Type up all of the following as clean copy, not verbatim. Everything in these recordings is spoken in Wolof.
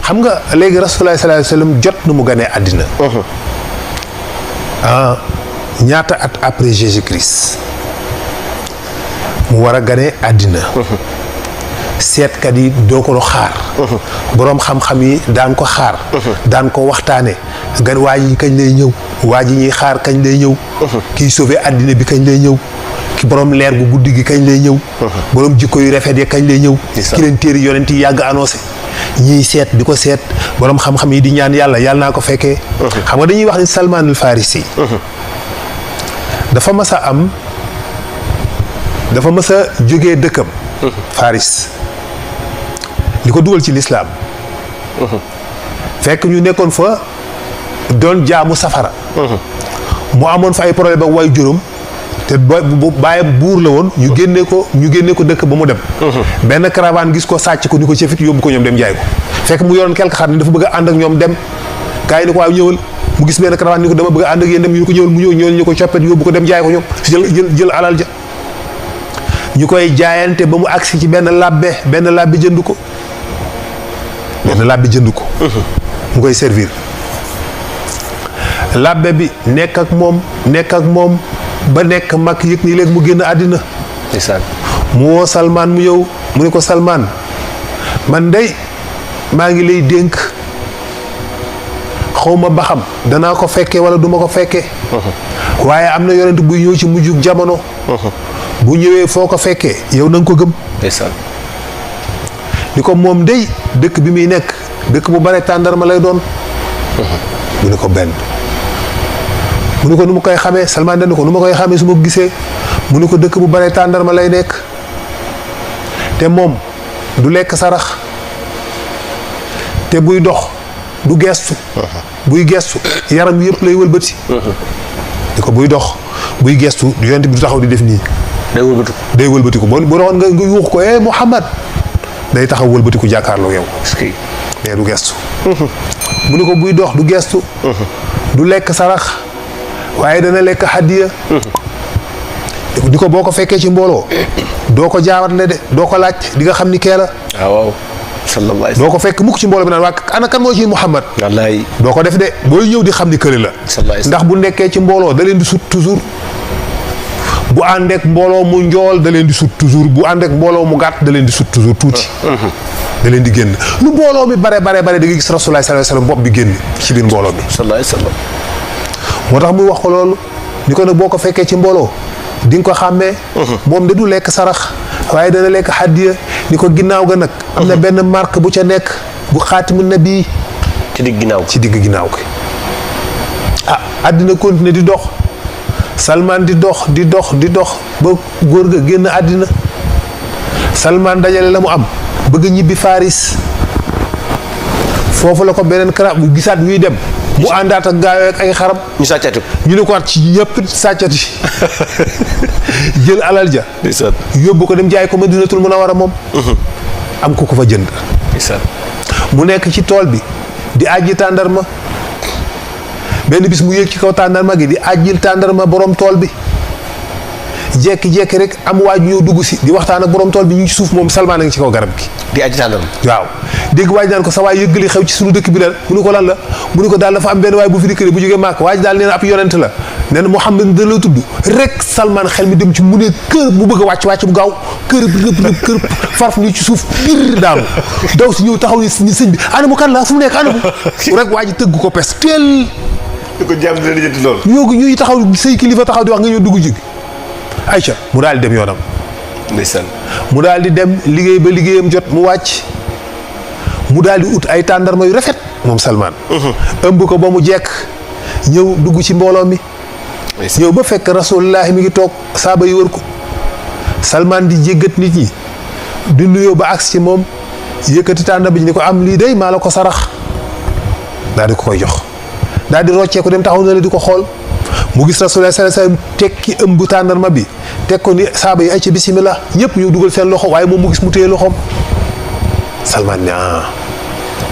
xam nga léegi Rasulullah sallallahu alayhi wasallam jot na mu ganee àddina. ñaata at après Jésus-Christ mu war a ganee àddina. seetkat yi doo ko xaar. boroom xam-xam yi daan ko xaar. daan ko waxtaane gan waa ji kañ lay ñëw waa ji ñuy xaar kañ lay ñëw. kiy sauver àddina bi kañ lay ñëw. ki borom leer gu guddi gi kañ lay ñëw. borom jikko yu rafet yi kañ lay ñëw. ki leen téeri yonent yi yàgg annoncé. ñiy seet di ko seet borom xam-xam yi di ñaan yàlla naa ko fekkee. xam nga dañuy wax ni Salman al Farisi. dafa mas a jógee dëkkam. Faris li ko dugal ci lislaam fekk ñu nekkoon fa doon jaamu safara. mu amoon fa ay problème ak waay juróom te baayam buur la woon ñu génne ko dëkk ba mu dem. benn caravane gis ko sàcc ko ni ko cëfit yóbbu ko ñoom dem jaay ko fekk mu yoroon quelque xar ne dafa bëgg a ànd ak ñoom dem gars yi ni ko waaw ñëwal mu gis benn caravane ni ko dama bëgg a ànd ak yéen dem ñu ko ñëwal mu ñëw ñu ko coppet yóbbu ko dem jaay ko ñoom jël alal ja ñu koy jaayante ba mu agsi ci benn labbe jënd ko mu koy servir labbe bi nekk ak moom ba nekk mag yëg ni léegi mu génn àddina. mu woo Salman mu ñëw mu ne ko Salman man dey maa ngi lay dénk xawma ba xam danaa ko fekkee wala duma ko fekkee. waaye am na yonent buy ñëw ci mujjug jamono. bu ñëwee foo ko fekkee yow na nga ko gëm. ni ko moom dey dëkk bi muy nekk dëkk bu bare tàndarma lay doon. mu ne ko benn. mu ne ko nu ma koy xamee Salman dañ ko nu ma koy xamee su ma gisee mu ne ko dëkk bu bare tàndarma lay nekk te moom du lekk sarax te buy dox du gestu. buy gestu yaram yëpp lay wëlbati. di ko buy dox buy gestu yonent bi du taxaw di def nii. day wëlbatiku boo doxoon nga yuux ko Muhammad day taxaw wëlbatiku jàkkaarloo yow. mais du gestu. mu ne ko buy dox du gestu. du lekk sarax waaye dana lekk hadiya. di ko boo ko fekkee ci mbooloo doo ko jaawatle de doo ko laaj di nga xam ni kee la. waaw sallallahu alayhi doo ko fekk mukk ci mbooloo bi naan waa ana kan moo ci Muhammad. wallaay doo ko def de booy ñëw di xam ni kële la. ndax bu nekkee ci mbooloo da leen di sut toujours. bu ànd ak mbooloo mu njool da leen di sut toujours bu ànd ak mbooloo mu gàtt da leen di sut toujours tuuti. da leen di génn lu mbooloo mi bare da nga gis Rasulullah sallallahu alayhi wasallam bopp bi génn ci biir mbooloo mi. sallallahu alayhi wasallam. moo tax muy wax ko loolu ni ko nag boo ko fekkee ci mbooloo di nga ko xàmmee. moom de du lekk sarax waaye dana lekk hadiya ni ko ginnaaw ga nag. am na benn marque bu ca nekk bu xaatimu nabi ci digg ginnaaw ki àddina continuer di dox. Salman di dox ba góor ga génn àddina Salman dajale la mu am bëgg ñibbi Faris foofu la ko beneen karab bu gisaat ñuy dem mu àndaat ak gaayoo ak ay xaram ñu sàccati ñu ne ko waat ci ñëpp sàccati jël alal ja yóbbu ko dem jaay ko Madinatul Munawwara moom am ku ko fa jënd mu nekk ci tool bi di àjji tàndarma benn bis mu yéeg ci kaw tàndarma gi di àjjil tàndarma borom tool bi jekki-jekki rek am waaju ñëw dugg si di waxtaan ak borom tool bi ñu ngi ci suuf moom Salman a ngi ci kaw garab gi di àjji tàndarma waaw dégg waaj naan ko sa waay yëggali xew ci suñu dëkk bi la mu ne ko lan la mu ne ko daal dafa am benn waay bu fi dikkee bu jógee Màkk waaj daal nee na ab yonent la nee na Muhammad da la tudd rek Salman xel mi dem ci mu ne kër bu bëgg a wàcc bu gaaw kër farf ni ci suuf pir daanu daw si ñëw taxaw ni sëñ bi anamu kan la fu mu nekk anamu rek waaj tëgg ko pes teel di ko jàmm dina lijjanti loolu. ñuy taxaw say kilifa taxaw di wax nga ñëw dugg ji ayca mu daal di dem yoonam. ndeysaan. mu daal di dem liggéey ba liggéeyam jot mu wàcc mu daal di ut ay tàndarma yu rafet moom Salman. ëmb ko ba mu jekk ñëw dugg ci mbooloo mi. ñëw ba fekk Rasulullah mi ngi toog saaba yi wër ko Salman di jéggat nit ñi di nuyoo ba agsi ci moom yëkkati tàndarma bi ni ko am lii day maa la ko sarax daal di ko koy jox. daal di roccee ko dem taxaw na la di ko xool mu gis Rasulullah sallallahu alayhi wasallam tekki ëmb tàndarma bi teg ko ni saaba yi ay ci bismillah ñëpp ñu dugal seen loxo waaye moom mu gis mu téye loxoom Salman ne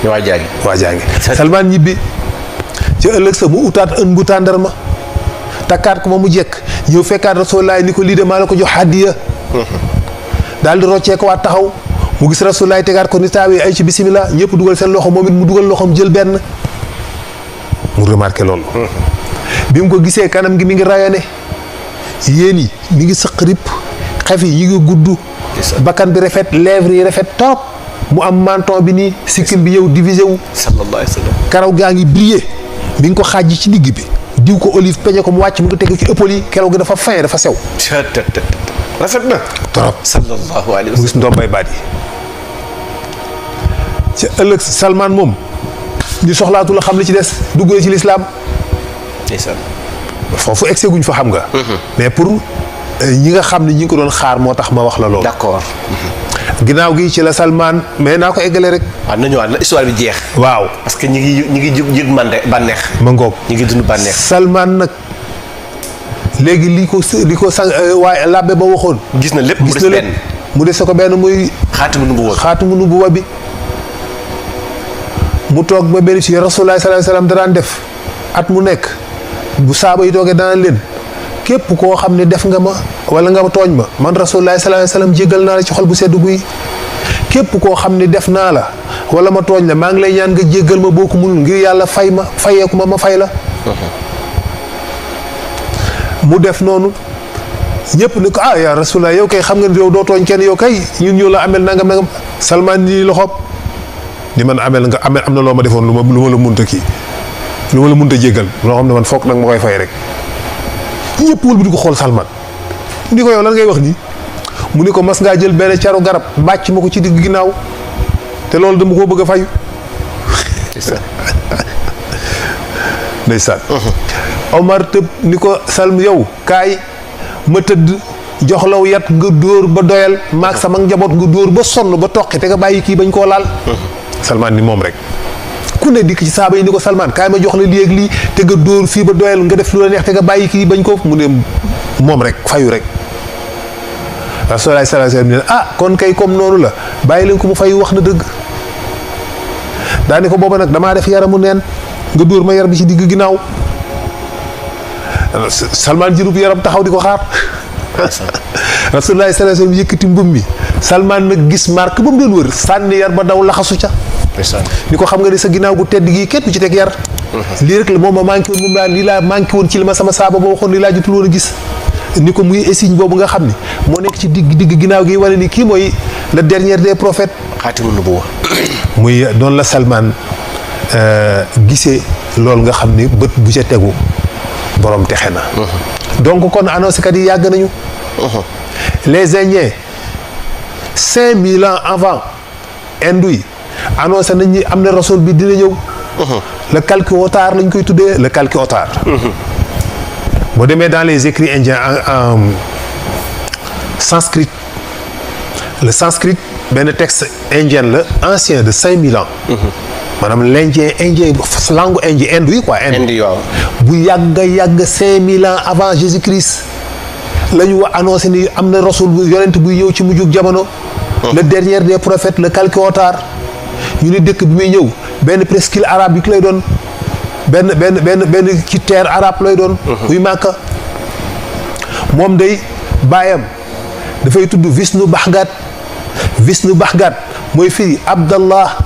waa jaangi Salman ñibbi ci ëllëg sa mu utaat ëmb tàndarma takkaat ko ma mu jekk ñëw fekkaat Rasulullah ni ko lii de maa la ko jox hadiya daal di roccee ko waat taxaw mu gis Rasulullah tegaat ko ni taawee ay ci bisimilah ñëpp dugal seen loxo moom it mu dugal loxoom jël benn mu remarqué loolu. bi mu ko gisee kanam gi mi ngi rayone yéen yi mi ngi sëq rip xef yi ñu ngi gudd. bakkan bi rafet lèvres yi rafet trop mu am menton bi nii sikkim bi yow divisé wu. sallallahu alayhi wa sallam. karaw gaa ngi brillé mi ngi ko xaaj ci digg bi diw ko olive peñe ko mu wàcc mu ngi teg ci ëppal yi karaw gi dafa fin dafa sew. rafet na. trop sallallahu alayhi wa sallam. mu gis ndombay baat yi ci ëllëg Salman moom ñu soxlaatu la xam li ci des duggee ci lislaam foofu egsi guñ fa xam nga. mais pour ñi nga xam ne ñi ngi ko doon xaar moo tax ma wax la loolu. d'accord. ginnaaw gi ci la Salman mais naa ko eggale rek. waaw nañu waat na histoire bi jeex. waaw parce que ñi ngi yëg bànneex. ma ngoog ñi ngi dund bànneex. Salman nag léegi li ko sang waaye labbe ba waxoon. gis na lépp mu des benn mu des ko benn muy. xaatimu nubuwa bi mu toog ba benn ci Rasulullah sallallahu alayhi wasallam daan def at mu nekk bu saaba yi toogee daan leen képp koo xam ne def nga ma wala nga tooñ ma man Rasulullah sallallahu alayhi wasallam jéggal naa la ci xol bu sedd guy képp koo xam ne def naa la wala ma tooñ la maa ngi lay ñaan nga jéggal ma boo ko mënul ngir yàlla fay ma fayeeku ma fay la. mu def noonu ñëpp ni ko yaa Rasulullah yow kay xam nga ne yow doo tooñ kenn yow kay ñun ñoo la amel nangam Salman nii loxoom ni man am na loo ma defoon lu ma la munta kii lu ma la munta jéggal loo xam ne man foog nag ma koy fay rek ñëpp wël bi di ko xool Salman ni ko yow lan ngay wax nii mu ni ko mas ngaa jël benn caru garab bàcc ma ko ci digg ginnaaw te loolu dama koo bëgg a fayu ndeysaan Omar tëb ni ko Salm yow kaay ma tëdd jox law yat nga dóor ba doyal maag sama njaboot nga dóor ba sonn ba toqi te nga bàyyi kii bañ koo laal. Salman ni moom rek ku ne dikk ci saaba yi ni ko Salman kaay ma jox la lii ak lii te nga dóor fii ba doyal nga def lu la neex te nga bàyyi kii bañ ko mu ne moom rek fayu rek. Rasulullah sallallahu alayhi wasallam ne kon kay comme noonu la bàyyi leen ko mu fayu wax na dëgg daane ko booba nag damaa def yaramu neen nga dóor ma yar bi ci digg ginnaaw Salman jërub yaram taxaw di ko xaar. Rasulullah sallallahu alayhi wasallam yëkkati mbub mi Salman nag gis marque ba mu doon wër sànni yar ba daw laxasu ca. ni ko xam nga ne sa ginnaaw gu tedd gii kenn du ci teg yar. lii rek la moom ma manqué woon moom laa lii laa manqué woon ci li ma sama saaba boo waxoon lii laa jotul woon a gis. ni ko muy signe boobu nga xam ni moo nekk ci digg ginnaaw gi wane ni kii mooy le dernier des prophètes. xaatimu nubuwwa. muy noonu la Salman gisee loolu nga xam ni bët bu ca tegu borom texe na. donc kon annoncé kat yi yàgg nañu. les Indiens 5000 ans avant Indou yi annoncé nañ ni am na rasul bi dina ñëw. le Kalki Otar lañ koy tuddee le Kalki Otar. boo demee dans les écrits indiens en sanskrit le sanskrit benn texte indien la ancien de 5000 ans. maanaam l'indien langue indien Inde yi quoi. Inde waaw. bu yàgg 5000 ans avant Jésus-Christ la ñu wax annoncé ni am na rasul bu yonent buy ñëw ci mujjug jamono. le dernier des prophètes le Kalki Otar. ñu ni dëkk bi muy ñëw benn presqu'île arabe yi lay doon benn ci terre arabe lay doon. muy Màkka moom day baayam dafay tudd Vishnu Bhagat mooy firi Abdallah.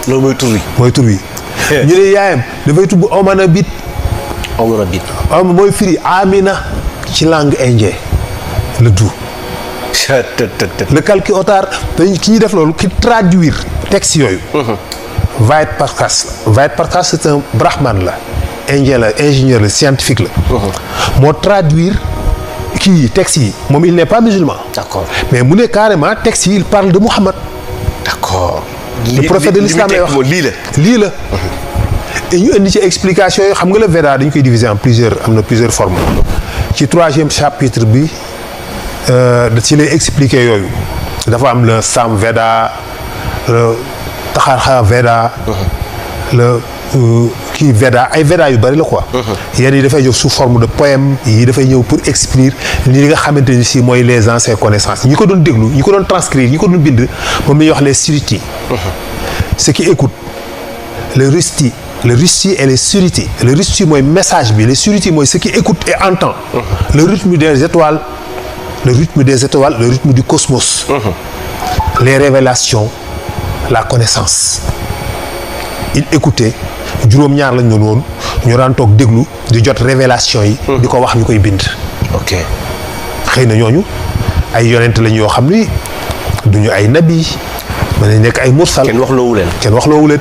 loolu mooy tur wi. mooy tur wi. ñu ne yaayam dafay tudd Omanabit. mooy firi Amina ci langue indien le tout. le Kalki Otar dañ ki ñuy def loolu ki traduire texte yooyu. Vayat Prakash c'est un brahman la indien la ingénieur la scientifique la. moo traduire kii texte yi moom il n'est pas musulman. D'accord. mais mu ne carrément texte yi il parle de Muhammad. D'accord. le prophète de l'islam lay wax lii la. et ñu indi ci explication yi xam nga le Veda dañ koy diviser en plusieurs formes ci 3e chapitre bi ci lay expliquer yooyu dafa am le Sam Veda le Taxarxa Veda le kii Veda ay Veda yu bari la quoi. yenn yi dafay ñëw sous forme de poème yi dafay ñëw pour expliquer li nga xamante ni si mooy les anciennes connaissances ñi ko doon déglu ñi ko doon transcrire ñi ko doon bind moom la ñuy wax les surutis. ceux qui écoutent le rusti et les surutis le rusti mooy message bi les surutis mooy ceux qui écoutent et entendent. le rythme des étoiles le rythme du cosmos. les révélations la connaissance il écoutait juróom-ñaar lañ doon woon ñu daan toog déglu di jot révélation yi di ko wax ñu koy bind ok xëy na ñooñu ay yonent lañ yoo xam ni duñu ay nabi mën nañ nekk ay mursal kenn wax loowu leen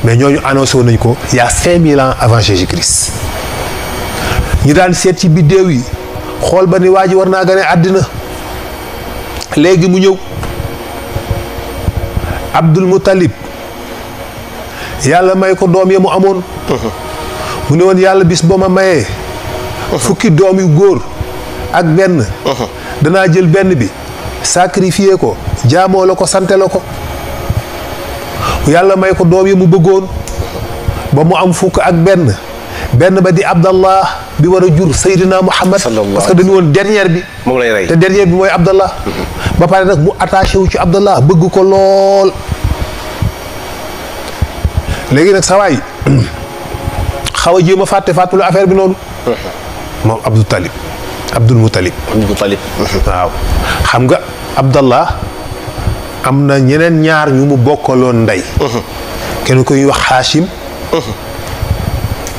mais ñooñu annoncé woon nañ ko il y a 5000 ans avant Jésus-Christ ñi daan seet ci biddéew yi xool ba ni waa ji war naa gane àddina léegi mu ñëw Abdul Muttalib yàlla may ko doom ya mu amoon mu ne woon yàlla bis boo ma mayee fukki doom yu góor ak benn danaa jël benn bi sacrifier ko jaamoo la ko sante la ko yàlla may ko doom yi mu bëggoon ba mu am fukk ak benn ba di Abdallah bi war a jur Seydina Muhammad parce que dañu woon dernière bi moom lay rey te dernière bi mooy Abdallah ba pare nag mu attaché wu ci Abdallah bëgg ko lool léegi nag sa waay xaw a jéem a fàttulu affaire bi noonu moom Abdul Muttalib waaw xam nga Abdallah am na ñeneen ñaar ñu mu bokkaloon ndey kenn ku ñuy wax Hachim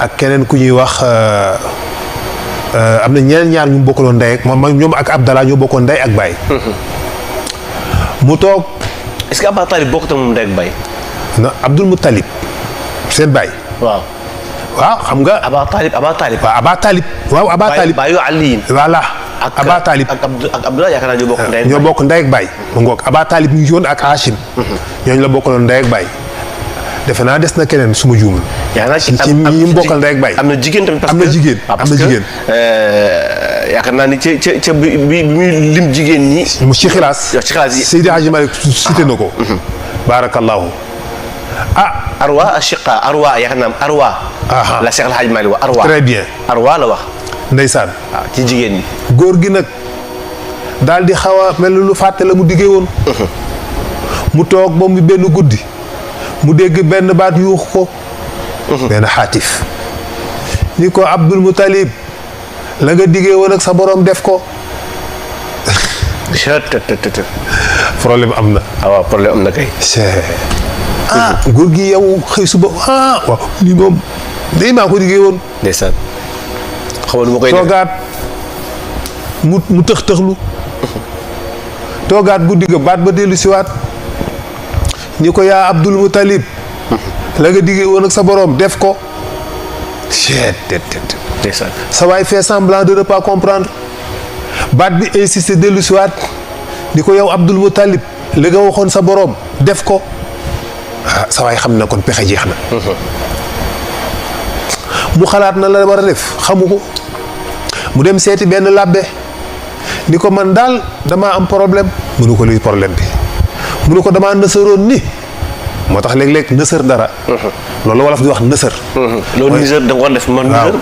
ak keneen ku ñuy wax am na ñeneen ñaar ñu mu bokkaloon ndey ak moom ñoom ak Abdallah ñoo bokkoon ndey ak baay mu toog est-ce que Abaa Talib bokkut ak moom ndey ak baay na Abdul Muttalib seen baay waaw xam nga Abaa Talib waaw Abaa Talib baayu Ali voilà Abaa Talib ak Abdullah yaakaar naa ñoo bokk ndey ak baay mu ngoog Abaa Talib ñu ngi woon ak Hachim ñooñu la bokkaloon ndey ak baay defe naa des na keneen su ma juumul ci ñi mu bokkal ndey ak baay am na jigéen tamit parce que am na jigéen yaakaar naa ni ca bi muy lim jigéen ñi mu ci xilaas yi Seydi Hadji Malick cité na ko barakallahu Arwa Ashiqa Arwa yaakaar naa Arwa la Cheikh El Hadji Malick wax Arwa très bien Arwa la wax ndeysaan waaw ci jigéen ñi góor gi nag daal di xaw a mel lu fàtte la mu diggee woon mu toog ba mu benn guddi mu dégg benn baat yuux ko benn xaatif ni ko Abdul Muttalib la nga diggee woon ak sa borom def ko problème am na waaw problème am na kay góor gi yow xëy suba waaw lii moom day maa ko diggee woon ndeysaan xaw ma koy toogaat mu tëx-tëxlu toogaat guddi ga baat ba dellu siwaat ni ko yaa Abdul Muttalib la nga diggee woon ak sa borom def ko sa waay fait semblant de ne pas comprendre baat bi insisté dellu siwaat ni ko yow Abdul Muttalib la nga waxoon sa borom def ko sa waay xam na kon pexe jeex na mu xalaat na la war a def xamu ko mu dem seeti benn làbbe ni ko man daal damaa am problème mënu ko luy problème bi mënu ko damaa nësëroon ni moo tax léeg-léeg nësër dara loolu wolof di wax nësër loolu nësër da nga ko def man nësër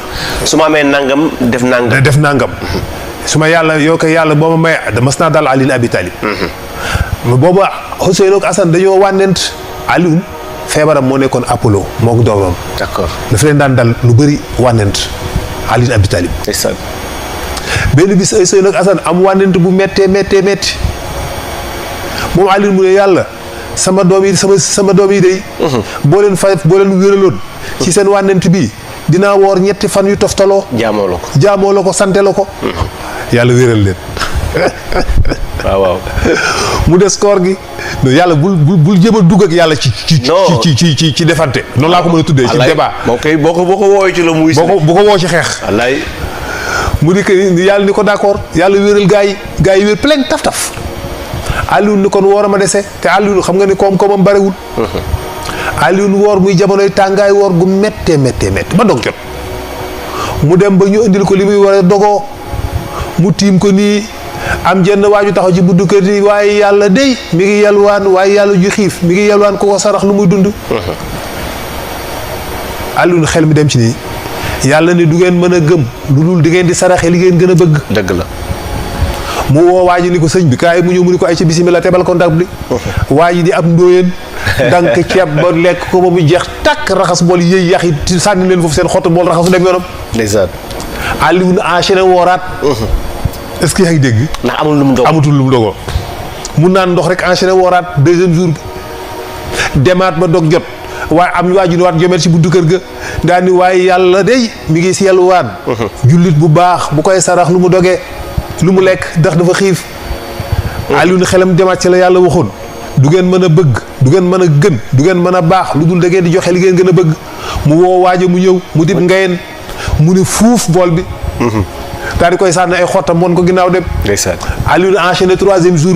su ma amee nangam def nangam su ma yàlla yoo ko yàlla boo ma may mas naa daal Ali Abi Talib boobu Ousseynou ak Assane dañoo wànnent Alioune feebaram moo nekkoon Apollo moo ko doomam d'accord dafa leen daan dal lu bëri wànnent Ali Abi Talib benn bis Ousseynou ak Assane am wànnent bu méttee moom Alioune mu ne yàlla sama doom yi day boo leen wéraloon ci seen wànnent bii dinaa woor 3 fan yu toftaloo jaamoo la ko sante la ko yàlla wéral leen waaw mu des koor gi yàlla bul jéem a dugg ak yàlla ci defante noonu laa ko mën a tuddee ci débat boo ko woowee ci la muy bu ko woo ci xeex wallaay mu di que yàlla ni ko d'accord yàlla wéral gaa yi wér plein taf Alioune ni kon woor a ma dese te Alioune xam nga ni koom-koomam barewul Alioune woor muy jamonoy tàngaay woor gu méttee ba dog jot mu dem ba ñu indil ko li muy war a dogoo mu tiim ko nii am jenn waaju taxaw ci buddu kër yi waaye yàlla dey mi ngi yalwaan waaye yàlla ju xiif mi ngi yalwaan ko sarax lu muy dund Alioune xel mi dem ci nii yàlla ne du ngeen mën a gëm lu dul di ngeen di saraxe li ngeen gën a bëgg dëgg la mu woo waa ji ni ko sëñ bi kaay mu ñëw mu ni ko ay ci bismillah tebal ko ndab li waa ji di ab ndóoyeen dank ceeb ba lekk ko ba mu jeex takk raxas bool yëy yax yi sànni leen foofu seen xottu bool raxasu dem yoonam ndeysaan Alioune enchaîné wooraat est-ce que yaa ngi dégg ndax amatul lu mu dogoo mu naan ndox rek enchaîné wooraat deuxième jour bi demaat ba dog jot waaye am waaju waat jomet ci buntu kër ga daal ni waaye yàlla day mi ngi si yelluwaan jullit bu baax bu koy sarax lu mu dogee lu mu lekk ndax dafa xiif Aliou xelam demaat ci la yàlla waxoon du ngeen mën a bëgg du ngeen mën a gën du ngeen mën a baax lu dul da ngeen di joxe li ngeen gën a bëgg mu woo waaja mu ñëw mu dib ngayeen mu ne fuuf bool bi daal di koy sànni ay xottam moon ko ginnaaw dem Aliou enchaîné troisième jour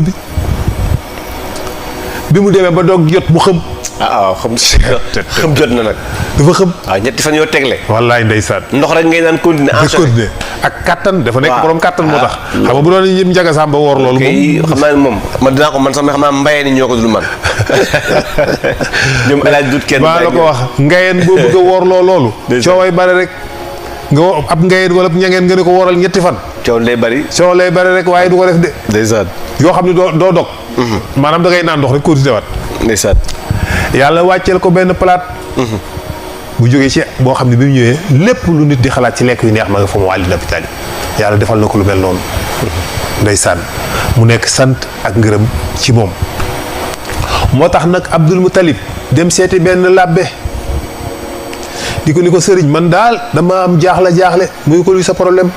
bi mu demee ba doog jot mu xëm waaw xam jot na nag dafa xëm waaw ñetti fan yoo tegle wallaay ndeysaan ndox rek ngay naan continuer ak kattan dafa nekk borom kattan moo tax xam nga bu doon ñëpp njaga sàmba woor loolu moom xam naa ne moom man dinaa ko man sax xam naa mbayee ni ñoo ko dul man ñoom alaaj dut kenn maa la ko wax ngayeen boo bëgg a woor loolu cooway bare rek nga ab ngayeen wala ñangeen nga ne ko wooral ñetti fan coow lay bari rek waaye du ko def de ndeysaan yoo xam ne doo dog maanaam da ngay naan ndox rek continué waat ndeysaan yàlla wàcceel ko benn palaat bu jógee ci boo xam ne bi mu ñëwee lépp lu nit di xalaat ci lekk yu neex ma nga fa mu wàlli nabi taalib yàlla defal na ko lu mel noonu ndeysaan mu nekk sant ak ngërëm ci moom moo tax nag Abdul Muttalib dem seeti benn làbbe di ko ni ko sëriñ man daal dama am jaaxle muy ko luy sa problème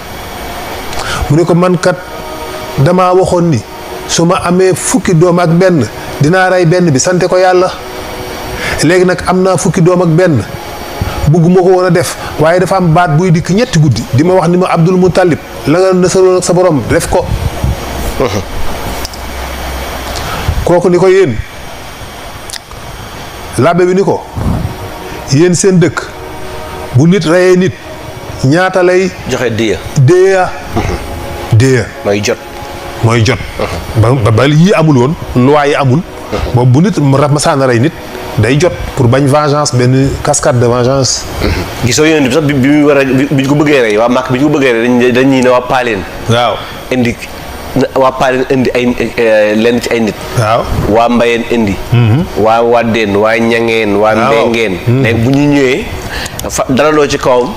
mu ne ko man kat dama waxoon ni su ma amee fukki doom ak benn dinaa rey benn bi sante ko yàlla léegi nag am naa fukki doom ak benn bugguma ko woon a def waaye dafa am baat buy dikk ñetti guddi di ma wax ni ma Abdul Muttalib la nga nësaloon ak sa borom def ko kooku ni ko yéen labbe bi ni ko yéen seen dëkk bu nit reyee nit ñaata lay joxe déya mooy jot ba yii amul woon loi yi amul boobu bu nit ma saana rey nit day jot pour bañ vengeance benn cascade de vengeance gisoo yéen bi sax bi muy war a bi ñu ko bëggee rey waa Màkk bi ñu ko bëggee rey dañuy ne waa Paaleen waaw indi waa Paaleen indi ay lenn ci ay nit waaw waa Mbayeen indi waa Waddeen waa Ñangeen waa Mbengeen léegi bu ñu ñëwee dalandoo ci kawam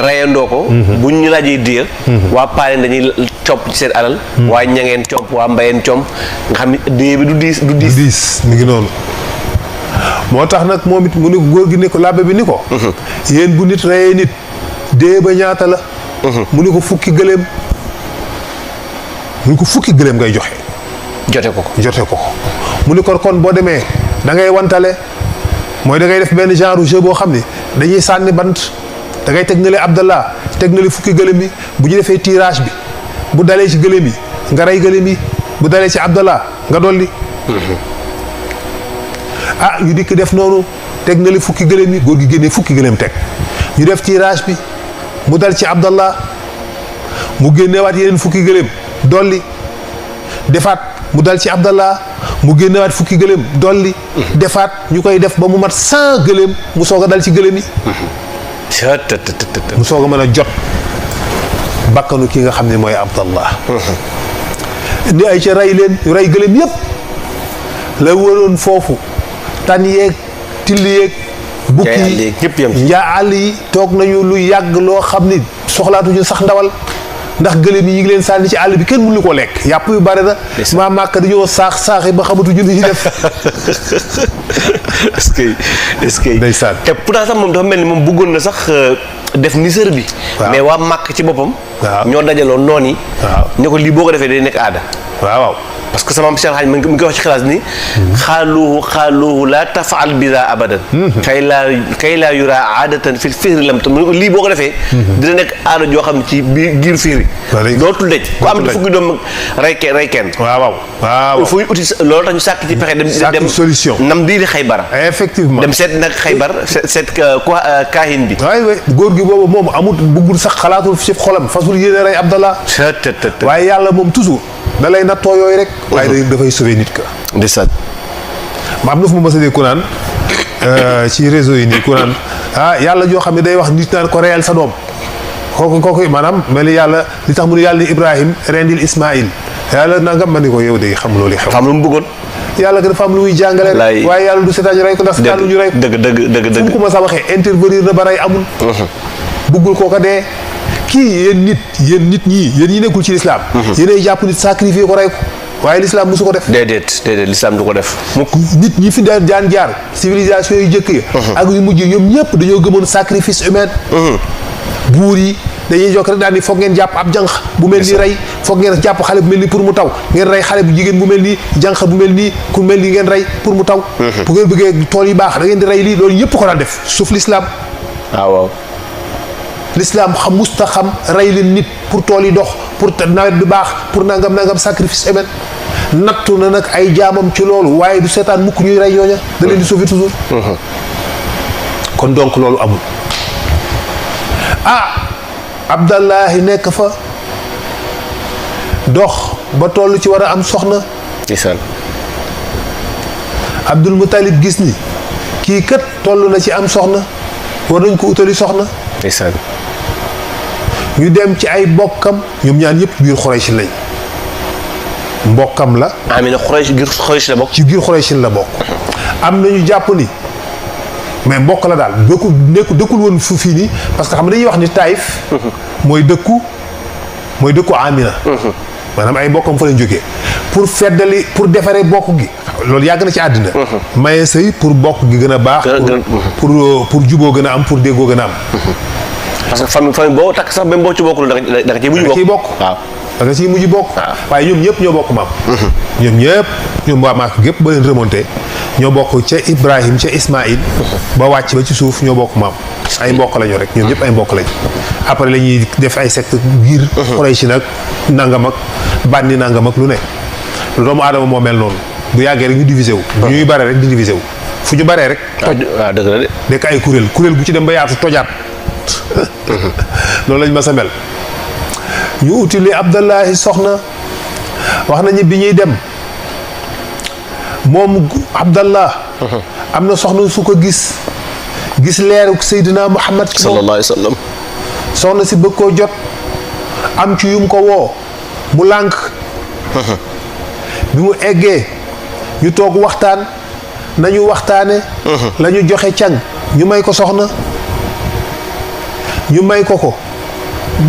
reyandoo ko bu ñu laajee diya waa Paaleen dañuy comp ci seen alal waa Ñangeen comp waa Mbayeen comp nga xam ne diya bi du diis mi ngi noonu moo tax nag moom it mu ne góor gi ni ko labbe bi ni ko yéen bu nit reyee nit dee ba ñaata la mu ni ko fukki gëléem ngay jote ko mu ni kon boo demee da ngay wantale mooy da ngay def benn genre jeu boo xam ni dañuy sànni bant da ngay teg na le Abdallah teg na le fukki gëléem yi bu ñu defee tirage bi bu dalee ci gëléem yi nga rey gëléem yi bu dalee ci Abdallah nga dolli ñu dikk def noonu teg na li fukki gëléem yi góor gi génnee fukki gëléem teg ñu def tirage bi mu dal ci Abdallah mu génnewaat yeneen fukki gëléem dolli defaat mu dal ci Abdallah mu génnewaat fukki gëléem dolli defaat ñu koy def ba mu mat 100 gëléem mu soog a dal ci gëléem yi mu soog a mën a jot bakkanu ki nga xam ne mooy Abdallah ni ay ca rey leen rey gëléem yépp la wëroon foofu tan yeeg till yeeg bukki njaa àll yi toog nañu lu yàgg loo xam ni soxlaatuñu sax ndawal ndax gëléem yi ñu ngi leen sànni ci àll bi kenn mënu ko lekk yàpp yu bare na maa màkk dañoo saaxi ba xamatuñu li ñu def est-ce que ndeysaan te pourtant sax moom dafa mel ni moom bëggoon na sax def nisër bi mais waa màkk ci boppam ñoo dajaloo noon yi ne ko lii boo ko defee day nekk aada waaw parce que sama Cheikh Hadj mu ngi wax ci xilaas ni xaaluhu laa tafaal biza abadan kay laa yura aadatan fi fihri lam tam lii boo ko defee dina nekk aada joo xam ne ci biir giir fihri dootul dëj ku am fukki doom rey kenn waaw fu ñu uti loolu tax ñu sàkk ci pexe dem solution nam diiri Xaybar effectivement dem seet nag Xaybar seet kaahin bi waay góor gi boobu moom amul buggul sax xalaatul ci xolam fasul yéene rey Abdallah waaye yàlla moom toujours da lay nattoo yooyu rek waaye dafay sauver nit ka ndeysaan ma am na fu ma mësadee ku naan ci réseau yi nii ku naan yàlla joo xam ne day wax nit naan ko reyal sa doom kooku maanaam mel ni yàlla li tax mu ne yàlla ni Ibrahim rendil Ismaïl yàlla nangam ma ni ko yow de xam loolu xew xam lu mu bëggoon yàlla dafa am lu muy jàngale rek waaye yàlla du seetaan ñu rey ko ndax seetaan lu ñu rey ko dëgg fu mu ko ma sa waxee intervenir na ba rey amul buggul kooka dee kii yéen nit ñii yéen ñi nekkul ci lislaam yéenay jàpp nit sacrifier ko rey ko waaye l'islam mosu ko def. déedéet l'islam du ko def. nit ñi fi daan jaar civilisation yu jëkk yi. ak yu mujj ñoom ñëpp dañoo gëmoon sacrifice humain. buur yi dañuy jokk rek daal ni foog ngeen jàpp ab jànq bu mel ni rey foog ngeen jàpp xale bu mel ni pour mu taw ngeen rey xale bu jigéen bu mel ni jànq bu mel ni ku mel ni ngeen rey pour mu taw. bu ngeen bëggee tool yi baax da ngeen di rey lii loolu ñëpp ko daan def suuf l'islam. waaw. l'islam musta xam rey leen nit pour tool yi dox pour nawet bi baax pour nangam sacrifice humain nattu na nag ay jaamam ci loolu waaye du seetaan mukk ñuy rey ñooña da leen di sauver toujours. kon donc loolu amul. Abdallahi nekk fa dox ba toll ci war a am soxna. ndeysaan. Abdul Muttalib gis ni kii kat toll na ci am soxna war nañ ko utali soxna. ndeysaan. ñu dem ci ay bokkam ñoom ñaan yëpp biir Xuraysh lañ mbokkam la. Amina Xuraysh la bokk. ci biir Xuraysh la bokk. am nañu jàpp ni mais mbokk la daal dëkkul woon fu fii nii parce que xam nga dañuy wax ni Taïf. mooy dëkku Amina. maanaam ay bokkam fa lañ jógee pour feddali pour defaree bokk gi loolu yàgg na ci àddina. maye sëy pour bokk gi gën a baax. pour juboo gën a am pour déggoo gën a am. parce que famille boo takk sax même boo ci bokkul da nga ciy mujj bokk. waaw da nga ciy mujj bokk. waaye ñoom ñëpp ñoo bokk maam. ñoom waa Màkka gépp ba leen remonté ñoo bokk ca Ibrahim ca Ismaïl. ba wàcc ba ci suuf ñoo bokk maam. ay mbokk lañu rek ñoom ñëpp ay mbokk lañu. après la ñuy def ay secte biir. Quraysh nag nangam ak bànni nangam ak lu ne. doomu aadama moo mel noonu bu yàggee rek ñu divisé wu. ñuy bare rek di divisé wu fu ñu baree rek. toj waaw dëgg la de. nekk ay kuréel gu ci dem ba yaatu tojaat. loolu lañ ma sa mel. ñu utili Abdallahi soxna wax nañu bi ñuy dem moom Abdallah. am na soxna su ko gis leeru Seydina Muhammad ci moom sallallahu alayhi wa sallam. soxna si bëgg koo jot am ci yum ko woo mu lànk. bi mu eggee ñu toog waxtaan nañu waxtaane la ñu joxe can ñu may ko soxna ñu may ko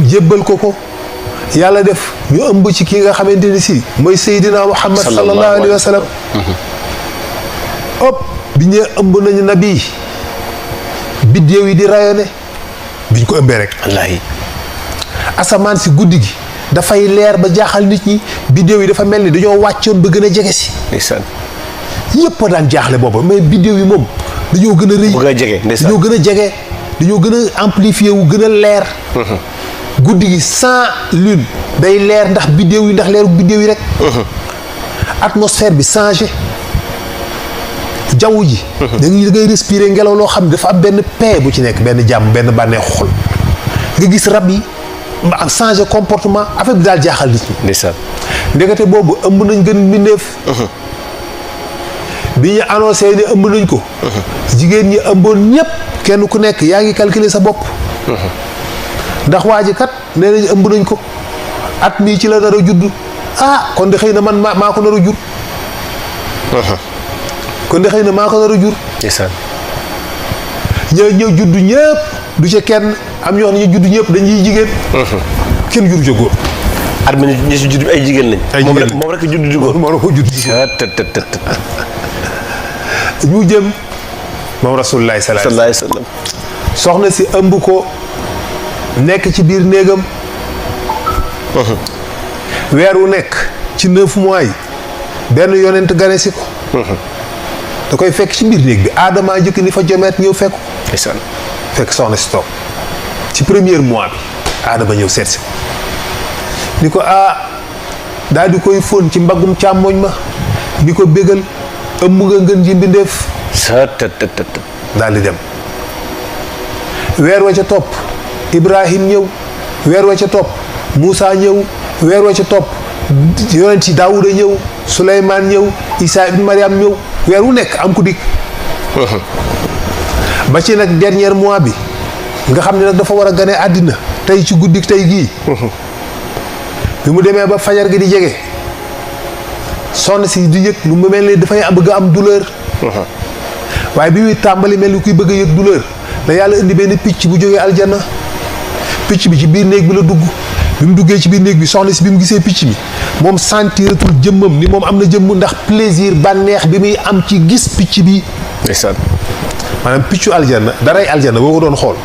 jébbal ko yàlla def ñu ëmb ci ki nga xamante ni si mooy Seydina Muhammad sallallahu alayhi wa sallam. bi ñu ëmb nañu nabi biddéew yi di rayone biñ ko ëmbee rek. wallaahi. asamaan si guddi gi dafay leer ba jaaxal nit ñi biddéew yi dafa mel ni dañoo wàccoon ba gën a jege si. ndeysaan. yëpp a daan jaaxle booba mais biddéew yi moom dañoo gën a rëy. bëgg a jege ndeysaan. dañoo gën a jege dañoo gën a amplifié wu gën a leer. guddi gi sans lune day leer ndax biddéew yi ndax leeru biddéew yi rek. atmosphère bi changé. jaww ji. da ngay respirer ngelaw loo xam ne dafa am benn paix bu ci nekk benn jàmm benn bànneexu xol nga gis rab yi am changé comportement affaire bi daal jaaxal nit ñi. ndeysaan. ndekete boobu ëmb nañ gën mbindeef. bi ñu annoncé ni ëmb nañ ko. jigéen ñi ëmboon ñëpp kenn ku nekk yaa ngi calculer sa bopp. ndax waa ji kat nee nañ ëmb nañ ko at mii ci la nar a judd kon de xëy na man maa ko nar a jur. kon de xëy na maa ko nar a jur. ndeysaan. ñëw judd ñëpp du ca kenn am ñoo xam ne ñu judd ñëpp dañuy jigéen. kenn juru ca góor. at mi ñi si judd ay jigéen lañ. ay jigéen lañ moom rek judd di góor. moo rek ko judd di góor. ñu jëm moom rasulullahi sallallahu alayhi wa sallam. soxna si ëmb ko nekk ci biir néegam. weer wu nekk ci 9 mois yi benn yonent gane si ko. da koy fekk ci biir néeg bi aadama jëkk ni fa jomeet ñëw fekk ko. fekk soxna si toog ci premier mois bi aadama ñëw seet si ko ni ko daal di koy fóon ci mbaggum càmmoñ ma ni ko bégal ëmb nga ngën ji mbindeef. daal di dem. weer wa ca topp Ibrahim ñëw weer wa ca topp Moussa ñëw weer wa ca topp yonent yi Daawuda ñëw Suleymaan ñëw Isaa ibn Mariam ñëw weer wu nekk am ku dikk. ba ci nag dernier mois bi nga xam ne nag dafa war a gane àddina tey ci guddik tey gii. bi mu demee ba fajar gi di jege sonn si di yëg lu mu mel ni dafay bëgg a am douleur. waaye bi muy tàmbali mel ni kuy bëgg a yëg douleur la yàlla indi benn picc bu jógee aljanna picc bi ci biir néeg bi la dugg bi mu duggee ci biir néeg bi soxna si bi mu gisee picc mi moom sentiratul jëmmam ni moom am na jëmm ndax plaisir bànneex bi muy am ci gis picc bi. ndeysaan. maanaam piccu aljanna daray aljanna boo ko doon xool.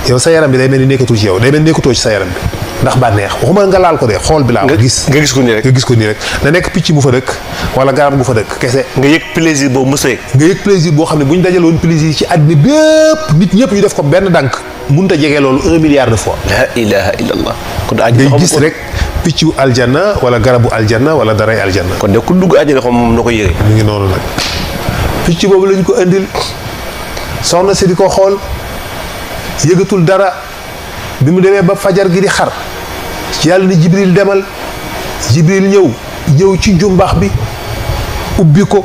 yow sa yaram bi day mel ni nekkatu ci yow day mel ni nekkatoo ci sa yaram bi ndax bànneex waxuma nga laal ko de xool bi laa ko gis. nga gis ko nii rek nga gis ko nii rek na nekk picc bu fa dëkk wala garab gu fa dëkk kese. nga yëg plaisir boobu mos a yëg. nga yëg plaisir boo xam ne bu ñu dajaloon plaisir ci àddina bépp nit ñëpp ñu def ko benn dànk mënut a jege loolu 1 milliard de fois. la ilaha illallah. kon ngay gis rek piccu aljanna wala garabu aljanna wala daray aljanna. kon de ku dugg àjjana xam moom na ko yëgee. mu ngi noonu nag picc boobu lañ ko indil soxna si di ko xool yëgatul dara bi mu demee ba fajar gi di xar yàlla ni Jibril demal Jibril ñëw ci njumbax bi ubbi ko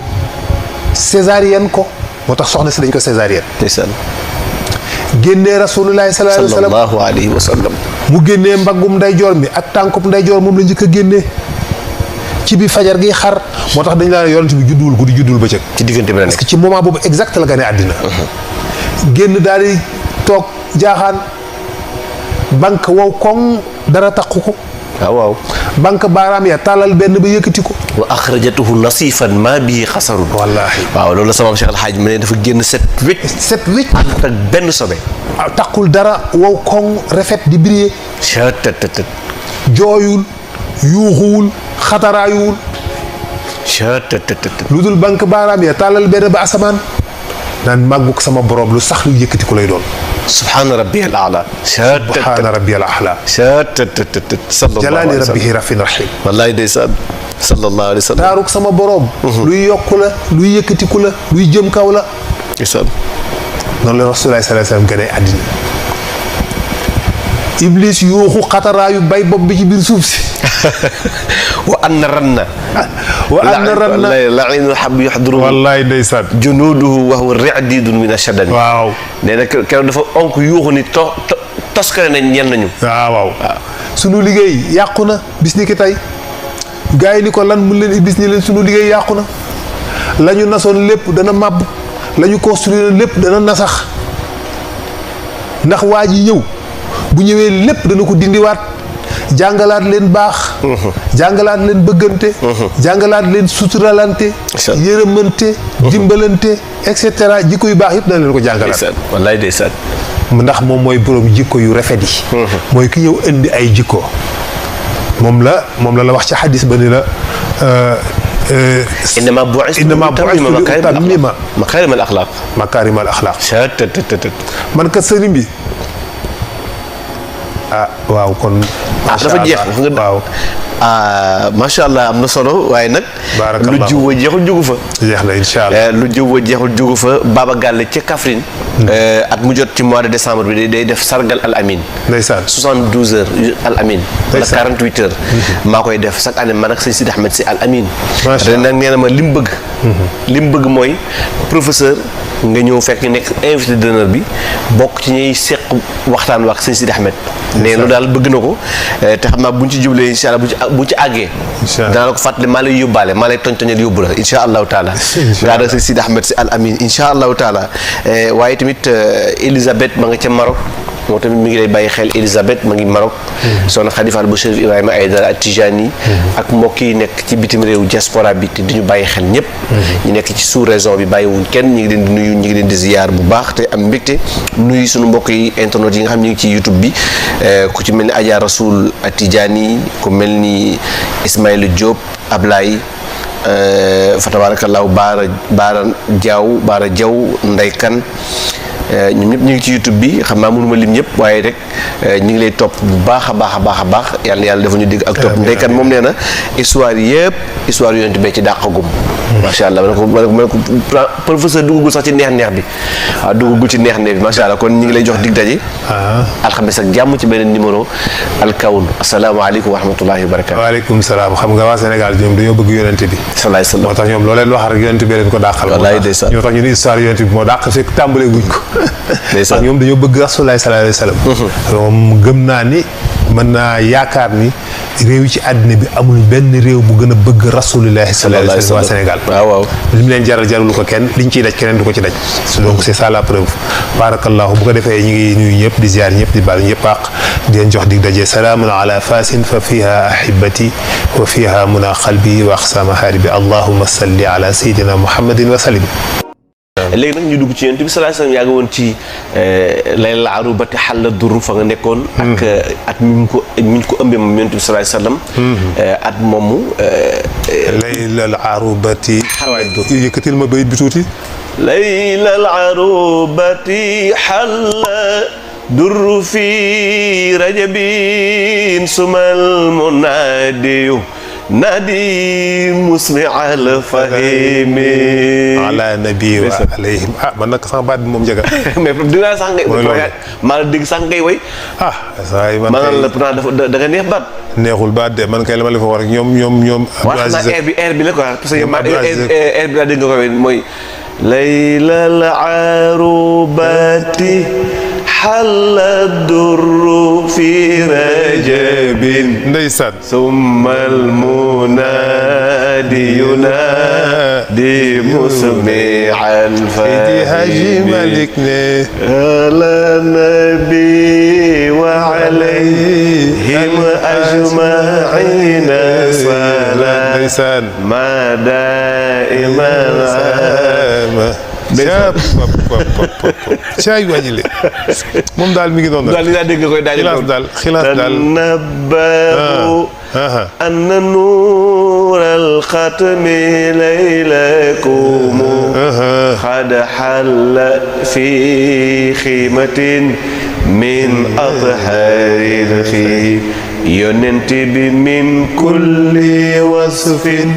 césarienne ko moo tax soxna si dañ ko césarienne. ndeysaan. génnee rasulullahi sallallahu alayhi wa sallam. mu génnee mbaggum ndeyjoor mi ak tànkub ndeyjoor moom la njëkk a génnee ci bi fajar gi xar moo tax dañ laa yonent bi judduwul guddi judduwul bëccëg. ci diggante bi la nekk parce que ci moment boobu exact la gane àddina. génn daal di toog jaaxaan banque wow koŋ dara taqu ko. waaw. banque baaraam ya tàllal benn ba yëkkati ko. wa axrajatuhu nasifan maa bii xasarun. wallaahi. waaw loolu la sama Cheikh Al Hadj mu ne dafa génn set wécc. ak benn sobe. taqul dara wow koŋ rafet di briller. jooyul yuuxuwul xataraayuwul. lu dul banque baaraam ya tàllal benn ba asamaan. naan màggug sama borom lu sax lu yëkkati ko lay doon. subhaana rabbiyal a'la. subhaana rabbiyal a'la. jalaali rabbihi rafin rahim. wallaay ndeysaan. sallallahu alayhi wa sallam. taarug sama borom. luy yokku la luy yëkkatiku la luy jëm kaw la. ndeysaan. noonu la Rasulullah sallallahu alayhi wa sallam gënee àddina. Iblis yuuxu xataraayu bay bopp bi ci biir suuf si. wa anna ranna. lainul hab yaxduru. wallaay ndeysaan. junuuduhu wa huwa ri'didun min ashadani. waaw. nee na keroog dafa onk yuuxu ni toskare nañ ñenn nañu. waaw. sunu liggéey yàqu na bis ni ki tey. gars yi ni ko lan mun leen Iblis ni leen sunu liggéey yàqu na. la ñu nasoon lépp dana màbb. la ñu construire lépp dana nasax. ndax waa ji ñëw. bu ñëwee lépp dana ko dindiwaat. jàngalaat leen baax. jàngalaat leen bëggante. jàngalaat leen suturalante. yërëmante. dimbalante et cetera jikko yu baax yëpp dana leen ko jàngalaat. wallaay ndeysaan. ndax moom mooy borom jikko yu rafet yi. mooy ki ñëw indi ay jikko. moom la wax ci xadis ba ni la. innama bu'istu utammima makaarimal axlaaq. makaarimal axlaaq. man kat sëriñ bi. waaw kon. dafa jeex waaw. macha allah am na solo waaye nag. lu jiw jeexul jugu fa. jeex na incha allah lu jiw jeexul jugu fa Baba Galle ca Kaffrine. at mu jot ci mois de décembre bi day def sargal al amin. ndeysaan 72 heures al amin. wala 48 heures. maa koy def chaque année man ak sëñ Sidi Ahmed si al amin. macha allah ren nag nee na ma li mu bëgg. li mu bëgg mooy professeur nga ñëw fekk nekk invité d'honneur bi bokk ci ñuy seq waxtaan wa ak sëñ Sidi Ahmed. nee lu daal bëgg na ko te xam naa buñ ci jublee incha allah bu ci àggee. danaa la ko fàttali maa lay yóbbaale maa lay toñtoñal yóbbu la incha allahu taala. ngaa da sëñ Sidi Ahmed si al amin incha allahu taala waaye tamit Elisabeth ma nga ca Maroc. moo tamit mi ngi lay bàyyi xel Elisabeth ma ngi Maroc. soxna Khalifa bu Chérif Ibrahima Aïdara ak Tijani. ak mbokk yi nekk ci bitim réew diaspora bi te di ñu bàyyi xel ñëpp. ñu nekk ci sous région bi bàyyiwuñ kenn ñu ngi leen di nuyu ñu ngi leen di ziyaar bu baax te am mbégte nuyu suñu mbokk yi internet yi nga xam ñu ngi ci YouTube bi ku ci mel ni Adja Rasoul ak Tijani ku mel ni Ismaïla Diop Ablaye fa tabarakallahu Baara Diaw Ndey Kan ñun ñëpp ñu ngi ci YouTube bi xam naa mënuma lim ñëpp waaye rek ñu ngi lay topp bu baax a baax yàlla dafa ñu dégg ak topp ndeykat moom nee na histoire yëpp histoire yonent bee ci dàqagum. macha allah ma ne ko professeur duggagul sax ci neex-neex bi waaw duggagul ci neex-neex bi macha allah kon ñu ngi lay jox dig daje. alxames ak jàmm ci beneen numéro Alkawn asalaamaaleykum wa rahmatullahi wa barakaatu. waaleykum salaam xam nga waa Sénégal ñoom dañoo bëgg yonent bi. salaay salaam moo tax ñoom loo leen wax rek yonent bi leen ko dàqal. wallaay ndeysaan ñoo tax ñu ne histoire yonent bi moo dàq fekk tàmbalee guñ ko. ak ñoom dañoo bëgg Rasulullah sallallahu alayhi wa sallam. moom gëm naa ni mën naa yaakaar ni réew yi ci àddina bi amul benn réew bu gën a bëgg Rasulullah sallallahu alayhi wa sallam waa Sénégal. waaw li mu leen jarul ko kenn liñ ciy daj keneen du ko ci daj. donc c'est ça la preuve. barakallahu bu ko defee ñu ngi nuyu ñëpp di ziar ñëpp di baal ñëpp àq di leen jox dig daje salaamun ala fasin fa fiha ahibati wa fiha muna qalbi wa aqsa maharibi allahumma salli ala sayyidina muhammadin wa sallim. léegi nag ñu dugg ci yonent bi sallallahu alayhi wasallam yaa ngi woon ci layla arubati xalla dur fa nga nekkoon. ak at mi ñu ko ëmbee moom yonent bi sallallahu alayhi wasallam. at moomu. layla arubati. xalla dur yëkkatil ma bayit bi tuuti. layla arubati xalla dur fi rajabin sumal munadiyu nadi musmi al fahimi ala nabi wa alayhim man nag sama baat bi moom njëkk mais dinaa sax ngay maa la dégg sax ngay way saa yi man la pourtant dafa da nga neex baat neexul baat de man kay la ma la fa war rek ñoom wax naa air bi la quoi parce que air bi laa dégg nga ko way mooy laylal arubati حل الدر في رجب ndeysaan ثم المنادي ينادي مسمع Seydi Hadji Malick ne على النبي وعليهم أجمعين ndeysaan ما دائما caay wàññile moom daal mi ngi doon daal li daa dégg koy xilaas daal tanabbahu anna nuur alxatmi laylakum qad xalla fi xiimatin min atharil xiim yonent bi min kulli wasfin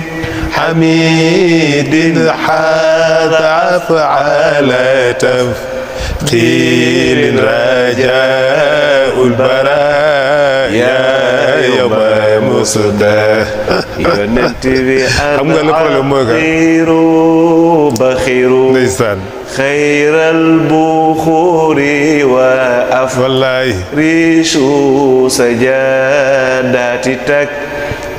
حميد حاذ أفعال تفقير رجاء البرايا يوم مصدى ينتبه الخير بخير خير البخور وأفريش سجادات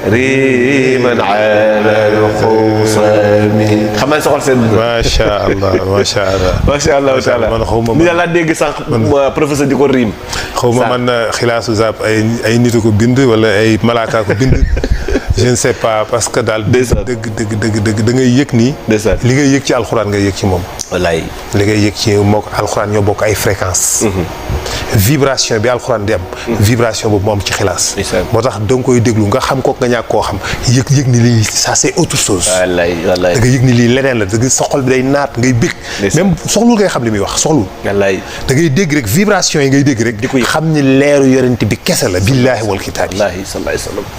ريما على الخصام xam naa soxal seen macha allah macha allah macha allah taala man xaw ma ni la dégg sànq professeur di ko riim xaw ma man xilaasu zap ay nitu ko bind wala ay malaaka ko bind je ne sais pas parce que daal dëgg da ngay yëg nii li ngay yëg ci alxuraan ngay yëg ci moom wallaay li ngay yëg ci moom alxuraan ñoo bokk ay fréquence vibration bi alxuraan di am vibration boobu moo am ci xilaas moo tax da nga koy déglu nga xam ko nga ñàkk koo xam yëg ni lii ça c'est autre chose wallaay da nga yëg ni lii leneen la da nga sa xol bi day naat ngay bég même soxlul ngay xam li muy wax soxlul wallaay da ngay dégg rek vibration yi ngay dégg rek di ko xam ni leeru yorente bi kese la billaahi wal kitaabi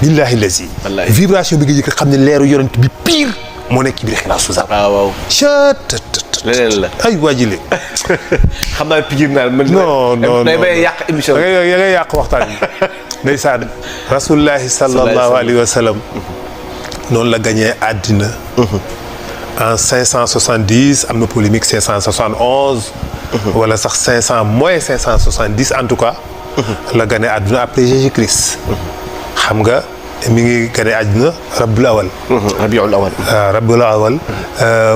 billaahi lazi vibration bi nga yëg rek xam ni leeru yorente bi pire moo nekk ci biir xilaasu zap waaw leneen la ay waajile xam naa pigir naa non day bay yàq émission ya ngay yàq waxtaan bi ndeysaan rasulullahi sallallahu alayhi wa sallam noonu la gañee àddina en 570 am na polémique 571 wala sax 500 moins 570 en tout cas la gañee àddina après Jésus-Christ xam nga mi ngi gane àddina rabiul awal rabiul awal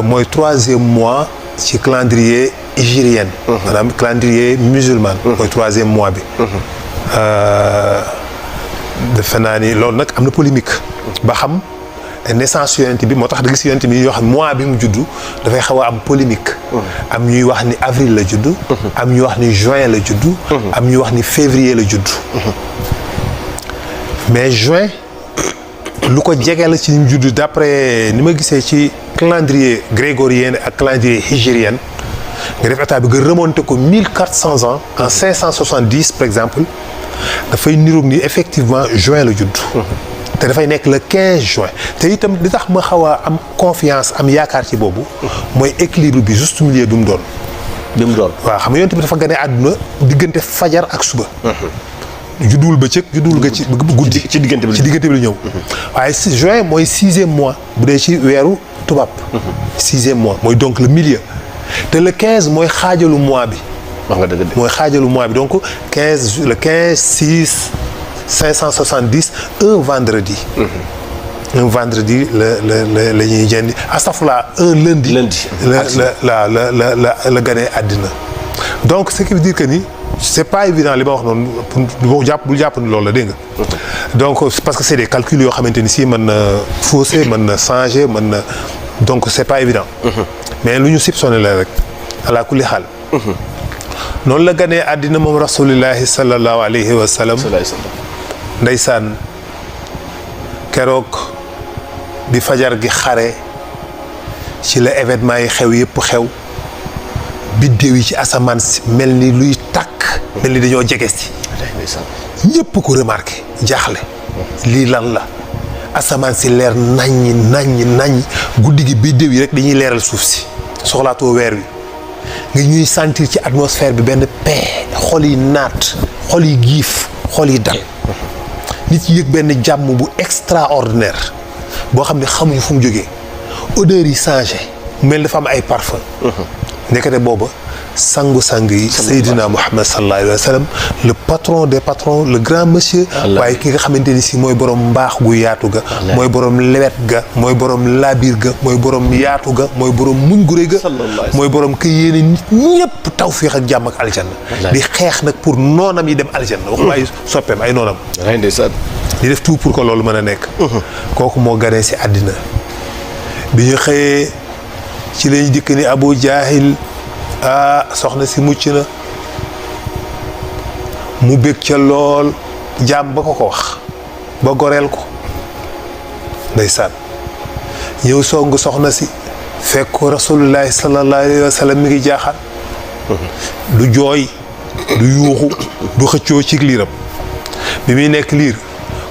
mooy 3e mois ci calendrier hégirien maanaam calendrier musulman mooy 3e mois bi defe naa ni loolu nag am na polémique ba xam naissance yonent bi moo tax da gis yonent bi yoo xam mois bi mu juddu dafay xaw a am polémique am ñuy wax ni avril la juddu am ñuy wax ni juin la juddu am ñuy wax ni février la juddu mais juin lu ko jege la ci ni mu judd d'après ni ma gisee ci calendrier grégorien ak calendrier hégirien nga def état bi nga remonté ko 1400 ans en 570 par exemple dafay niroog ni effectivement juin la judd te dafay nekk le 15 juin te itam li tax ma xaw a am confiance am yaakaar ci boobu mooy équilibre bi juste milieu bi mu doon waaw xam nga yonent bi dafa gane àdduna diggante fajar ak suba judduwul bëccëg judduwul nga ci guddi ci diggante bi la ñëw waaye juin mooy 6e mois bu dee ci weeru tubaab 6e mois mooy donc le milieu te le 15 mooy xaajalu mois bi wax nga dëgg de. mooy xaajalu mois bi donc 15 le 15 6 570 un vendredi. Un vendredi la ñuy jëndi astafurlah un lundi. la ganee àddina. donc ce qui veut dire que ni c'est pas évident li ma wax noonu pour bul jàpp ni loolu la dégg nga. donc parce que c'est des calculs yoo xamante ni si mën na fausser mën na changer mën na donc c'est pas évident. mais lu ñu soupçonné la rek ala kulli xaal. noonu la ganee àddina moom rasulillahi sallallahu alayhi wa sallam. ndeysaan keroog bi fajar gi xare ci la événement yi xew yëpp xew biddéew yi ci asamaan si mel ni luy tàkk mel ni dañoo jege si ñëpp ko remarqué jaaxle lii lan la asamaan si leer naññ guddi gi biddéew yi rek dañuy leeral suuf si soxlaatoo weer wi nga ñuy sentir ci atmosphère bi benn paix xol yi naat xol yi giif xol yi dal nit yi yëg benn jàmm bu extraordinaire boo xam ne xamuñu fu mu jógee odeur yi changé mel dafa am ay parfum nekkate booba sangu-sang yi Seydina Muhammad sallallahu alayhi wa sallam le patron des patrons le grand monsieur waaye ki nga xamante ni si mooy borom mbaax gu yaatu ga mooy borom lewet ga mooy borom laabir ga mooy borom yaatu ga mooy borom muñ gu rëy ga mooy borom ka yéene nit ñëpp tawfiix ak jàmm ak aljanna di xeex nag pour noonam yi dem aljanna waxuma ay soppeem ay noonam di def tout pour que loolu mën a nekk kooku moo ganee si àddina bi ñu xëyee ci lañu dikk ni Abu Jaahil soxna si mucc na mu bég ca lool jaam ba ko wax ba goreel ko ndeysaan ñëw songu soxna si fekk ko rasulullahi sallallahu alayhi wa sallam mi ngi jaaxaan du jooy du yuuxu du xëccoo ci liiram bi muy nekk liir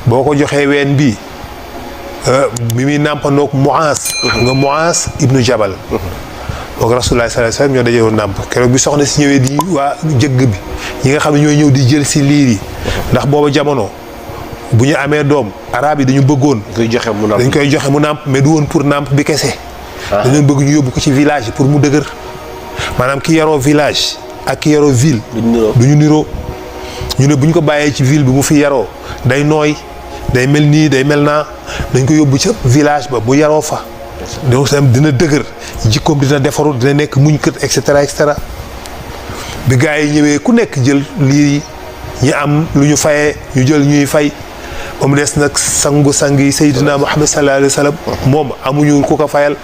boo ko joxee ween bii mi muy nàmpandoog Muaas xam nga Muaas ibnu Jabal boog Rasulullah sallallahu alayhi wasallam ñoo dajee woon nàmp keroog bi soxna si ñëwee di waa jëgg bi ñi nga xam ne ñooy ñëw di jël si liir yi ndax booba jamono bu ñu amee doom arab yi dañu bëggoon dañ koy joxe mu nàmp mais du woon pour nàmp bi kese dañu bëgg ñu yóbbu ko ci village yi pour mu dëgër maanaam ki yaroo village ak ki yaroo ville du ñu niroo ñu ne bu ñu ko bàyyee ci ville bi mu fi yaroo day nooy day mel nii day mel naa dañ ko yóbbu ca village ba mu yaroo fa donc sam dina dëgër jikkoom dina defaru dina nekk muñ kët et cetera et cetera bi gars yi ñëwee ku nekk jël lii ñi am lu ñu fayee ñu jël ñuy fay ba mu des nag sangu-sang yi Seydina Muhammad sallallahu alayhi wa sallam moom amuñu ku ko fayal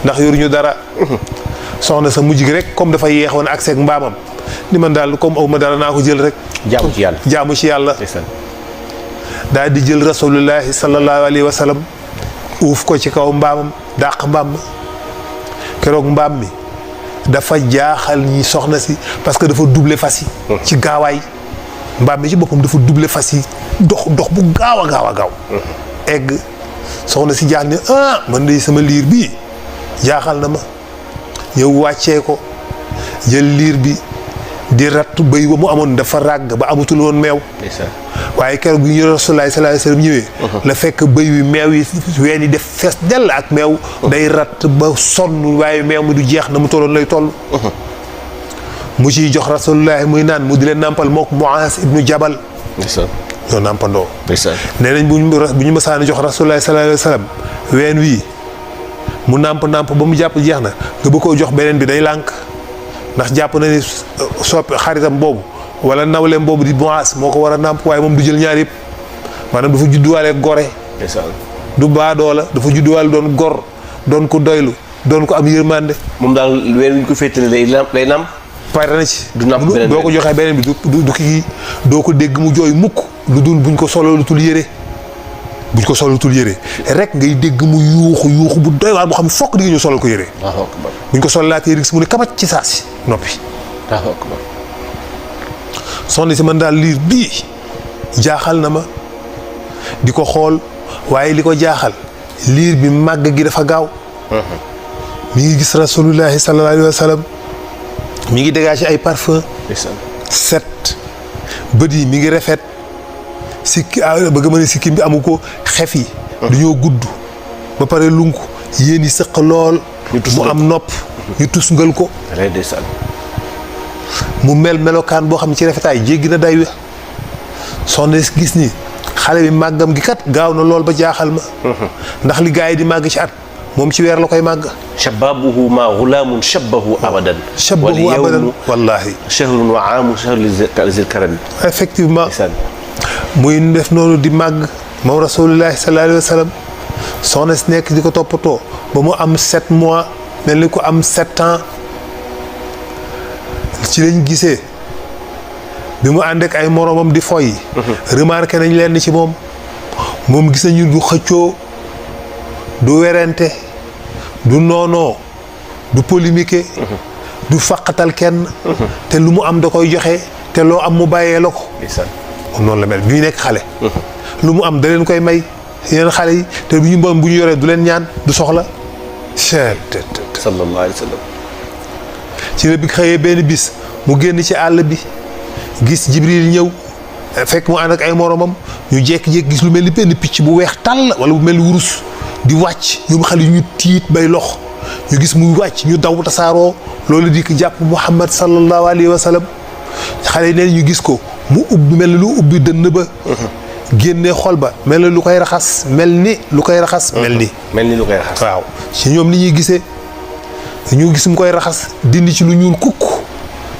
ndax yoruñu dara soxna sa mujj gi rek comme dafa yeexoon ak seeg mbaamam ni man daal comme aw ma dara naa ko jël rek jaamu ci yàlla daal di jël rasulullahi sallallahu alayhi wa sallam uuf ko ci kaw mbaamam dàq mbaam ma keroog mbaam mi dafa jaaxal ñi soxna si parce que dafa doubler fas yi ci gaawaay mbaam mi ci boppam dafa doubler fas yi dox bu gaaw a gaaw egg soxna si jaaxal ni man de sama liir bii jaaxal na ma ñëw wàccee ko jël liir bi di ratt bëy ba mu amoon dafa ràgg ba amatul woon meew waaye keroog bi ñu Rasulullah sallallahu alayhi wasallam ñëwee la fekk bëy wi meew yi ween yi def fees dell ak meew day ratt ba sonn waaye meew mi du jeex na mu tolloon lay toll mu ciy jox Rasulullah muy naan mu di leen nàmpal mook Muaas ibnu Jabal ñoo nàmpandoo nee nañ bu ñu mësaan jox Rasulullah sallallahu alayhi wasallam ween wii mu nàmp ba mu jàpp jeex na nga bëgg koo jox beneen bi day lànk ndax jàpp na ni soppi xaritam boobu wala nawleem boobu di Muaas moo ko war a nàmp waaye moom du jël ñaar yëpp maanaam dafa judduwaale gore du baadoo la dafa judduwaale doon gor doon ko doylu doon ko am yërmande moom daal ween ñu ko féetale lay nàmp pare na ci du nàmp beneen doo ko joxee beneen bi du kii doo ko dégg mu jooy mukk lu dul buñ ko sololutul yére rek ngay dégg mu yuuxu bu doy waar boo xam ne fokk di nga ñu solal ko yére buñ ko solalaatee gis mu ne kamat ci saa si noppi soxna si man daal liir bii jaaxal na ma di ko xool waaye li ko jaaxal liir bi màgg gi dafa gaaw mi ngi gis rasulullahi sallallahu alayhi wa sallam mi ngi dégagé ay parfum set bët yi mi ngi rafet sikki bëgg ma ne sikkim bi amu ko xef yi dañoo gudd ba pare lunk yéen yi sëq lool mu am nopp ñu tusngal ko mu mel melokaan boo xam ne ci rafetaay jéggi na day wi soxna gis ni xale bi màggam gi kat gaaw na lool ba jaaxal ma ndax li gaa yi di màgg ci at moom ci weer la koy màgg shababuhu ma gulaamun shabahu abadan shabahu abadan wallahi shahrun wa aamu shahru zil karami effectivement muy def noonu di màgg moom rasulullahi sallallahu alayhi wa sallam soxna si nekk di ko toppatoo ba mu am 7 mois mel ni ko am 7 ans ci lañ gisee bi mu ànd ak ay moromam di foy remarqué nañ leen ci moom gis nañu du xëccoo du werante du noonoo du polémique du faqatal kenn te lu mu am da koy joxe te loo am mu bàyyee la ko noonu la mel bi ñu nekk xale lu mu am da leen koy may yeneen xale yi te bu ñu yoree du leen ñaan du soxla sallallahu alayhi wa sallam ci la bi xëyee benn bis mu génn ci àll bi gis Jibril ñëw fekk mu ànd ak ay moromam ñu jékki-jékki gis lu mel ni benn picc bu weex tàll wala bu mel ni wurus di wàcc ñoom xale yu ñu tiit bay lox ñu gis muy wàcc ñu daw tasaaroo loolu di ko jàpp Muhammad sallallahu alayhi wa sallam xale yi neen ñu gis ko mu ubbi mel ni lu ubbi dënn ba génnee xol ba mel ni lu koy raxas mel ni lu koy raxas mel ni lu koy raxas waaw ci ñoom ni ñuy gisee ñu gis mu koy raxas dindi ci lu ñuul kukk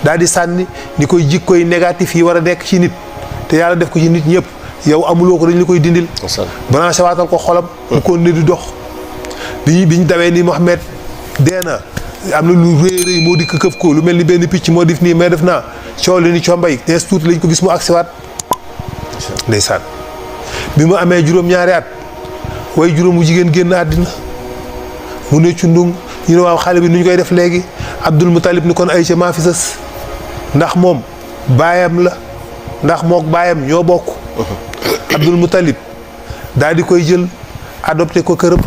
daal di sànni ni koy jikkoy négatif yi war a nekk ci nit te yàlla def ko ci nit ñëpp yow amuloo ko dañ la koy dindil branché waatal ko xolam mu ko ne di dox bi ñu dawee ni Mohamed dee na am na lu rëy moo di këf ko lu mel ni benn picc moo def nii mais def naa coow li ni combay nees tuuti lañ ko gis mu agsiwaat ndeysaan bi mu amee juróom-ñaari at way juróom mu jigéen génn àddina mu ne cundung ñu ne waaw xale bi nu ñu koy def léegi Abdul Mutalib ni kon ay ca maa fi sës ndax moom baayam la ndax mook baayam ñoo bokk Abdul Mutalib daal di koy jël adopté ko këram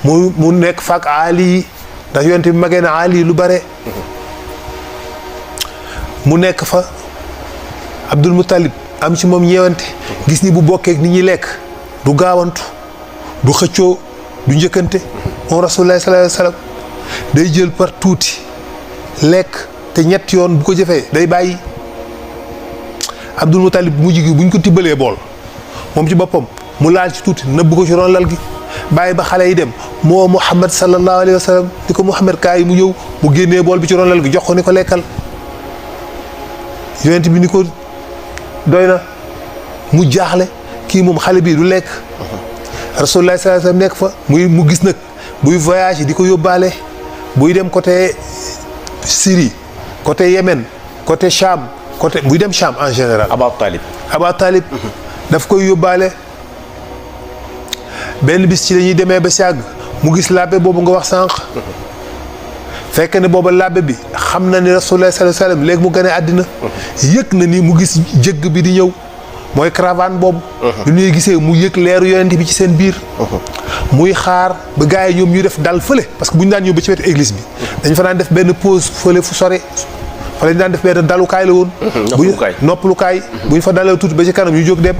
mu nekk faak Ali yi ndax yonte bi magee na Ali lu bare mu nekk fa Abdul Mutalib am ci moom ñeewante gis ni bu bokkeek nit ñi lekk du gaawantu du xëccoo du njëkkante moom rasulullah sallallahu alayhi wa sallam day jël par tuuti lekk te ñett yoon bu ko jëfee day bàyyi Abdul Mutalib mujj gi buñ ko tibbalee bool moom ci boppam mu laal ci tuuti nëbb ko ci ron lal gi bàyyi ba xale yi dem moo Muhammad sallallahu alayhi wa sallam ni ko Muhammad kaay mu ñëw mu génnee bool bi ci ron lal gi jox ko ni ko lekkal yonent bi ni ko doy na mu jaaxle kii moom xale bii du lekk rasulullah sallallahu alayhi wa sallam nekk fa mu gis nag buy voyage di ko yóbbaale buy dem côté Syrie côté Yémen côté Cham côté buy dem Cham en général Aba Talib daf koy yóbbaale benn bis ci lañuy demee ba sàgg mu gis labbe boobu nga wax sànq fekk ne booba labbe bi xam na ni rasulullah sallallahu alayhi wa sallam léegi mu gane àddina yëg na ni mu gis jëgg bi di ñëw mooy caravane boobu lu ñuy gisee mu yëg leeru yonent bi ci seen biir muy xaar ba gars yi ñoom ñu def dal fële parce que bu ñu daan ñëw ba ci wetu église bi dañ fa daan def benn pause fële fu sore fa lañ daan def benn dalukaay la woon noppalukaay bu ñu fa dalee tuuti ba ci kanam ñu jóg dem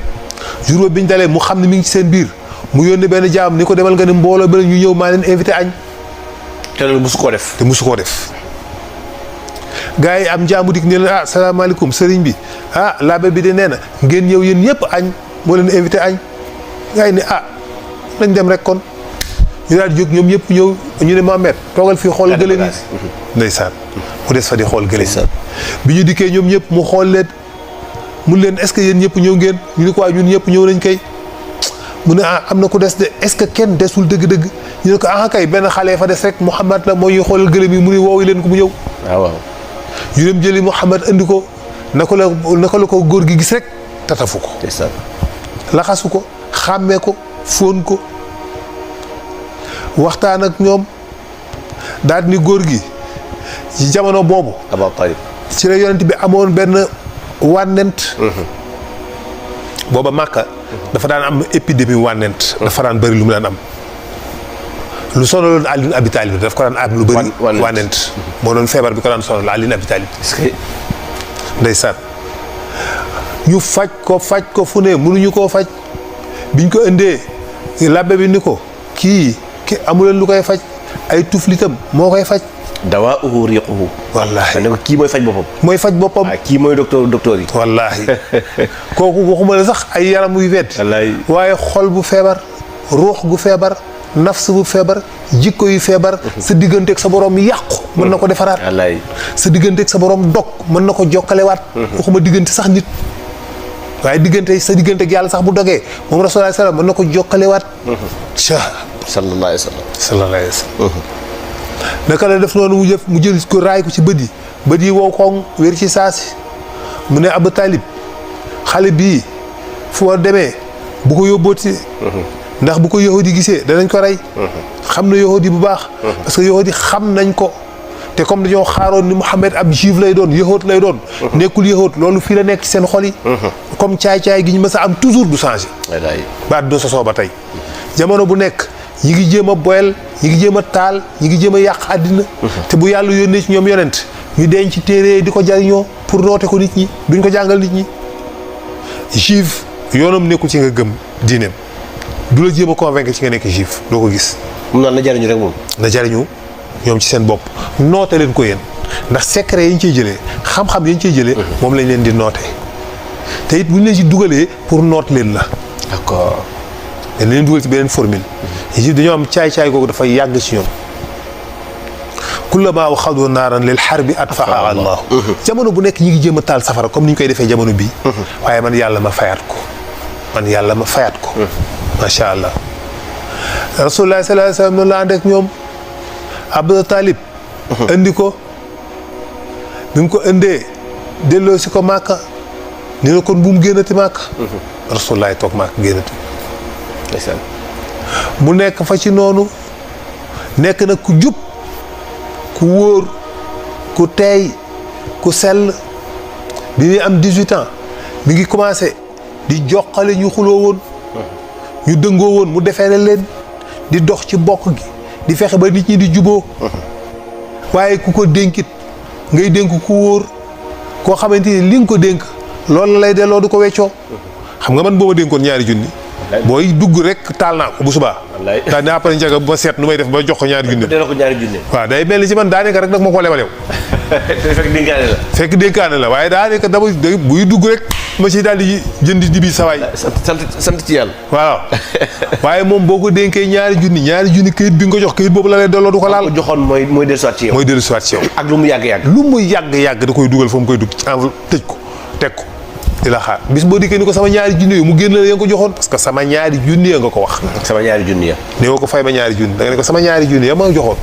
jour bi ñu dalee mu xam ne mi ngi ci seen biir mu yónnee benn jaam ni ko demal nga ne mbooloo ba ñu ñëw maa leen invité añ te loolu musu koo def te musu koo def gars yi am jaamu dik ne leen ah salaamaaleykum sëriñ bi ah labbe bi de nee na ngeen ñëw yéen ñëpp añ moo leen invité añ gars yi ne ah nañ dem rek kon ñu daal di jóg ñoom ñëpp ñëw ñu ne Mohamed toogal fii xool gëléem yi ndeysaan mu des fa di xool gëléem bi ñu dikkee ñoom ñëpp mu xool leen mun leen est-ce que yéen ñëpp ñëw ngeen ñu ne ko waaye ñun ñëpp ñëw nañ kay mu ne ah am na ku des de est-ce que kenn desul dëgg-dëgg ñu ne ko ah kay benn xale fa des rek Mouhamad la moo ñuy xoolal gëléem yi mu ne woowu leen ko mu ñëw waaw ñu dem jëli Mouhamad andi ko naka la ko góor gi gis rek tatafu ko laxasu ko xàmmee ko fóon ko waxtaan ak ñoom daal ni góor gi ci jamono boobu ci la yonent bi amoon benn wànnent booba Màkka dafa daan am épidémie wànnent dafa daan bëri lu mu daan am lu sonaloon Ali ibn Abi Talib daf ko daan am lu bëri wànnent moo doon feebar bi ko daan sonal Ali ibn Abi Talib ndeysaan ñu faj ko fu ne mënuñu koo faj biñ ko indee labbe bi ni ko kii amuleen lu koy faj ay tuflitam moo koy faj dawaahu riquhu. wallaahi ne ko kii mooy faj boppam. mooy faj boppam. waaw kii mooy docteur yi. wallaahi kooku waxuma la sax ay yaram yu wet. wallaahi waaye xol bu feebar ruux gu feebar nafs bu feebar jikko yu feebar. sa digganteeg sa borom yàqu. mën na ko defaraat. wallaahi sa digganteeg sa borom dog mën na ko jokkalewaat. waxuma diggante sax nit. waaye sa digganteeg yàlla sax bu dogee moom Rasulullah sallam mën na ko jokkalewaat. sallallahu alayhi wa sallam. sallallahu alayhi wa sallam. naka la def noonu mu jël ko raay ko ci bët yi wow koŋ wér ci saasi mu ne Abu Talib xale bii fu ma demee bu ko yóbbooti. ndax bu ko yahudi gisee danañ ko rey. xam na yahudi bu baax. parce que yahudi xam nañ ko. te comme dañoo xaaroon ni Muhammad ab juif lay doon yahud lay doon. nekkul yahud loolu fii la nekk ci seen xol yi. comme caay-caay gi ñu mës a am toujours du changé. ba àdduna sosoo ba tey. jamono bu nekk ñi ngi jéem a boyal ñi ngi jéem a taal ñi ngi jéem a yàq àddina. te bu yàlla yónnee ci ñoom yonent ñu denc ci téere di ko jariñoo pour noote ko nit ñi duñ ko jàngal nit ñi. juif yoonam nekkul ci nga gëm diineem du la jéem a convaincre ci nga nekk juif doo ko gis. mun naa na jariñu rek moom. na jariñu ñoom ci seen bopp noote leen ko yéen ndax secret yi ñu ciy jëlee xam-xam yi ñu ciy jëlee. moom lañ leen di noote te it bu ñu leen ci dugalee pour noot leen la. d'accord. dañ leen dugal ci beneen formule. juif dañoo am caay-caay googu dafay yàgg ci ñoom. kullamaa waxadu naaran lil harbi atfaa Allah. jamono bu nekk ñi ngi jéem a taal safara comme ni ñu koy defee jamono bii. waaye man yàlla ma fayaat ko. macha allah. rasulullah sallallahu alayhi wa sallam noonu la ànd ak ñoom. Abu Talib. indi ko. bi mu ko indee delloo si ko Màkka. ni na kon bu mu génnati Màkka. rasulullah toog Màkka génnati. mu nekk fa ci noonu. nekk na ku jub. ku wóor. ku teey. ku sell. bi muy am 18 ans. mi ngi commencé di joxale ñu xuloo woon. ñu dëngoo woon mu defee leen. di dox ci bokk gi. di fexe ba nit ñi di juboo waaye ku ko dénkit ngay dénk ku wóor koo xamante ni li nga ko dénk loolu la lay delloo du ko weccoo xam nga man boo ma dénkoon ñaari junni booy dugg rek taal naa ko bu subaa daa ne après njaga ba seet nu may def ba jox ko ñaari junni waaw day mel ni ci man daanaka rek nag ma ko lebalew fekk dénkaane la waaye daanaka dama buy dugg rek ma ci daal di jëndi di bi sawaay sant ci yàlla waaw waaye moom boo ko dénkee ñaari junni këyit bi nga ko jox këyit boobu la lay delloo du ko laal ko joxoon mooy dellusiwaat ci yow mooy dellusiwaat ci yow ak lu mu yàgg-yàgg lu mu yàgg-yàgg da koy dugal fa mu koy dugg ci enveloppe tëj ko teg ko di la xaar bis boo dikkee ni ko sama ñaari junni yi mu génn la ya nga ko joxoon parce que sama ñaari junni ya nga ko wax sama ñaari junni ya ne nga ko fay ma ñaari junni da nga ne ko sama ñaari junni ya ma joxoon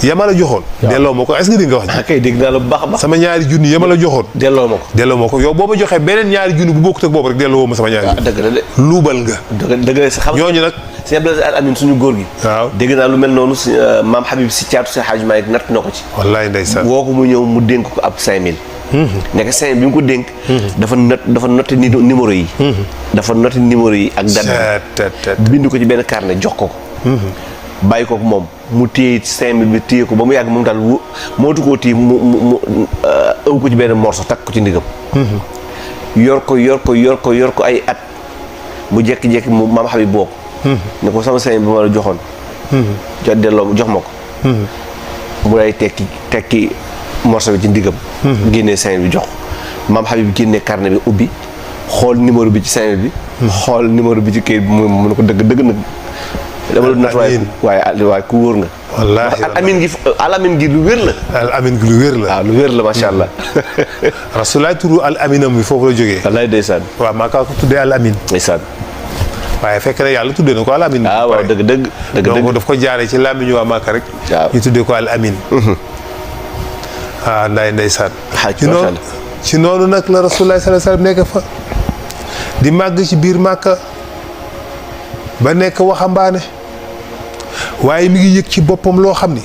yama la joxoon delloo ma ko est-ce que dégg nga wax kay dégg naa la bu baax a baax sama ñaari junni yama la joxoon delloo ma ko yow boo ma joxee beneen ñaari junni bu bokkut ak boobu rek delloo woo ma sama ñaari junni dëgg la de luubal nga dëgg la xam ñooñu nag sëñ Abdou Amin suñu góor gi waaw dégg naa lu mel noonu maam Habib si caatu si Hadj Malick natt na ko ci wallaay ndeysaan woo ko mu ñëw mu dénk ko ab 5000 nekk 5000 bi mu ko dénk dafa noté numéro yi dafa noté numéro yi ak date bind ko ci benn carnet jox ko bàyyi ko moom mu téye 5000 bi téye ko ba mu yàgg moom daal mootu koo téye mu ëw ko ci benn morso takk ko ci ndigam yor ko ay at mu jekki-jekki mu maam Habib boo ko ne ko sama 5000 bi ma la joxoon jox ma ko mu lay tekki morso bi ci ndigam génnee 5000 bi jox maam Habib génnee carnet bi ubbi xool numéro bi ci 5000 bi xool numéro bi ci kayit bi mu ne ko dëgg nag dama la nat waaye ku wóor nga wallaahi al amin gi lu wér la waaw lu wér la macha allah rasulaay turu al aminam bi foofu la jógee wallaay ndeysaan waaw maa kaa ko tuddee al amin ndeysaan waaye fekk na yàlla tuddee na ko al amin waaw dëgg donc daf ko jaaree ci làmmiñu waa Màkka rek ñu tuddee ko al amin waaw ndeysaan ci noonu nag la rasulaay sallallahu alayhi wasallam nekk fa di màgg ci biir Màkka ba nekk waxambaane waaye mi ngi yëg ci boppam loo xam ni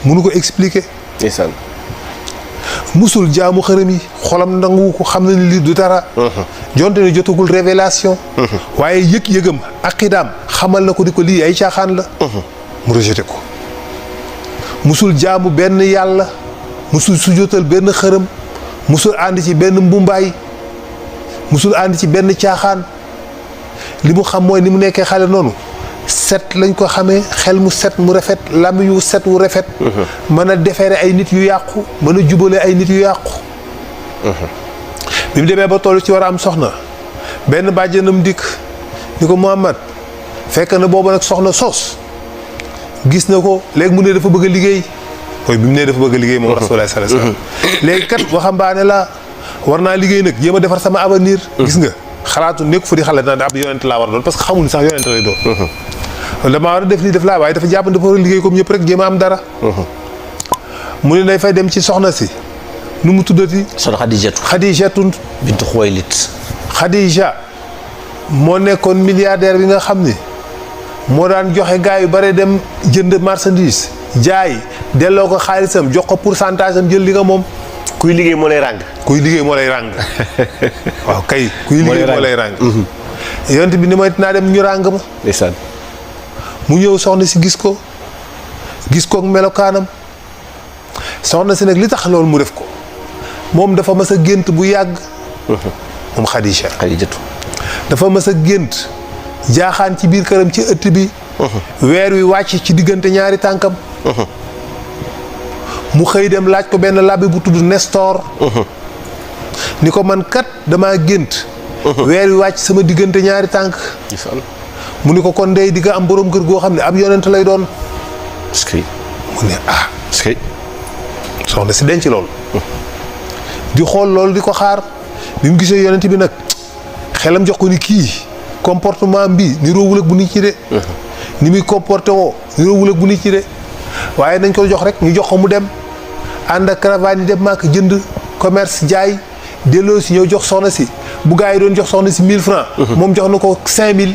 mënu ko expliquer. ndeysaan musul jaamu xërëm yi xolam nangu ko xam na ni lii du dara. jonte ne jotagul révélation. waaye yëg-yëgam aqidaam xamal na ko di ko lii ay caaxaan la. mu rejeté ko. musul jaamu benn yàlla musul sujjóotal benn xërëm musul ànd ci benn mbumbaay musul ànd ci benn caaxaan li mu xam mooy ni mu nekkee xale noonu set lañ ko xamee xel mu set mu rafet làmmiñ wu set wu rafet. mën a defeere ay nit yu yàqu mën a jubale ay nit yu yàqu. bi mu demee ba toll ci war a am soxna benn bàjjanam dikk ni ko Muhammad fekk na boobu nag soxna sos gis na ko léegi mu ne dafa bëgg a liggéey mooy bi mu ne dafa bëgg a liggéey moom Rasulullah sallallahu alayhi wasallam léegi kat waxambaane la war naa liggéey nag jéem a defar sama avenir. gis nga xalaatu nekk fa di xalaat naa ab yonent laa war a doon parce que xamul sax yonent lay doon. damaa war a def lii def laa waaye dafa jàpp dafa war a liggéey comme ñëpp rek jéem a am dara. mu ne day fay dem ci soxna si nu mu tuddati. soxna Xadijatu. Xadijatu bintu Xuwaylid. Xadija moo nekkoon milliardaire bi nga xam ni moo daan joxe gars yu bare dem jënd marchandise jaay delloo ko xaalisam jox ko pourcentage am jël li nga moom. kuy liggéey moo lay ràng. kuy liggéey moo lay ràng waaw kay. kuy liggéey moo lay ràng. yonent bi ni ma naa dem ñu ràng ma. ndeysaan. mu ñëw soxna si gis ko ak melokaanam soxna si nag li tax loolu mu def ko moom dafa mas a gént bu yàgg. moom Xadijatu dafa mas a gént jaaxaan ci biir këram ci ëtt bi. weer wi wàcc ci diggante ñaari tànkam. mu xëy dem laaj ko benn labbi bu tudd Nestor. ni ko man kat damaa gént. weer wi wàcc sama diggante ñaari tànk. mu ni ko kon dey di nga am boroom kër goo xam ne ab yonent lay doon. est-ce que. mu ne est-ce que. soxna si denc loolu. di xool loolu di ko xaar bi mu gisee yonent bi nag xelam jox ko ni kii comportement bi ni roowul ak bu nit ci de. ni muy comporté woo ni roowul ak bu nit ci de waaye nañ ko jox rek ñu jox ko mu dem ànd ak caravane yi dem maak jënd commerce jaay delloo si ñëw jox soxna si bu gaa yi doon jox soxna si 1000 francs moom jox na ko 5000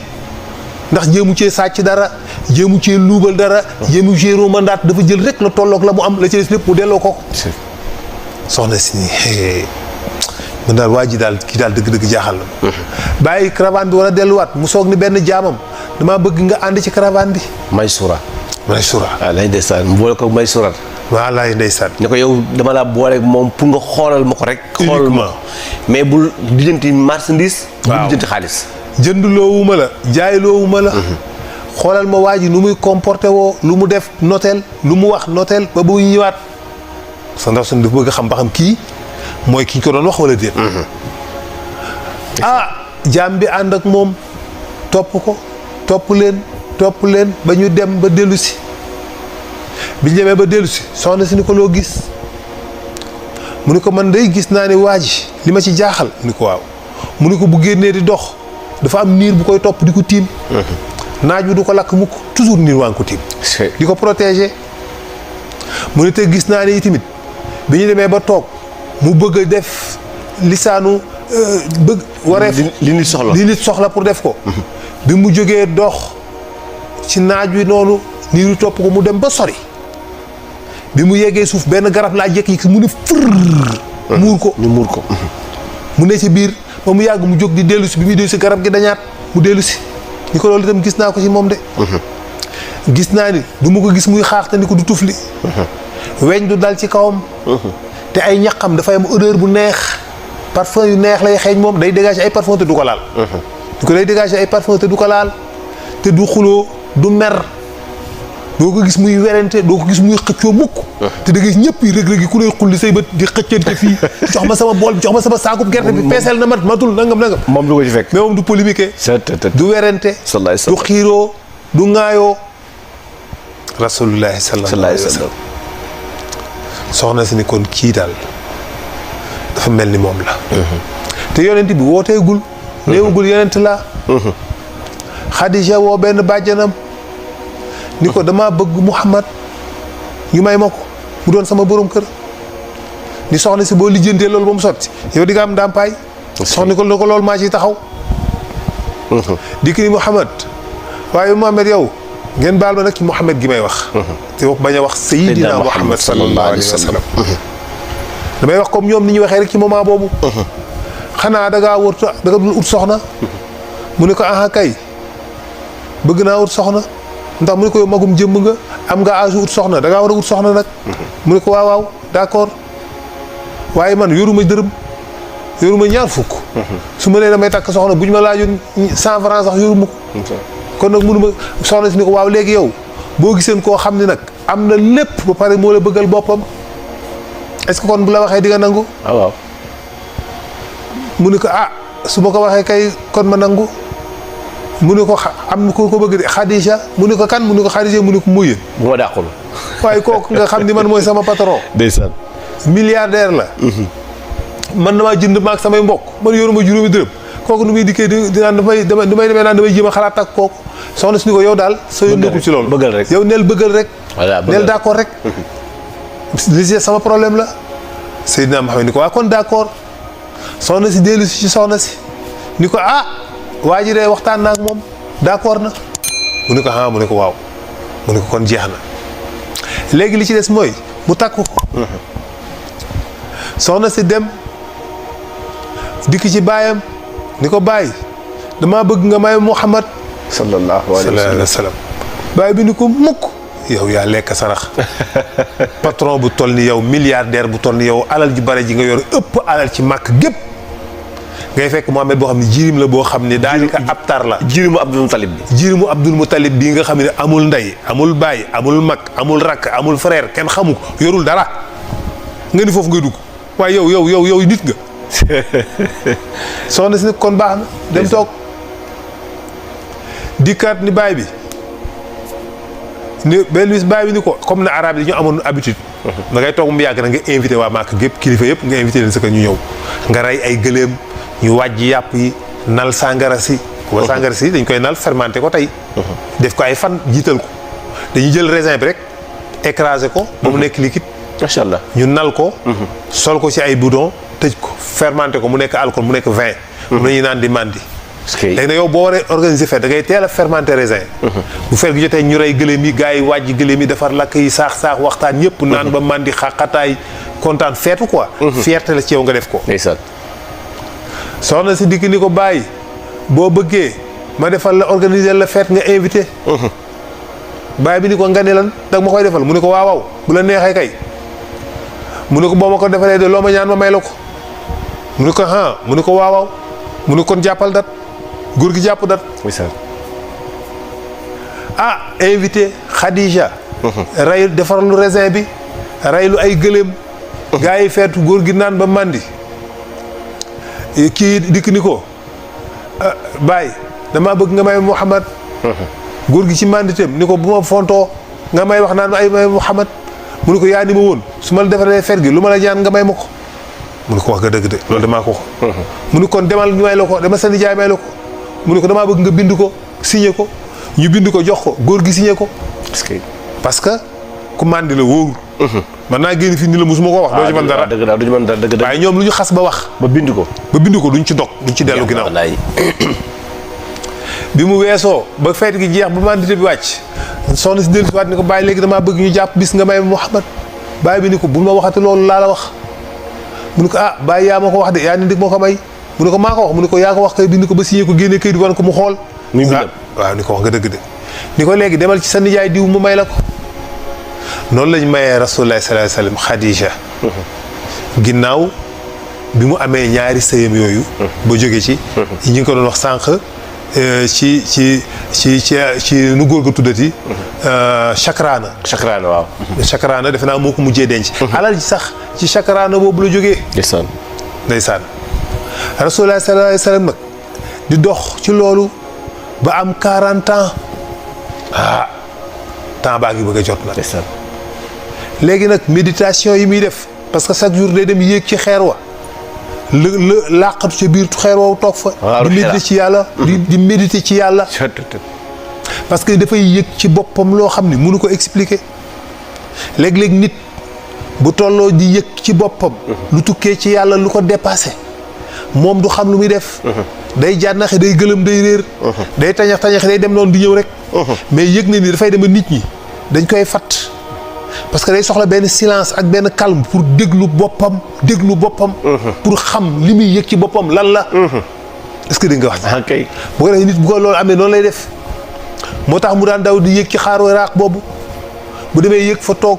ndax jéemu cee sàcc dara jéemu cee luubal dara jéemu cee romandaat dafa jël rek la tolloog la mu am la ci des lépp mu delloo ko soxna si nii man daal waa ji daal kii daal dëgg-dëgg jaaxal na bàyyi caravane bi war a delluwaat mu soog ni benn jaamam damaa bëgg nga ànd ci caravane bi. Maysura. waaw lay ndeysaan mu boole ko Maysura. waaw laay ndeysaan. ne ko yow dama laa boole moom pour nga xoolal ma ko rek. xoolal ma mais bul lijjanti marchandise. waaw bul lijjanti xaalis. jëndloowuma la jaayloowuma la. xoolal ma waa ji nu muy comporté woo lu mu def noteel lu mu wax noteel ba bu ñëwaat. sa ndaw suñu dafa bëgg a xam ba xam kii mooy ki ñu ko doon wax wala déet. jaam bi ànd ak moom topp ko topp leen ba ñu dem ba dellu si bi ñu demee ba dellu si soxna si ni ko loo gis mu ni ko man day gis naa ne waa ji li ma ci jaaxal mu ni ko waaw mu ni ko bu génnee di dox dafa am niir bu koy topp di ko tiim. naaj bi du ko lakk mukk toujours niir waa ngi ko tiim. di ko protéger mu ni te gis naa ne itamit bi ñu demee ba toog mu bëgg a def lisaanu bëgg wareef li nit soxla pour def ko. bi mu jógee dox ci naaj wi noonu niiru topp ko mu dem ba sori bi mu yeggee suuf benn garab laa jékki mu ne fër muur ko mu ne ci biir ba mu yàgg mu jóg di dellu si bi muy dellu si garab gi dañaat mu dellu si ni ko loolu itam gis naa ko ci moom de. gis naa ni du ma ko gis muy xaax te ni ko du tufli. weñ du dal ci kawam. te ay ñaqam dafay am odeur bu neex parfum yu neex lay xeeñ moom day dégager ay parfum te du ko laal. du ko day dégager ay parfum te du ko laal te du xuloo du mer doo ko gis muy werante doo ko gis muy xëccoo mukk. te da ngay ñëpp yi rëg-rëg yi ku lay xulli say bët di xëccante fii jox ma sama bool jox ma sama saakub gerte bi peeseel na matul nangam. moom du ko ci fekk. mais moom du polémique. du werante. du xiiroo du ŋaayoo. rasulullahi sallallahu alayhi wa sallam. soxna si ni kon kii daal dafa mel ni moom la. te yonent bi wooteegul. néewugul yonent la. Xadija woo benn bàjjanam ni ko dama bëgg Muhammad ñu may ma ko mu doon sama borom kër ni soxna si boo lijjantee loolu ba mu sotti yow di nga am ndàmpaay. soxna ko loolu maa ciy taxaw. di ki ni Muhammad waaye Muhammad yow ngeen baal ma nag ci Muhammad gi may wax. te bañ a wax Seydina Muhammad sallallahu alayhi wa sallam. damay wax comme ñoom ni ñu waxee rek ci moment boobu. xanaa da nga dul ut soxna. mu ne ko aha kay bëgg naa ut soxna ndax mu ne ko yow magum jëmm nga am nga âge ut soxna da ngaa war a ut soxna nag. mu ne ko waaw d'accord waaye man yoruma dërëm yoruma ñaar fukk. su ma nee damay takk soxna bu ñu ma laajoon 100 francs sax yoruma ko. kon nag mënuma soxna si ni ko waaw léegi yow boo giseen koo xam ne nag am na lépp ba pare moo la bëggal boppam est-ce que kon bu la waxee di nga nangu. waaw. mu ni ko su ma ko waxee kay kon ma nangu. mu ne ko am na ko bëgg de Khadija mu ne ko kan mu ne ko Khadija mu ne ko muy. bu ma dàqul. waaye kooku nga xam ni man mooy sama patron. ndeysaan. milliardaire la. man damaa jënd maag samay mbokk man yoruma juróomi dërëm kooku nu muy dikkee di naan damay demee naan damay jéem a xalaat ak kooku soxna si ni ko yow daal. sa yoon nekkul ci loolu bëggal rek yow neel bëggal rek. voilà neel d'accord rek. li sama problème la. Seydina Muhammad ni ko waa kon d'accord soxna si dellu si ci soxna si ni ko waa ji de waxtaan na ak moom d'accord na mu ne ko mu ne ko waaw mu ne ko kon jeex na léegi li ci des mooy mu takk ko. soxna si dem dikk ci baayam ni ko bàyyi damaa bëgg nga may Muhammad sallallahu alayhi wa sallam. baay bi ni ko mukk yow yaa lekk sarax patron bu toll ni yow milliardaire bu toll ni yow alal ji bare ji nga yor ëpp alal ci màkk gépp ngay fekk Muhammad boo xam ne jirim la boo xam ne daanaka ab tar la. jirimu Abdul Mutalib bi. jirimu Abdul Mutalib bii nga xam ne amul ndey amul baay amul mag amul rakk amul frère kenn xamu ko yorul dara nga ni foofu ngay dugg waaye yow nit nga. soxna si ne kon baax na dem toog dikkaat ni baay bi ni benn bis baay bi ni ko comme na arabe yi dañu amoon habitude. da ngay toog mu yàgg na nga invité waa Màkka gépp kilifa yëpp nga invité leen sa kër ñu ñëw nga rey ay gëléem. ñu wàjji yàpp yi nal sàngara si ba sàngara si dañ koy nal fermenté ko tey def ko ay fan jiital ko dañuy jël raisin bi rek écrasé ko ba mu nekk liquide macha allah ñu nal ko sol ko ci ay bidon tëj ko fermenté ko mu nekk alcool mu nekk vin mu nañuy naan di mandi léegi nag yow boo waree organiser fête da ngay teel a fermenté raisin bu fekk gi jotee ñu rey gëléem yi gars yi wàjji gëléem yi defar lakk yi saax waxtaan ñëpp naan ba mandi xaqataay kontaan feetu quoi fierté la ci yow nga def ko soxna si dikk ni ko bàyyi boo bëggee ma defal la organiser la fête nga invité. bàyyi bi ni ko nga ne lan dag ma koy defal mu ne ko waaw bu la neexee kay mu ne ko boo ma ko defalee de loo ma ñaan ma may la ko mu ne ko mu ne ko waaw mu ne kon jàppal dat góor gi jàpp dat. invité Khadija. ray defar lu raisin bi ray lu ay gëléem. gaa yi feetu góor gi naan ba màndi. kii dikk ni ko Baye damaa bëgg nga may Muhammad góor gi ci manditeem ni ko bu ma fontoo nga may wax naan ay may Muhammad mu ne ko yaa ni ma woon su ma la defaree fet gi lu ma la ñaan nga may ma ko mu ne ko wax nga dëgg de loolu damaa ko mu ne kon demal ñu may la ko dama sa nijaay may la ko mu ne ko damaa bëgg nga bind ko signé ko ñu bind ko jox ko góor gi signé ko parce que ku mandi la wóorul man naa génn fii ni la musuma ko wax doo ci mën dara dëgg waaye ñoom lu ñu xas ba wax ba bind ko duñ ci dog duñ ci dellu ginnaaw bi mu weesoo ba feet gi jeex ba mandité bi wàcc soxna si dellu si waat ni ko bàyyi léegi damaa bëgg ñu jàpp bis nga may Muhammad bàyyi bi ni ko bu ma waxati loolu laa la wax mu ne ko bàyyi yaa ma ko wax de yaa ni ndig moo ko may mu ne ko maa ko wax mu ne ko yaa ko wax kay bind ko ba signé ko génne kayit wan ko mu xool waaw ni ko wax nga dëgg de ni ko léegi demal ci sa nijaay diw mu may la ko noonu lañ mayee rasulullah sallallahu alayhi wasallam Khadija ginnaaw bi mu amee ñaari sëyam yooyu ba jóge ci ñi ngi ko doon wax sànq ci nu góor ga tuddati Chakrana waaw Chakrana defe naa moo ko mujjee denc alal ji sax ci Chakrana boobu la jógee ndeysaan rasulullah sallallahu alayhi wasallam nag di dox ci loolu ba am 40 ans temps baa ngi bëgg a jot nag léegi nag méditation yi muy def parce que chaque jour day dem yéeg ci xeer wa làqatu ca biir xeer woowu toog fa di méditer ci yàlla di méditer ci yàlla parce que dafay yëg ci boppam loo xam ne mënu ko expliquer léeg-léeg nit bu tolloo di yëg ci boppam lu tukkee ci yàlla lu ko dépassé moom du xam lu muy def day jànnaxe day gëlëm day réer day tañax day dem noonu di ñëw rek mais yëg na ni dafay dem nit ñi dañ koy fat parce que day soxla benn silence ak benn calme pour déglu boppam pour xam li muy yëg ci boppam lan la est-ce que dégg nga wax kay bu ko defee nit bu ko loolu amee noonu lay def moo tax mu daan daw di yëg ci xaaru raaq boobu bu demee yëg fa toog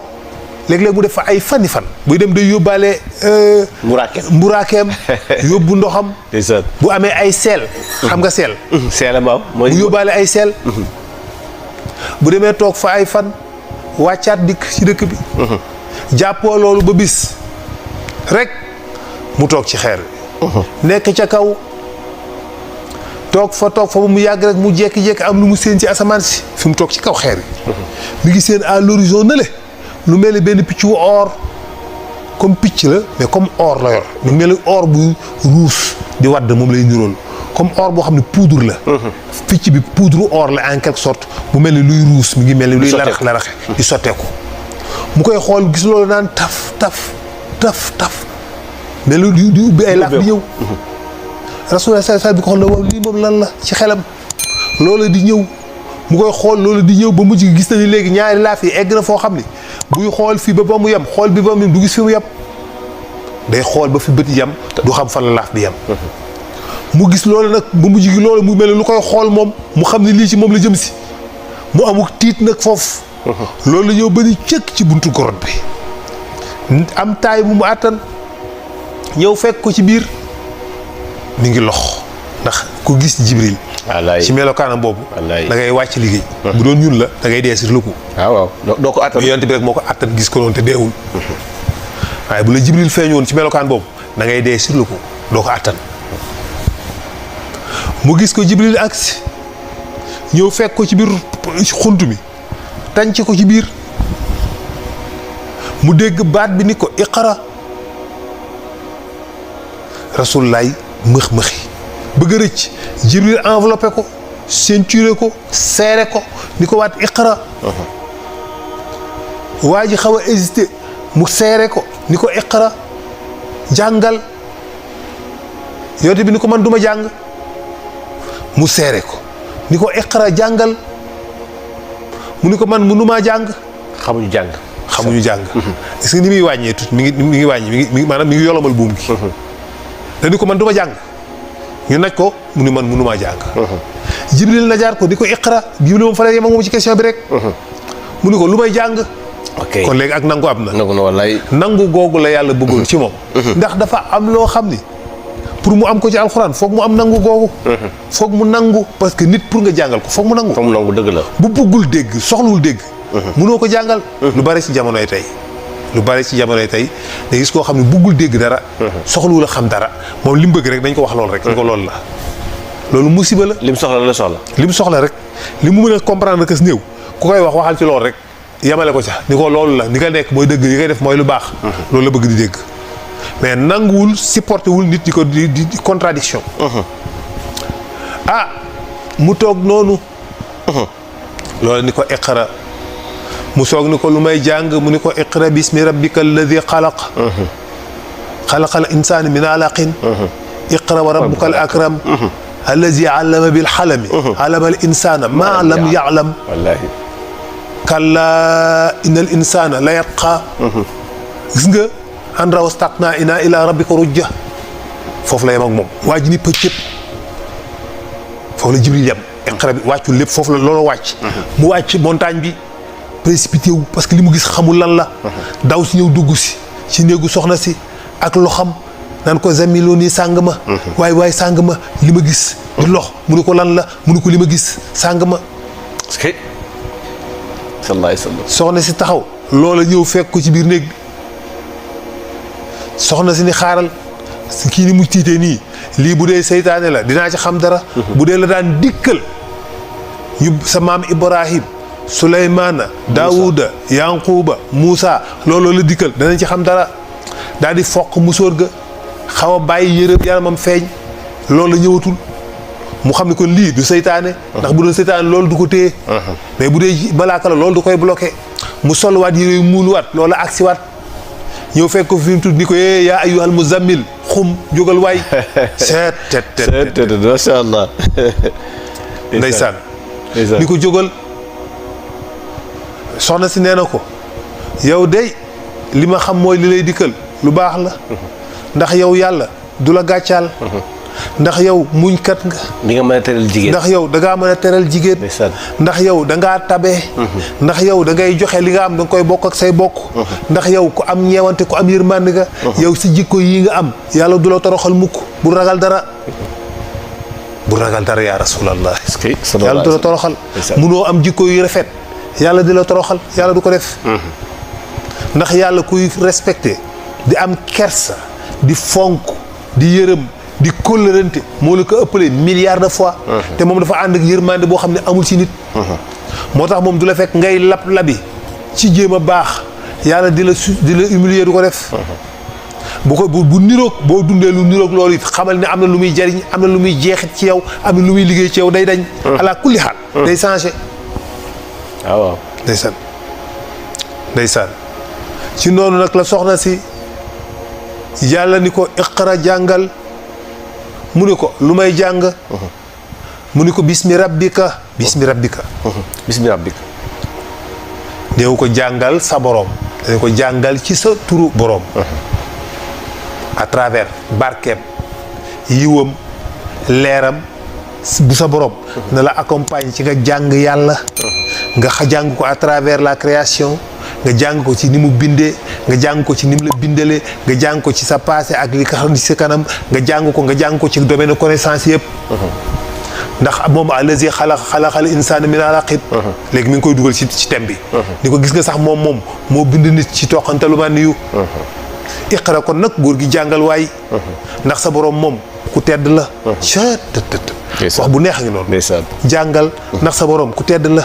léeg-léeg mu def fa ay fan buy dem day yóbbaale mburaakeem yóbbu ndoxam bu amee ay seel xam nga seel mu yóbbaale ay seel bu demee toog fa ay fan wàccaat dikk ci dëkk bi jàppoo loolu ba bis rek mu toog ci xeer nekk ca kaw toog fa ba mu yàgg rek mu jékki-jékki am lu mu séen ci asamaan si fi mu toog ci kaw xeer yi mi ngi séen à l'horizon na le lu mel ni benn picc wu or comme picc la mais comme or la yor mu mel ni or bu ruus di wadd moom lay nirool comme or boo xam ne poudre la picc bi poudre or la en quelque sorte bu mel ni luy ruus mi ngi mel ni luy laraxe di sotteeku mu koy xool gis loolu naan taf mais lu di ubbi ay laaf di ñëw Rasulullah sallallahu alayhi wasallam bi ko xool na waaw lii moom lan la ci xelam loolu di ñëw mu koy xool loolu di ñëw ba mujj gis na ni léegi ñaari laaf yi egg na foo xam ni buy xool fii ba mu yem xool bi ba mu yem du gis fi mu yem day xool ba fi bët yem du xam fan la laaf bi yem mu gis loolu nag ba mujj gi loolu mu mel lu koy xool moom mu xam ne lii ci moom la jëm si mu amuk tiit nag foofu loolu la ñëw ba ni cëkk ci buntu gorot bi am taay bu mu àttan ñëw fekk ko ci biir mi ngi lox ndax ku gis Jibril ci melokaanam boobu da ngay wàcc liggéey bu doon ñun la da ngay dee sur le coup waaw doo ko àttan yonent bi rek moo ko àttan gis ko noonu te deewul waaye bu la Jibril feeñoon ci melokaan boobu da ngay dee sur le coup doo ko àttan mu gis ko Jibril agsi ñëw fekk ko ci biir xunt mi tànc ko ci biir mu dégg baat bi ni ko iqra Rasulullah mëx-mëxi bëgg a rëcc Jibril enveloppé ko ceinturé ko serré ko ni ko waat iqra waa ji xaw a hésité mu serré ko ni ko iqra jàngal yonent bi ni ko man duma jàng mu serré ko ni ko iqra jàngal mu ni ko man mënumaa jàng xamuñu jàng est-ce que ni muy wàññee tuuti mi ngi wàññi mi ngi maanaam mi ngi yolomal buum gi dañu ko man duma jàng ñu naj ko mu ni man mënumaa jàng Jibril najaar ko di ko iqra Jibril moom fa lay yem ak moom ci question bi rek mu ni ko lu may jàng kon léegi ak nangu am na nangu googu la yàlla bëggul ci moom ndax dafa am loo xam ni pour mu am ko ci alxuraan foog mu am nangu googu foog mu nangu parce que nit pour nga jàngal ko foog mu nangu dëgg la bu bëggul dégg soxlawul dégg mënoo ko jàngal lu bari ci jamonoy tey da gis koo xam ne bëggul dégg dara soxlawul a xam dara moom li mu bëgg rek dañ ko wax loolu rek ni ko loolu la loolu musiba la li mu soxla rek li mu mën a comprendre que néew ku koy waxal ci loolu rek yemale ko ca ni ko loolu la ni nga nekk mooy dëgg li ngay def mooy lu baax loolu la bëgg di dégg mais nanguwul supporté wul nit di ko di contradiction mu toog noonu loolu ni ko iqra mu soog ni ko lu may jàng mu ni ko iqra bismi rabbika alladi xalaqal insaana min alaqin iqra wa rabbuka al akram alladi allama bil xalami allama al insaana ma lam ya'lam kalla innal insaana la yatqa gis nga an raw staqna ina ila rabbika rujja foofu la yem ak moom waa ji ni pëccëb foofu la Jibril yem iqra bi wàccul lépp foofu la loolu wàcc mu wàcc montagne bi précipité wu parce que li mu gis xamul lan la daw si ñëw dugg si ci néegu soxna si ak loxam naan ko zamiloo nii sàng ma waaye sàng ma li ma gis di lox mu ne ko lan la mu ne ko li ma gis sàng ma sallallahu alayhi wa sallam soxna si taxaw loola ñëw fekk ko ci biir néeg bi soxna si ni xaaral kii ni mu tiitee nii lii bu dee seytaane la dinaa ci xam dara bu dee la daan dikkal ñu sa maam Ibrahim Suleymaana Daawuda Yanquba Muusa looloo la dikkal danañ ci xam dara daal di foq musóor ga xaw a bàyyi yërëm yaramam feeñ loolu la ñëwatul mu xam ne kon lii du seytaane ndax bu doon seytaane loolu du ko téye mais bu dee malaaka la loolu du koy bloqué mu solwaat yére yu muuluwaat loolu agsiwaat ñëw fekk ko fi mu tudd ni ko yaa ayyuhal muzammil xum jógal waay seet masha Allah ndeysaan ni ko jógal soxna si nee na ko yow dey li ma xam mooy li lay dikkal lu baax la ndax yow yàlla du la gàccaal ndax yow muñkat nga. di nga mën a teral jigéen. ndax yow da ngaa mën a teral jigéen. ndax yow da ngaa tabe. ndax yow da ngay joxe li nga am da nga koy bokk ak say bokk. ndax yow ku am ñeewante ku am yërmande nga. yow si jikko yi nga am yàlla du la toroxal mukk bu ragal dara. bu ragal dara yaa rasulallah. yàlla du la toroxal. munoo am jikko yu rafet yàlla di la toroxal yàlla du ko def. ndax yàlla kuy respecté di am kersa di fonk di yërëm di kóllërante moo la ko ëppalee milliards de fois. te moom dafa ànd ak yërmande boo xam ne amul ci nit. moo tax moom du la fekk ngay labi ci jéem a baax yàlla di la humilier du ko def. bu niroog boo dundee lu niroog loolu it xamal ne am na lu muy jariñ am na lu muy jeexit ci yow am na lu muy liggéey ci yow day dañ. ala kulli xaal. day changé. waaw. ndeysaan ci noonu nag la soxna si yàlla ni ko iqra jàngal mu ni ko lu may jàng. mu ni ko bismi rabbika. bismi rabbika. néew ko jàngal sa borom. dañu ko jàngal ci sa turu borom. à travers barkeem yiwam leeram bu sa borom. na la accompagne ci nga jàng yàlla. nga jàng ko à travers la création. nga jàng ko ci ni mu bindee nga jàng ko ci ni mu la bindalee nga jàng ko ci sa passé ak li xam ci sa kanam nga jàng ko ci domaine connaissance yëpp. ndax moom allazi xalaqal insaana min alaqin. léegi mi ngi koy dugal ci thème bi. ni ko gis nga sax moom moo bind nit ci toqantalu ma niyu. iqra kon nag góor gi jàngal waay. ndax sa borom moom ku tedd la. wax bu neex a ngi noonu. jàngal ndax sa borom ku tedd la.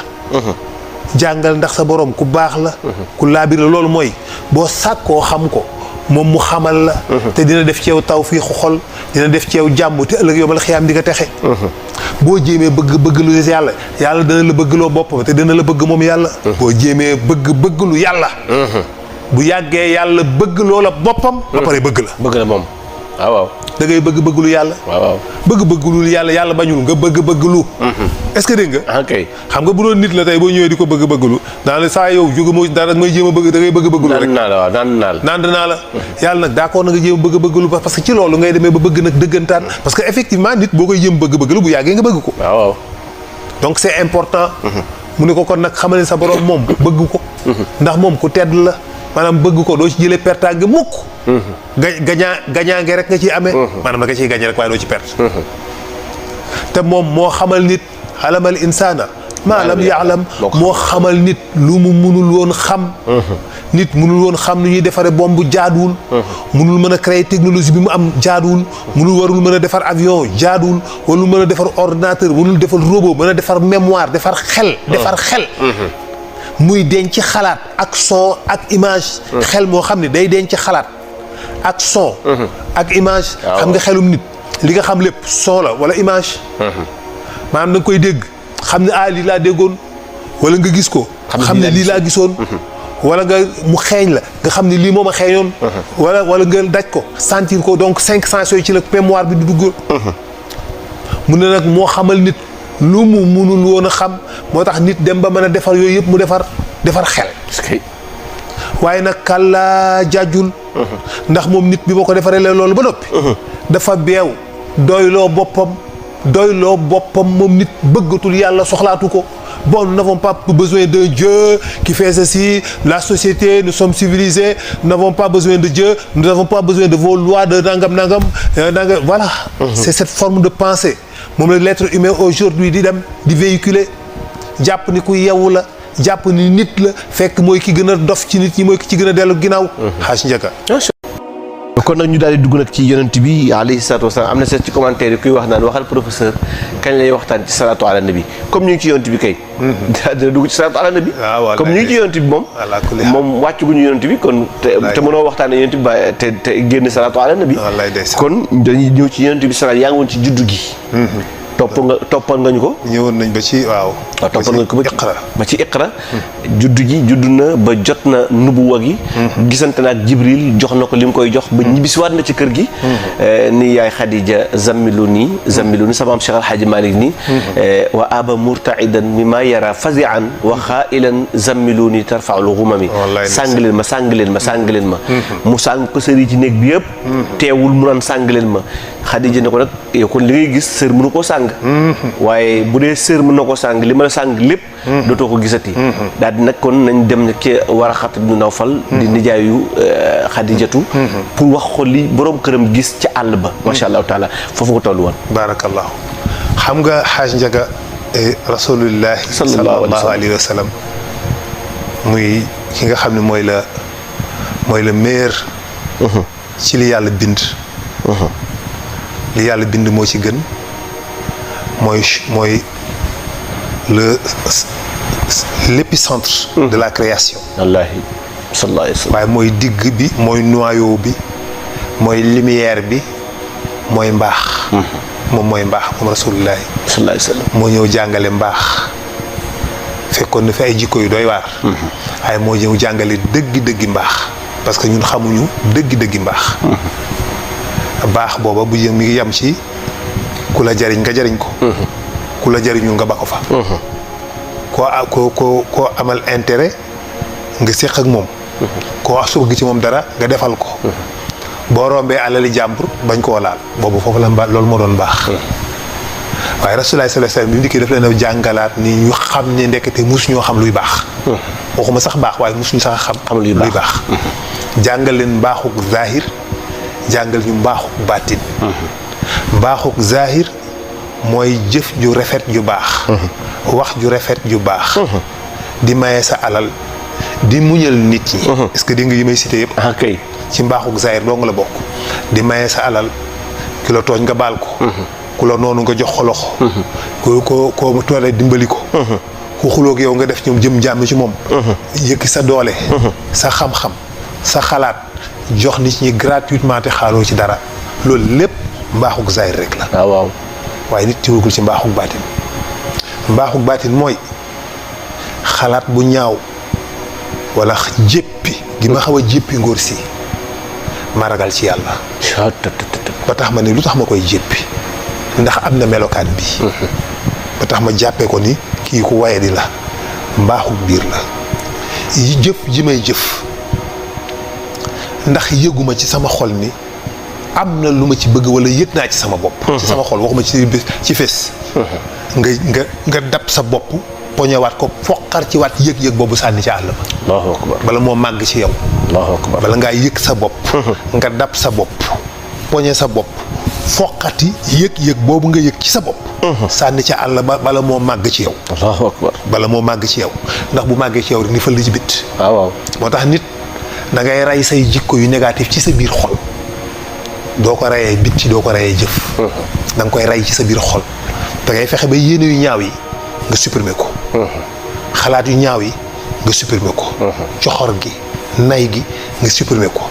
jàngal ndax sa borom ku baax la. ku laabir la loolu mooy boo sàkkoo xam ko moom mu xamal la. te dina def ci yow tawfiixu xol dina def ci yow jàmm te ëllëg yow mal xiyaam di nga texe. boo jéemee bëgg lu yàlla dana la bëgg loo boppam te dina la bëgg moom yàlla. boo jéemee bëgg lu yàlla. bu yàggee yàlla bëgg loola boppam. ba pare bëgg la. bëgg la moom waaw. da ngay bëgg lu yàlla. waaw bëgg lu yàlla bañul nga bëgg lu. est-ce que dégg nga. ok xam nga bu doon nit la tey boo ñëwee di ko bëgg lu naa la saa yow jóge moo dara may jéem a bëgg da ngay bëgg lu rek. naan naa la yàlla nag d'accord na nga jéem a bëgg lu parce que ci loolu ngay demee ba bëgg nag dëggantaan parce que effectivement nit boo koy jéem bëgg lu bu yàggee nga bëgg ko. waaw donc c'est important. mu ne ko kon nag xamal ne sa borom moom bëgg ko. ndax moom ku tedd la. maanaam bëgg ko doo ci jëlee pertaange mukk. gañaange rek nga ciy amee. maanaam da nga ciy gañe rek waaye doo ci perte. te moom moo xamal nit xalamal insaana maa lam yaalam moo xamal nit lu mu munul woon xam. nit munul woon xam nu ñuy defaree bombe jaaduwul. munul mën a créer technologie bi mu am jaaduwul. warul mën a defar avion jaaduwul. warul mën a defar ordinateur warul defar robot mën a defar mémoire defar xel. muy denc ci xalaat ak son ak image. xel moo xam ne day denc ci xalaat ak son. ak image. xam nga xelum nit li nga xam lépp son la wala image. maanaam da nga koy dégg xam ne lii laa déggoon wala nga gis ko. xam ne lii laa gisoon. wala nga mu xeeñ la nga xam ne lii moom a xeeñoon. wala nga daj ko sentir ko donc 5 sens yooyu ci la mémoire bi du dugg. mu ne nag moo xamal nit. lu mu munul woon a xam moo tax nit dem ba mën a defar yooyu yëpp mu defar xel. waaye nag kàllaa jaajul. ndax moom nit bi boo ko defaree loolu ba noppi. dafa beew doyloo boppam moom nit bëggatul yàlla soxlaatu ko. Bon, nous n'avons pas besoin d'un Dieu qui fait ceci, la société, nous sommes civilisés, nous n'avons pas besoin de Dieu, nous n'avons pas besoin de vos lois de nangam. Voilà, c'est cette forme de pensée. Moom la l'être humain aujourd'hui di véhiculer jàpp ni ku yeewu la jàpp ni nit la fekk mooy ki gën a dof ci nit ñi mooy ki ci gën a dellu ginnaaw. xaaj njëkka. kon nag ñu daal di dugg nag ci yonent bi alayhi salaatu wasalaam am na seet ci commentaire yi kuy wax naan waxal professeur kañ lay waxtaan ci salaatu ala nabi comme ñu ngi ci yonent bi kay. dina dugg ci salaatu ala nabi. comme ñu ngi ci yonent bi moom wàcc gu ñu yonent bi kon te mënoo waxtaanee yonent bi ba te génn salaatu ala nabi. kon dañuy ñëw ci yonent bi salaat yaa ngi woon ci juddu gi. toppoon nga ñu ko. ñëwoon nañ ba ci waaw toppoon nga ko ba ci iqra juddu gi juddu na ba jot na nubuwa gi. gisante na ak Jibril jox na ko li mu koy jox ba ñibbisiwaat na ci kër gi. ni yaay Khadija zammiluni sama am Cheikh Al Hadji Malick ni wa aba murtaidan mimma yara fazian wa xailan zammiluni tarfaul ghumami sàng leen ma mu sàng ko sëri ci néeg bi yëpp teewul mu naan sàng leen ma Xadija ne ko nag yow kon li ngay gis sër mënu koo sàng waaye bu dee sër mën na ko sàng li ma la sàng lépp dootoo ko gisati daal di nag kon nañ dem ci Waraxat ibn Nawfal di nijaayu Xadijatu pour wax ko li borom këram gis ci àll ba macha allahu taala foofu ko toll woon barakallahu xam nga xaaj Njaga rasulullahi sallallahu alayhi wa sallam muy ki nga xam ne mooy la meilleur ci li yàlla bind li yàlla bind moo ci gën mooy l'épicentre de la création wallaahi sallallahu alayhi wa sallam waaye mooy digg bi mooy noyau bi mooy lumière bi mooy mbaax moom mooy mbaax moom rasulullahi sallallahu alayhi wa sallam moo ñëw jàngale mbaax fekkoon na fi ay jikko yu doy waar waaye moo ñëw jàngale dëggi mbaax parce que ñun xamuñu dëggi mbaax baax booba bu jëm mi ngi yam ci ku la jariñ nga jariñ ko ku la jariñul nga ba ko fa koo amal intérêt nga séq ak moom koo bëgg ci moom dara nga defal ko boo rombee alali jàmbur bañ koo laal boobu foofu la loolu moo doon baax waaye Rasulullah sallallahu alayhi wasallam bi mu dikkee daf leen a jàngalaat ni ñu xam ne ndekete musu ñoo xam luy baax waxuma sax baax waaye musuñu sax a xam luy baax jàngal leen mbaaxuk zahir jàngal ñu mbaaxuk baatin mbaaxuk zahir mooy jëf ju rafet ju baax wax ju rafet ju baax di maye sa alal di muñal nit ñi est-ce que dégg nga yi may cité yëpp kay ci mbaaxuk zahir doo nga la bokk di maye sa alal ki la tooñ nga baal ko ku la noonu nga jox ko loxo ko toole dimbali ko ku xuloog yow nga def ñoom jëm jàmm ci moom yëkki sa doole sa xam-xam sa xalaat jox nit ñi gratuitement te xaaloo ci dara loolu lépp mbaaxuk zahir rek la waaw waaye nit tiwagul ci mbaaxuk baatin mooy xalaat bu ñaaw wala jéppi gi ma xaw a jéppi ngóor si ma ragal ci yàlla ba tax ma ne lu tax ma koy jéppi ndax am na melokaan bi ba tax ma jàppee ko ni kii ku waye di la mbaaxuk biir la yi jëf ji may jëf ndax yëguma ci sama xol ni am na lu ma ci bëgg wala yëg naa ci sama bopp ci sama xol waxuma ci fés nga dab sa bopp poñewaat ko foqar ci waat yëg-yëg boobu sànni ci àll ba Allahu akbar bala moo màgg ci yow Allahu akbar bala ngaa yëg sa bopp nga dab sa bopp poñe sa bopp foqati yëg-yëg boobu nga yëg ci sa bopp sànni ci àll ba bala moo màgg ci yow Allahu akbar bala moo màgg ci yow ndax bu màggee ci yow rek ni fël li ci bit waaw moo tax nit da ngay rey say jikko yu négatif ci sa biir xol doo ko reyee bitti doo ko reyee jëf da nga koy rey ci sa biir xol da ngay fexe ba yéene yu ñaaw yi nga supprimer ko xalaat yu ñaaw yi nga supprimer ko coxor gi nay gi nga supprimer ko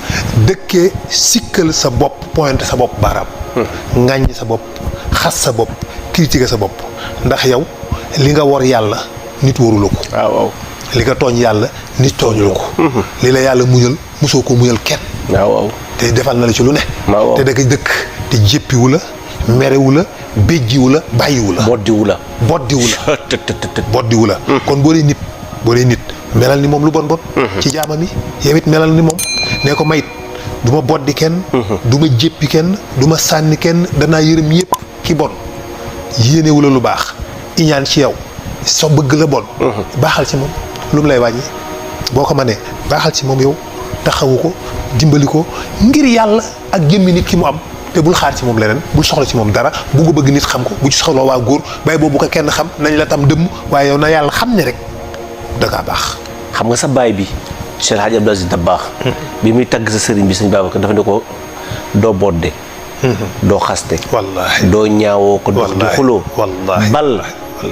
dëkkee sikkal sa bopp pointé sa bopp baaraam ŋàññ sa bopp xas sa bopp critiquer sa bopp ndax yow li nga war yàlla nit warula ko waaw li nga tooñ yàlla nit tooñu ko li la yàlla muñal mosoo ko muñal kenn waaw te defal na la ci lu ne waaw te da nga dëkk te jéppiwu la merewu la béjjiwu la bàyyiwu la boddiwu la kon boo dee nit melal ni moom lu bon ci jaamam yi yow it melal ni moom ne ko mayit du ma boddi kenn du ma jéppi kenn du ma sànni kenn danaa yërëm yëpp ki bon yéenewu la lu baax iñaan ci yow so bëgg la bon baaxal ci moom lu mu lay wàññi boo ko mënee baaxal ci moom yow taxawu ko dimbali ko ngir yàlla ak jëmmi nit ki mu am te bul xaar ci moom leneen bul soxla ci moom dara bu nga bëgg nit xam ko bu ci soxla waa góor bay boobu ko kenn xam nañ la tam dëmm waaye yow na yàlla xam ne rek da ngaa baax. xam nga sa baay bi Cheikh Hadj Abdou Aziz Dabakh bi muy tagg sa sëriñ bi sëñ Babacar dafa ne ko doo bodde doo xaste wallaahi doo ñaawoo ko dox di xuloo wallaahi bal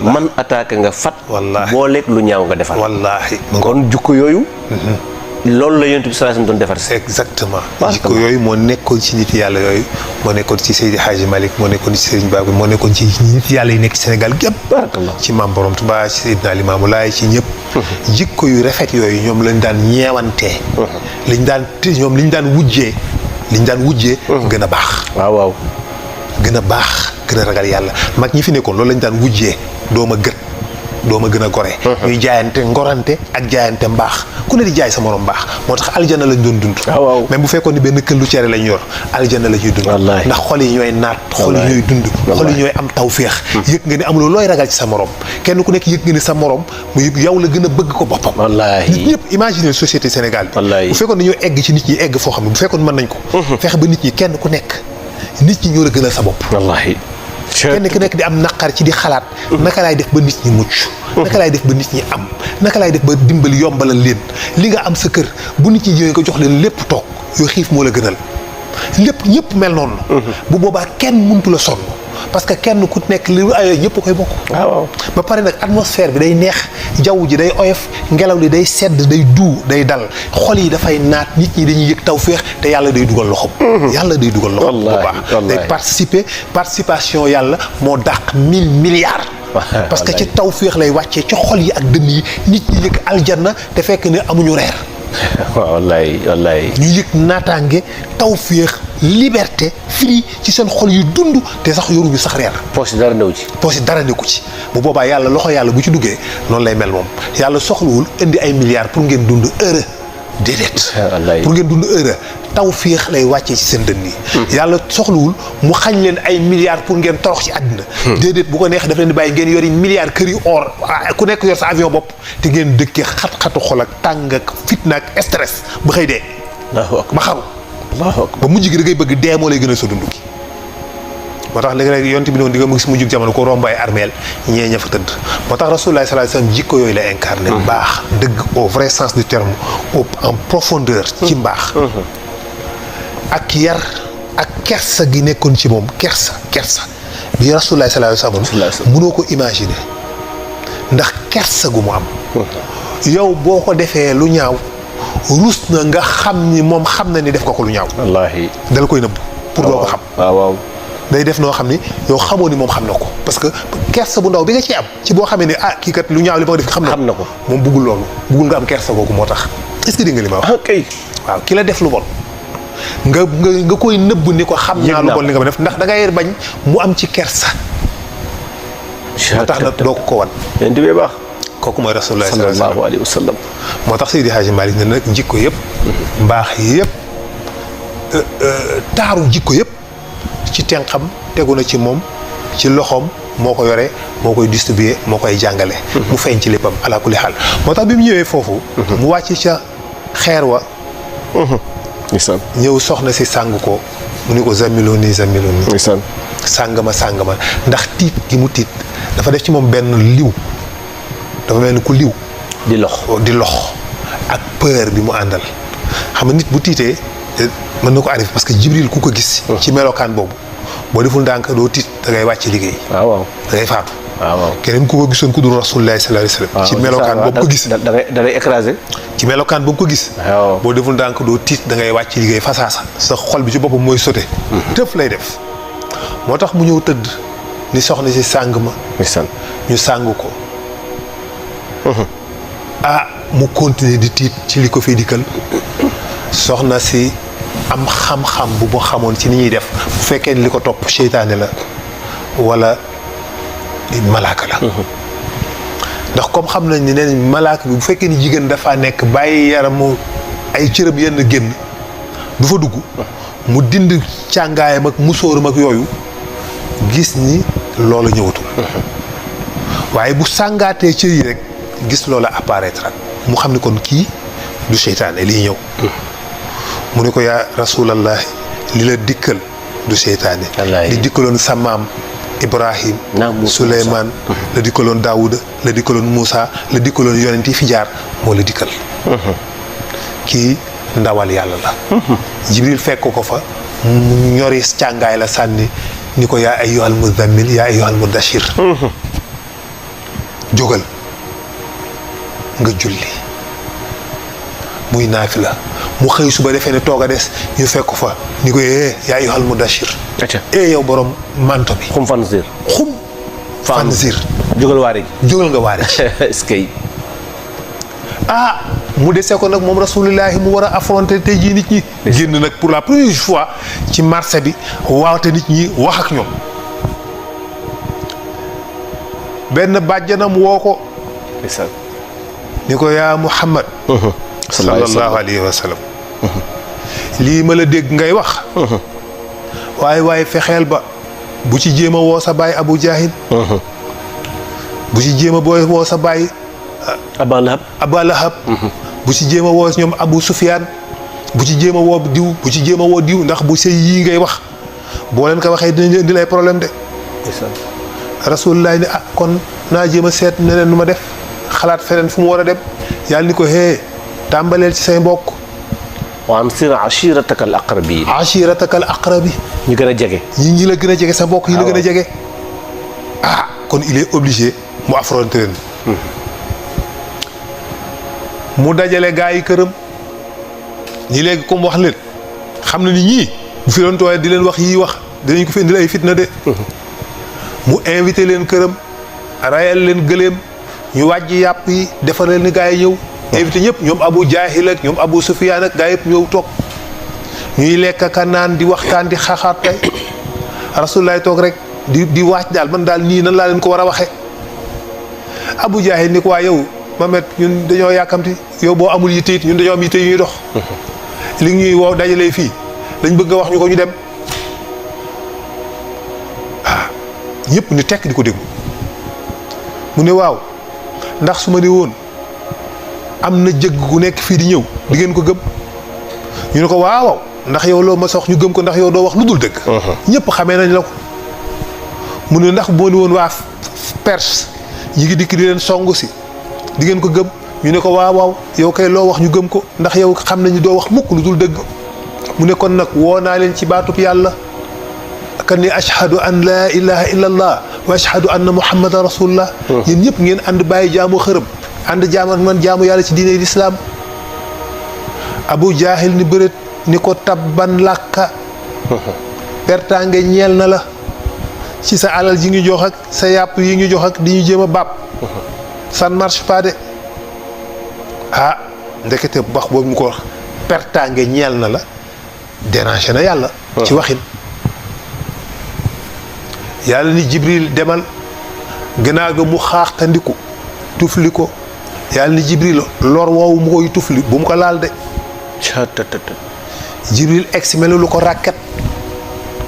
man attaqué nga fat wallaahi boo lekk lu ñaaw nga defal wallaahi kon jukko yooyu loolu la yonent bi sallallahu alayhi wasallam doon defar si exactement jikko yooyu moo nekkoon ci nit yàlla yooyu moo nekkoon ci Seydi Hadji Malick moo nekkoon ci Serigne Babacar moo nekkoon ci nit yàlla yi nekk ci Sénégal gépp barakallah ci Maam Borom Touba ci Seydina Limamou Laye ci ñëpp jikko yu rafet yooyu ñoom lañ daan ñeewantee liñ daan wujjee gën a baax waaw gën a baax gën a ragal yàlla mag ñi fi nekkoon loolu lañ daan wujjee dooma gët doo ma gën a gore. ñuy jaayante ngorante ak jaayante mbaax ku ne di jaay sa morom mbaax moo tax aljana lañ doon dund. waaw même bu fekkoon ni benn këllu cere lañ yor aljana la ñuy dund. wallaahi ndax xol yi ñooy naat. xol yi ñooy dund. xol yi ñooy am tawféex. yëg nga ni amuloo looy ragal ci sa morom kenn ku nekk yëg nga ni sa morom mu yow la gën a bëgg ko boppam. wallaahi nit ñëpp imaginer société Sénégal bi. wallaahi bu fekkoon dañoo egg ci nit ñi egg foo xam ne bu fekkoon mën nañ ko. fexe ba nit ñi kenn ku nekk nit ñi ñoo la gën a sa bopp. wallaahi. kenn ku nekk di am naqar ci di xalaat. naka laay def ba nit ñi mucc. naka laay def ba nit ñi am. naka laay def ba dimbali yombalal leen li nga am sa kër bu nit ñi ñëwee nga jox leen lépp toog yoo xiif moo la gënal lépp ñëpp mel noonu. bu boobaa kenn mëntu la sonn parce que kenn ku nekk li ay ñëpp koy bokk. waaw ba pare nag atmosphère bi day neex jaww ji day oyof ngelaw li day sedd day duu day dal xol yi dafay naat nit ñi dañuy yëg tawféex te yàlla day dugal loxoom. yàlla day dugal loxoom. bu baax day participation yàlla moo dàq 1000 milliards. parce que ci tawféex lay wàccee ci xol yi ak dënn yi nit ñi yëg aljanna te fekk ne amuñu reer. waaw wallaay. ñu yëg naataange tawféex liberté fii ci seen xol yu dund te sax yoruñu sax reer. poche dara néew ci. poche dara nekku ci bu boobaa yàlla loxo yàlla bu ci duggee noonu lay mel moom yàlla soxlawul indi ay milliards pour ngeen dund heureux déedéet. pour ngeen dund heureux tawféex lay wàccee ci seen dënn yi. yàlla soxlawul mu xañ leen ay milliards pour ngeen torox ci àddina. déedéet bu ko neexee daf leen di bàyyi ngeen yori milliards kër yu or ku nekk yor sa avion bopp te ngeen dëkkee xat-xatu xol ak tàng ak fitna ak stress ba xëy dee. ba xaru. ba mujj gi da ngay bëgg dee moo lay gën a sa dund gi. moo tax léegi-léegi yonent bi noonu di nga mu gis mujjug jamono ko romb ay armeel ñee ña fa tëdd moo tax rasulullah sallallahu alayhi wasallam jikko yooyu la incarné. mbaax dëgg au vrai sens du terme en profondeur. ci mbaax. ak yar ak kersa gi nekkoon ci moom kersa bi rasulullah sallallahu alayhi wasallam mënoo ko imaginer ndax kersa gu mu am. yow boo ko defee lu ñaaw rus na nga xam ni moom xam na ni def ko lu ñaaw. wallaahi dala koy nëbb pour doo ko xam. waaw day def noo xam ni yow xamoo ni moom xam na ko parce que kersa bu ndaw bi nga ci am ci boo xamee ni kii kat lu ñaaw li ma def xam na ko moom buggul loolu buggul nga am kersa googu moo tax est-ce que dégg nga li ma wax. kay waaw ki la def lu bon nga koy nëbb ni ko xam naa lu bon li nga ma def ndax da ngay bañ mu am ci kersa. moo tax nag doo ko wan. yéen di baax. kooku mooy rasulullah sallallahu alayhi wa sallam. moo tax Seydi Hadji Malick ne nag jikko yëpp. mbaax yëpp taaru jikko yëpp ci tenxam tegu na ci moom ci loxoom moo ko yore moo koy distribuer moo koy jàngale. mu feeñ ci léppam ala kulli xaal moo tax bi mu ñëwee foofu. mu wàcc ca xeer wa. ñëw soxna si sàng ko mu ni ko zamiloni. sàng ma ndax tiit gi mu tiit dafa def ci moom benn liw. dafa mel ni ku liw. di lox ak peur bi mu àndal xam nga nit bu tiitee mën na ko arrivé parce que Jibril ku ko gis. ci melokaan boobu boo deful ndànk doo tiit da ngay wàcc liggéey. waaw da ngay faatu. waaw keneen ku ko gisoon ku dul Rasulullah sallallahu alayhi wasallam. ci melokaan boobu ko gis. da ngay écrasé. ci melokaan boobu ko gis. waaw boo deful ndànk doo tiit da ngay wàcc liggéey fasaasa. sa xol bi ci boppam mooy sote. tëf lay def. moo tax mu ñëw tëdd ni soxna si sàng ma. ñu sàng ko. mu continuer di tiit ci li ko fi dikkal soxna si am xam-xam bu mu xamoon ci ni ñuy def bu fekkee ni li ko topp seytaane la wala malaaka la. ndax comme xam nañ ni nee nañ malaaka bi bu fekkee ni jigéen dafa nekk bàyyi yaramu ay cërëm yenn génn du fa dugg mu dind càngaayam ak musóoram ak yooyu gis ni loolu ñëwatul. waaye bu sàngaatee cër yi rek gis loola apparaître mu xam ni kon kii du seytaane liy ñëw. mu ne ko yaa rasulallah li la dikkal du seytaane. li dikkaloon sa maam Ibrahim. Suleymaan la dikkaloon Daawuda la dikkaloon Muusa la dikkaloon yonent yi fi jaar moo la dikkal. kii ndawal yàlla la. Jibril fekk ko fa mu ñori càngaay la sànni ni ko yaa ayyuhal muzammil yaa ayyuhal mudaththir. jógal nga julli muy naafila mu xëy suba defee ne toog a des ñu fekk fa ni ko yaa ayyuhal mudaththir. yow borom manto bi. xum fanzir. xum fanzir. jógal waare ji. jógal nga waare ji. est-ce que. mu desee ko nag moom rasulillahi mu war a affronter tey jii nit ñi. génn nag pour la première fois ci marché bi waawte nit ñi wax ak ñoom. benn bàjjanam woo ko ni ko yaa Muhammad sallallahu alayhi wa sallam lii ma la dégg ngay wax waaye fexeel ba bu ci jéem a woo sa baay Abu Jahil bu ci jéem a woo sa baay Aba Lahab bu ci jéem a woo ñoom Abu Sufyaan bu ci jéem a woo diw bu ci jéem a woo diw ndax bu sëy yii ngay wax boo leen ko waxee dinañ indi lay problème de rasulullah ni kon naa jéem a seet neneen nu ma def xalaat feneen fu mu war a dem yàlla ni ko tàmbaleel ci say mbokk wa ansir ashirataka al aqrabi ñu gën a jege ñi la gën a jege sa mbokk yi la gën a jege kon il est obligé mu affronter leen mu dajale gaa yi këram ñi léegi comme wax leen xam na ni ñii bu fi doon tooyee di leen wax yii wax dinañ ko fi indil ay fitna de mu invité leen këram rayal leen gëléem ñu wàjj yàpp yi defar leen ni gaa yi ñëw invité ñëpp ñoom Abu Jahil ak ñoom Abu Sufyaan ak gaa yëpp ñëw toog ñuy lekk ka naan di waxtaan di xaxaat tey Rasulullah toog rek di waaj daal man daal nii nan laa leen ko war a waxee Abu Jahil ni ko waa yow Mamet ñun dañoo yàkkamti yow boo amul yitte it ñun dañoo am yitte yu ñuy dox li ñuy woo dajalee fii dañ bëgg nga wax ñu ko ñu dem ñëpp ni tekk di ko déglu mu ne waaw ndax su ma ne woon am na jëgg gu nekk fii di ñëw di ngeen ko gëm ñu ne ko waaw ndax yow loo ma sox ñu gëm ko ndax yow doo wax lu dul dëgg ñëpp xamee nañ la ko mu ne ndax boo ni woon waa Perse ñi ngi dikk di leen songu si di ngeen ko gëm ñu ne ko waaw yow kay loo wax ñu gëm ko ndax yow xam nañu doo wax mukk lu dul dëgg mu ne kon nag woo naa leen ci baatub yàlla kan ni ashhadu an laa ilaha illa allah wa ashhadu anna muhammadan rasulullah yéen ñëpp ngeen ànd bàyyi jaamu xërëm ànd jaamu man jaamu yàlla ci diine lislaam Abu Jahil ni bërét ni ko tabban làkka pertange ñeel na la ci sa alal ji ngi jox ak sa yàpp yi ngi jox ak di ñu jéem a bàpp ça ne marche pas de ndekete wax boobu mu ko wax pertange ñeel na la déranger na yàlla ci waxin yàlla ni Jibril demal gannaaw ga mu xaaxtandiku tufli ko yàlla ni Jibril lor woowu mu koy tufli bu mu ko laal de Jibril egsi mel lu ko ràkket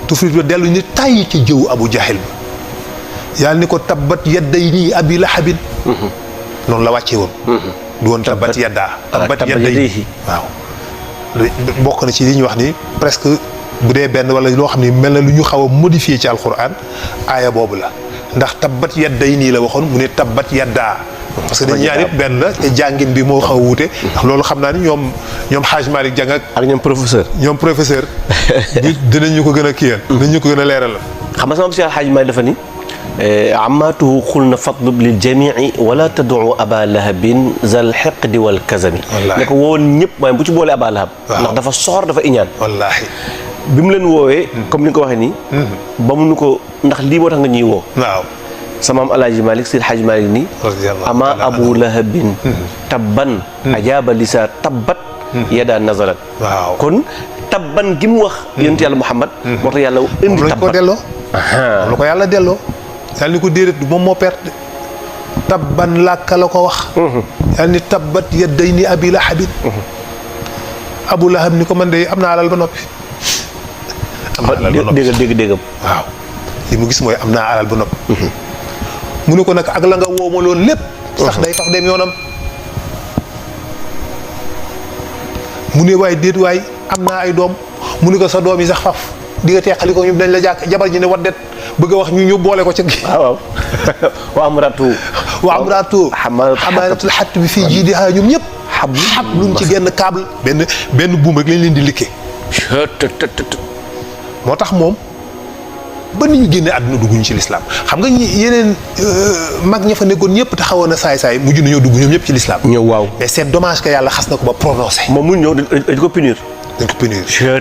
tufli ba dellu ni tàyyi ci jëw Abu Jahil ba yàlla ni ko tabbat yadday nii abi lahabin noonu la wàcce woon du woon tabbat yaddaa tabbat yadday waaw bokk na ci li ñuy wax ni presque bu dee benn wala loo xam ne mel na lu ñu xaw a modifié ci alquran aaya boobu la ndax tabbat yadday nii la waxoon mu ne tabbat yaddaa parce que dañ ñaar yëpp benn la te jàngin bi moo xaw a wuute ndax loolu xam naa ni ñoom Hadj Malick Dieng ak ñoom professeur dinañ ñu ko gën a kiyal dinañ ñu ko gën a leeral xam nga sama si Hadj Malick dafa ni amaatuhu xulna fatlub lil jamii wala tad'u aba lahabin zal xiqdi wal kazami ne ko woon ñëpp waaye bu ci boole aba lahab ndax dafa soxor dafa iñaan wallaahi bi mu leen woowee comme ni nga ko waxee nii ba mu nu ko ndax lii moo tax nga ñuy woo waaw sama am alaaji Malick Seydi Hadji Malick ni ama abu lahabin tabban ajaaba lisa tabbat yada nazarat waaw kon tabban gi mu wax yonent yàlla Muhammad moo tax yàlla indi tabbat ko delloo moom la ko yàlla delloo yàlla ni ko déedéet du moom moo perte tabban làkka la ko wax yàlla ni tabbat yadday ni abi lahabin abu lahab ni ko man de am naa alal ba noppi déggam waaw li mu gis mooy am naa alal ba noppi mu ne ko nag ak la nga woo ma loolu lépp sax day faf dem yoonam mu ne waay déet waay am naa ay doom mu ne ko sa doom yi sax faf di nga teqali ko ñu dañ la jàkk jabar ji ne waddet bëgg a wax ñu boole ko ci waaw wa amratu xamalatul xatt bi fii jiidihaa ñoom ñëpp xablun ci genn câble benn buum rek lañ leen di likkee moo tax moom ba ni ñu génne àdduna dugguñu ci lislaam xam nga yeneen mag ña fa nekkoon ñëpp te xawoon na saay-saay mujj nañoo dugg ñoom ñëpp ci lislaam ñëw waaw mais c'est dommage que yàlla xas na ko ba prononcé moom mu ñëw dañ ko punir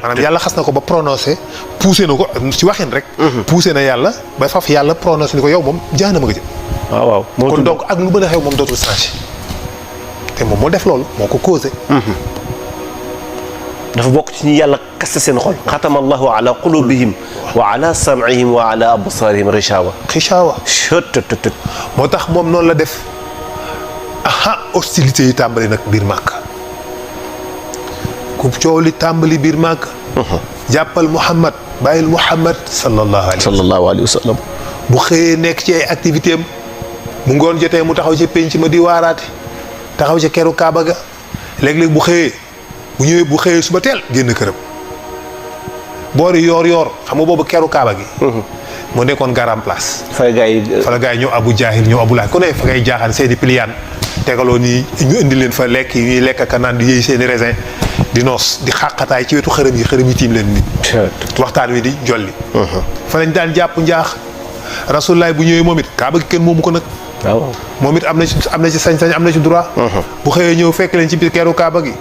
maanaam yàlla xas na ko ba prononcé poussé na ko ci waxin rek poussé na yàlla ba faf yàlla prononcé ni ko yow moom jaanama nga jëm waaw kon donc ak lu mën a xew moom dootul changé te moom moo def loolu moo ko causé dafa bokk ci ñi yàlla kaste seen xol xatama allahu ala qulubihim wa ala sam'ihim wa ala absarihim xishawa moo tax moom noonu la def hostilité yi tàmbali nag biir Màkka ku coow li tàmbali biir Màkka jàppal Muhammad bàyyil Muhammad sallallahu alayhi wa sallam bu xëyee nekk ci ay activité am bu ngoon jotee mu taxaw ci pénc ma di waaraate taxaw ci keru Kaaba ga léeg-léeg bu ñëwee bu xëyee suba teel génn këram boori yoor xam nga boobu keru Kaaba gi moo nekkoon garam place fa la gars yi ñëw Abu Jaahil ñëw Abu Lahab ku ne fa ngay jaaxaan seeni piliyaan tegaloo nii ñu indi leen fa lekk yi ñuy lekk ak naan di yëy seeni raisin di noos di xàqataay ci wetu xërëm yi tiim leen nit waxtaan wi di jolli fa lañ daan jàpp njaax Rasulullah bu ñëwee moom it Kaaba gi kenn moomu ko nag moom it am na ci sañ-sañ am na ci droit bu xëyee ñëw fekk leen ci biir keru Kaaba gi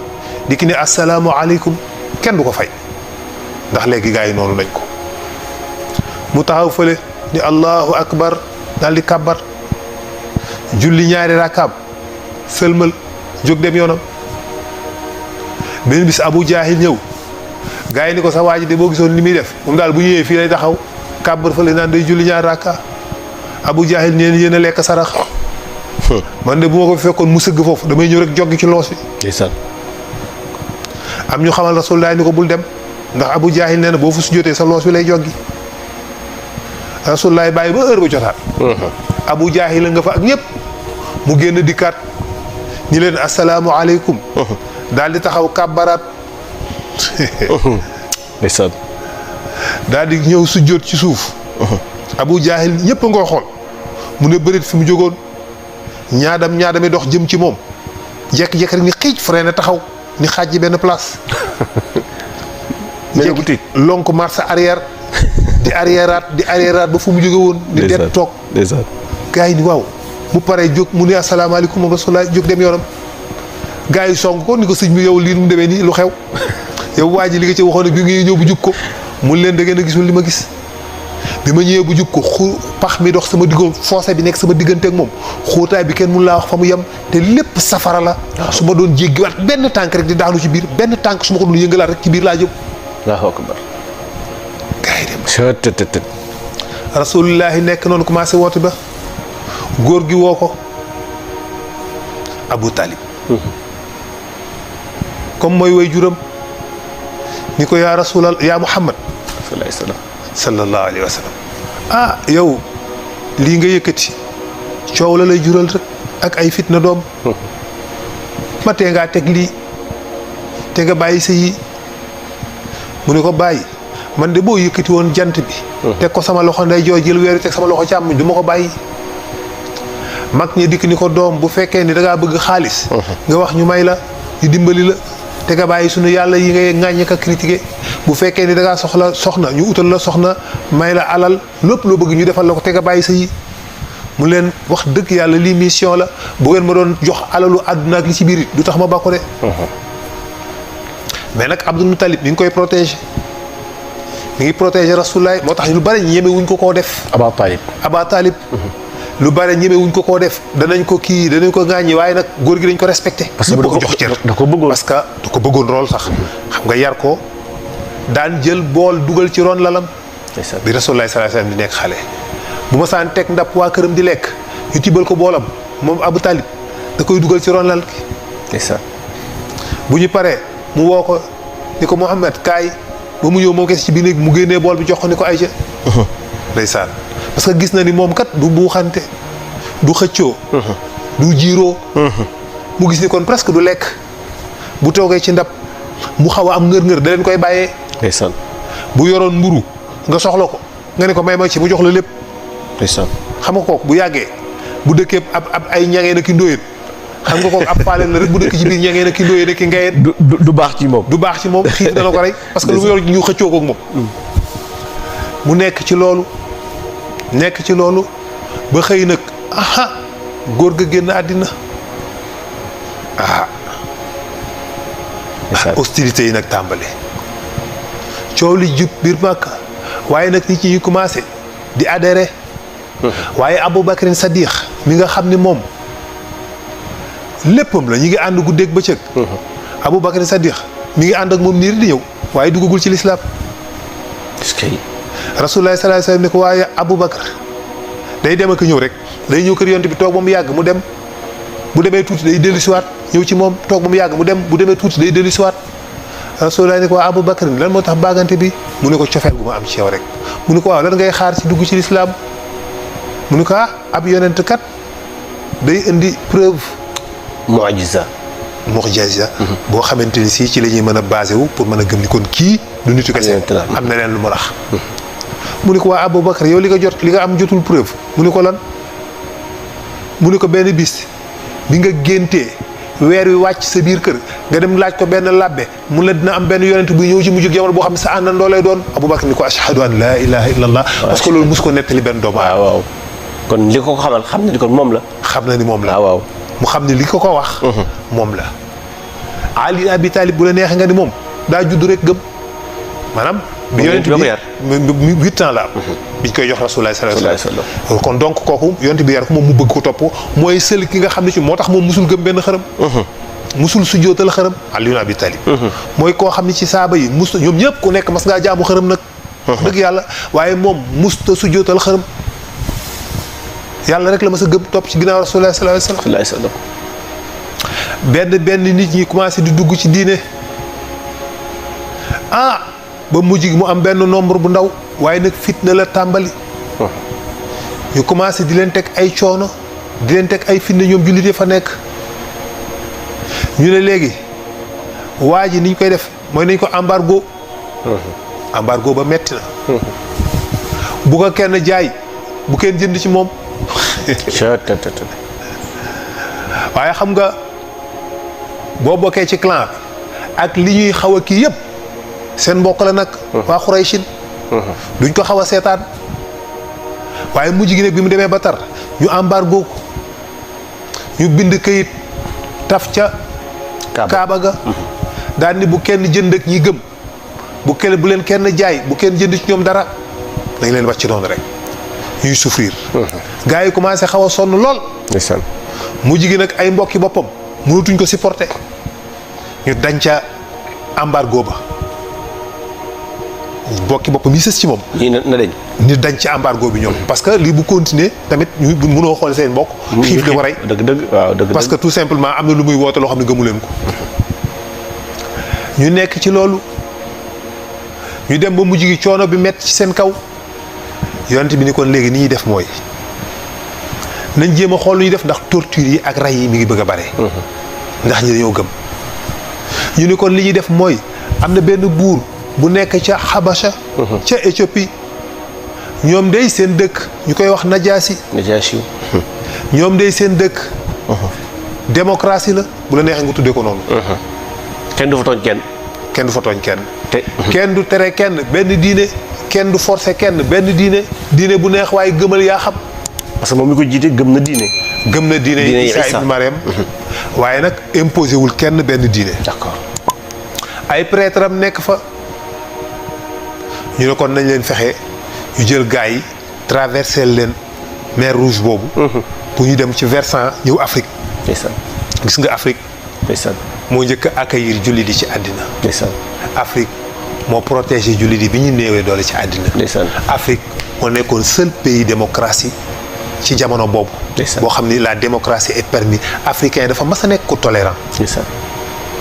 di ki ne assalaamu aleykum kenn du ko fay ndax léegi gars yi noonu nañ ko mu taxaw fële ni allahu akbar daal di kàbbar julli ñaari rakkaam sëlmal jóg dem yoonam beneen bis Abu Jaahil ñëw gars yi ni ko sa waa ji de boo gisoon li muy def moom daal bu ñëwee fii lay taxaw kàbbar fële naan day julli ñaari rakka Abu Jaahil neen yéen a lekk sarax man de bu ma ko fekkoon mu sëgg foofu damay ñëw rek joggi ci loos bi am ñu xamal Rasulullah ni ko bul dem ndax Abu Jaahil nee na boo fu su jotee sa loos wi lay joggi Rasulullah bàyyi ba heure ba jotaat Abu Jaahil nga fa ak ñëpp mu génn dikkaat ñi leen assalaamu aleykum daal di taxaw kàbbaraat daal di ñëw sujjóot ci suuf Abu Jaahil ñëpp a ngoo xool mu ne bërit fi mu jógoon ñaadami dox jëm ci moom jekk-jekk rek ni xiic freiné taxaw ni xaaj ji benn place jekki lonk marche arrière di arrièreaat ba fu mu jóge woon di det toog gars yi ni waaw mu paree jóg mu ne asalaamaaleykum moom Rasulullah jóg dem yoonam gars yi song ko ni ko sëñ bi yow lii nu mu demee nii lu xew yow waa ji li nga ci waxoon bi ngay ñëw bu jub ko mun leen da ngeen a gisul li ma gis bi ma ñëwee bu jub ko pax mi dox sama diggoon fossé bi nekk sama diggante ak moom xóotaay bi kenn mun laa wax fa mu yem te lépp safara la su ma doon jéggiwaat benn tànk rek di daanu ci biir benn tànk su ma ko doon yëngalaat rek ci biir laa jëm Allahu akbar gars yi dem Rasulullahi nekk noonu commencé woote ba góor gi woo ko Abu Talib comme mooy way juram ni ko yaa rasulal yaa Muhammad sallallahu alayhi wa sallam yow lii nga yëkkati coow la lay jural rek ak ay fitna doom ma tee ngaa teg lii te nga bàyyi sa yi mu ne ko bàyyi man de boo yëkkati woon jant bi teg ko sama loxo nday jooy jël weeru teg sama loxo càmmoñ du ma ko bàyyi mag ñi dikk ni ko doom bu fekkee ni da ngaa bëgg xaalis nga wax ñu may la ñu dimbali la te nga bàyyi sunu yàlla yi ngay ŋàññe ka critiquer bu fekkee ni da ngaa soxla soxna ñu utal la soxna may la alal lépp loo bëgg ñu defal la ko te nga bàyyi sa yi mu leen wax dëgg yàlla lii mission la bu ngeen ma doon jox alalu àdduna ak li ci biir it du tax ma bàkko de mais nag Abdul Muttalib mi ngi koy protéger mi ngi protéger Rasulullah moo tax lu bari ñeme wuñ ko koo def Aba Talib lu bari ñeme wuñ ko koo def danañ ko ŋàññi waaye nag góor gi dañ ko respecté parce que ko jox cër da ko bëggoon parce que da ko bëggoon lool sax xam nga yar ko daan jël bool dugal ci ron lalam bi Rasulullah sallallahu alayhi wasallam di nekk xale bu ma saan teg ndab waa këram di lekk ñu tibbal ko boolam moom Abu Talib da koy dugal ci ron lal ki bu ñu paree mu woo ko ni ko Muhammad kaay ba mu ñëw moom kese ci biir néeg mu génnee bool bi jox ko ni ko ayca ndeysaan parce que gis na ni moom kat du buuxante du xëccoo du jiiroo mu gis ni kon presque du lekk bu toogee ci ndab mu xaw a am ngër-ngër da leen koy bàyyee ndeysaan bu yoroon mburu nga soxla ko nga ne ko may ma ci mu jox la lépp ndeysaan xam nga kooku bu yàggee bu dëkkee ab ay ñangee na ki ndóoyeen xam nga kooku ab faaleen la rek bu dëkk ci biir ñangee na ki ndóoyeen ak ki ngayeen du baax ci moom du baax ci moom xiif dana ko rey parce que lu mu yor ñu xëccoo ko ak moom mu nekk ci loolu ba xëy nag góor ga génn àddina hostilité yi nag tàmbali coow li jub biir Makka waaye nag nit ñi commencé di adhéré waaye Abu Bakrin Sadiq mi nga xam ni moom léppam la ñu ngi ànd guddeeg bëccëg Abu Bakrin Sadiq mi ngi ànd ak moom niir di ñëw waaye duggagul ci lislaam Rasulullah sallallahu alayhi wasallam ne ko waaye Abu Bakar day dem ak ñëw rek day ñëw kër yonent bi toog ba mu yàgg mu dem bu demee tuuti day dellu siwaat ñëw ci moom toog ba mu yàgg mu dem bu demee tuuti day dellu siwaat Rasulullah ni ko Abu Bakr lan moo tax baagante bi mu ne ko cofeel gu ma am ci yow rek mu ne ko waaw lan ngay xaar ci dugg ci lislaam mu ne ko ab yonent kat day indi preuve mu'jiza boo xamante ni si ci la ñuy mën a basé wu pour mën a gëm ni kon kii du nitu kese am na leen lu mu rax mu ne ko waa Abu Bakr yow li nga am jotul preuve mu ne ko lan mu ne ko benn bis bi nga géntee weer wi wàcc sa biir kër nga dem laaj ko benn labbe mu la dina am benn yonent buy ñëw ci mujj jamono boo xam ne sa àndandoo lay doon Abu Bakr ni ko ashhadu an laa ilaha illallah parce que loolu mos ko nettali benn doomu waaw kon li ko xamal xam na ni kon moom la xam na ni moom la waaw mu xam ne li ko wax moom la Ali Abi Talib bu la neexee nga ni moom daa judd rek gëm maanaam bi yonent bi 8 ans la am biñ koy jox Rasulullah sallallahu alayhi wasallam kon donc kooku yonent bi yar ko moom mu bëgg ko topp mooy sël ki nga xam ne ci moo tax moom musul gëm benn xërëm musul sujjootal xërëm Ali Abi Talib mooy koo xam ne ci saaba yi mus ñoom ñëpp ku nekk mas ngaa jaamu xërëm nag dëgg yàlla waaye moom musta sujjootal xërëm yàlla rek la mas a gëm topp ci ginnaaw Rasulullah sallallahu alayhi wasallam benn nit ñi commencé di dugg ci diine ba mujj gi mu am benn nombre bu ndaw waaye nag fitna la tàmbali ñu commencé di leen teg ay coono di leen teg ay fitna ñoom jullit yi fa nekk ñu ne léegi waa ji ni ñu koy def mooy nañ ko embargo ba metti na bu ko kenn jaay bu kenn jënd ci moom waaye xam nga boo bokkee ci clan ak li ñuy xaw a kii yëpp seen mbokk la nag waa Xuraysin duñ ko xaw a seetaan waaye mujj gi nag bi mu demee ba tar ñu embargo ko ñu bind këyit taf ca Kaaba ga daal ni bu kenn jënd ak ñi gëm bu leen kenn jaay bu kenn jënd ci ñoom dara dañ leen wàcc noonu rek ñuy souffrir gars yi commencé xaw a sonn lool mujj gi nag ay mbokki boppam mënatuñ ko supporter ñu dañ ca embargo ba mbokki boppam yi sës ci moom ñu dañ ca embargo bi ñoom parce que lii bu continuer tamit ñu mënoo xool seen mbokk xiif di ko rey dëgg parce que tout simplement am na lu muy woote loo xam ne gëmu leen ko ñu nekk ci loolu ñu dem ba mujj gi coono bi metti ci seen kaw yonent bi ni kon léegi ni ñuy def mooy nañ jéem a xool lu ñuy def ndax torture yi ak rey yi mi ngi bëgg a bare ndax ñi dañoo gëm ñu ni kon li ñuy def mooy am na benn buur bu nekk ca Habasha ca Éthiopie ñoom day seen dëkk ñu koy wax Najaasi ñoom day seen dëkk démocratie la bu la neexee nga tuddee ko noonu kenn du fa tooñ kenn du fa tooñ kenn kenn du tere kenn benn diine kenn du forcer kenn benn diine bu neex waaye gëmal yaa xam parce que moom mi ko jiite gëm na diine Isa ibn Mariam waaye nag imposé wul kenn benn diine d'accord ay prêtre am nekk fa ñu ne kon nañ leen fexe ñu jël gars yi traversé leen mer Rouge boobu pour ñu dem ci versant ñëw Afrique gis nga Afrique moo njëkk a accueillir jullit yi ci àddina Afrique moo protégé jullit yi bi ñu néewee doole ci àddina Afrique moo nekkoon seul pays démocratie ci jamono boobu boo xam ni la démocratie est permis africain dafa mas a nekk ku tolérant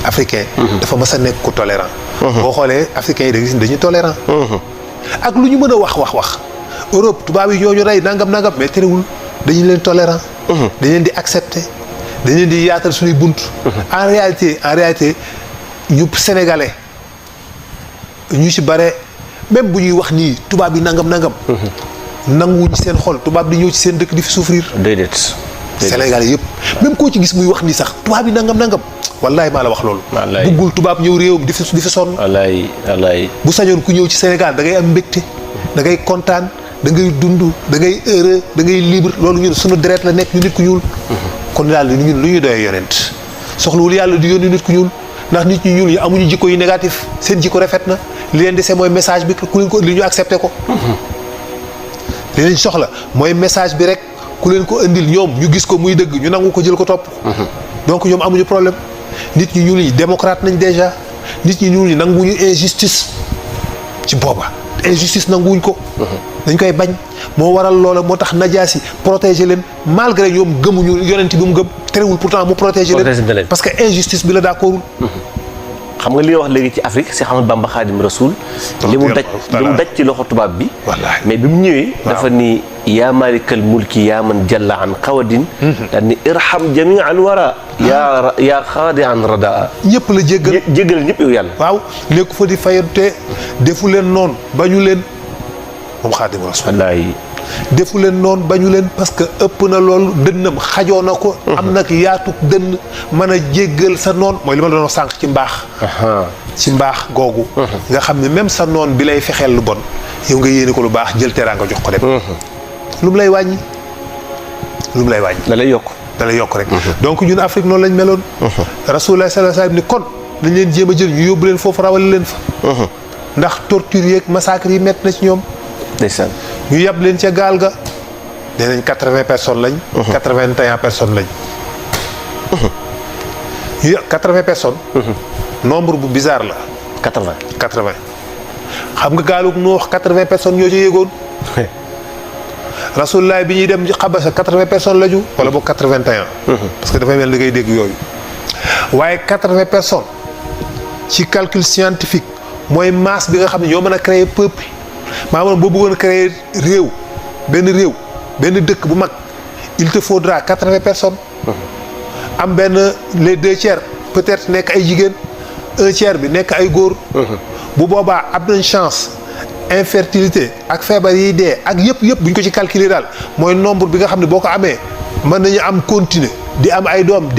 africain dafa mas a nekk ku tolérant boo xoolee africains yi da gis dañuy tolérant ak lu ñu mën a wax Europe tubaab yi ñoo ñu rey nangam mais terewul dañu leen tolérant dañ leen di accepter dañ leen di yaatal suñuy bunt en réalité ñu sénégalais ñu ci bare même bu ñuy wax nii tubaab yi nangam nanguwuñ seen xol tubaab di ñëw ci seen dëkk di fi souffrir déedéet sénégalais yëpp même koo ci gis muy wax nii sax tubaab yi nangam wallaay maa la wax loolu buggul tubaab ñëw réewam di fi sonn wallaay bu sañoon ku ñëw ci Sénégal da ngay am mbégte da ngay kontaan da ngay dund da ngay heureux da ngay libre loolu ñun suñu deret la nekk ñu nit ku ñuul kon daal ñun lu ñuy doyee yonent soxlawul yàlla di yónni nit ku ñuul ndax nit ñu ñuul yi amuñu jikko yu négatif seen jikko rafet na li leen dese mooy message bi ku leen ko li ñu accepté ko li leen soxla mooy message bi rek ku leen ko indil ñoom ñu gis ko muy dëgg ñu nangu ko jël ko topp donc ñoom amuñu problème nit ñi ñuul ñi démocrate nañ déjà nit ñi ñuul ñi nanguwuñu injustice ci booba injustice nanguwuñ ko dañ koy bañ moo waral loola moo tax Najaasi protéger leen malgré ñoom gëmuñu yonent bi mu gëm terewul pourtant mu protéger leen parce que injustice bi la d'accordul. xam nga li nga wax léegi ci Afrique si Ahmadu Bamba Xaadim Rasul li mu daj ci loxo tubaab bi. mais bi mu ñëwee. dafa ni yaa maalikal mulki yaa man jalla an xawadin. daal ni irham jami al wara. yaa xaadi an radaa. ñëpp la jéggal ñëpp yow yàlla. waaw nekku fa di fayante defu leen noonu bañu leen moom Xaadim Rasul. wallaay. defu leen noonu bañu leen parce que ëpp na loolu dënnam xajoo na ko. am nag yaatuk dënn mën a jéggal sa noon mooy li ma la doon wax sànq ci mbaax. ci mbaax googu. nga xam ne même sa noon bi lay fexeel lu bon yow nga yéene ko lu baax jël teraanga jox ko dem. lu mu lay wàññi. da lay yokk rek. donc ñun Afrique noonu lañ meloon. Rasulullah sallallahu alayhi wasallam ni kon nañ leen jéem a jël ñu yóbbu leen foofu rawale leen fa. ndax torture yeeg massacre yi métti na ci ñoom. ndeysaan. ñu yab leen ca gaal ga nee nañ 80 personnes lañ. 81 personnes lañ. ñu yab 80 personnes. nombre bu bizarre la. 80. xam nga gaalug nu wax 80 personnes ñoo ci yéegoon. Rasulullah bi ñuy dem ci Xabasa 80 personnes la ñu. wala boog 81. parce que dafay mel ni ngay dégg yooyu. waaye 80 personnes ci calcul scientifique mooy masse bi nga xam ne ñoo mën a créer peuple. maanaam boo bëggoon créer benn dëkk bu mag il te faudra 80 personnes. am les 2 tiers peut-être nekk ay jigéen 1 tiers bi nekk ay góor. bu boobaa am nañ chance infertilité ak feebar yiy dee ak yëpp bu ñu ko ci calculer daal mooy nombre bi nga xam ne boo ko amee mën nañu am continuer di am ay doom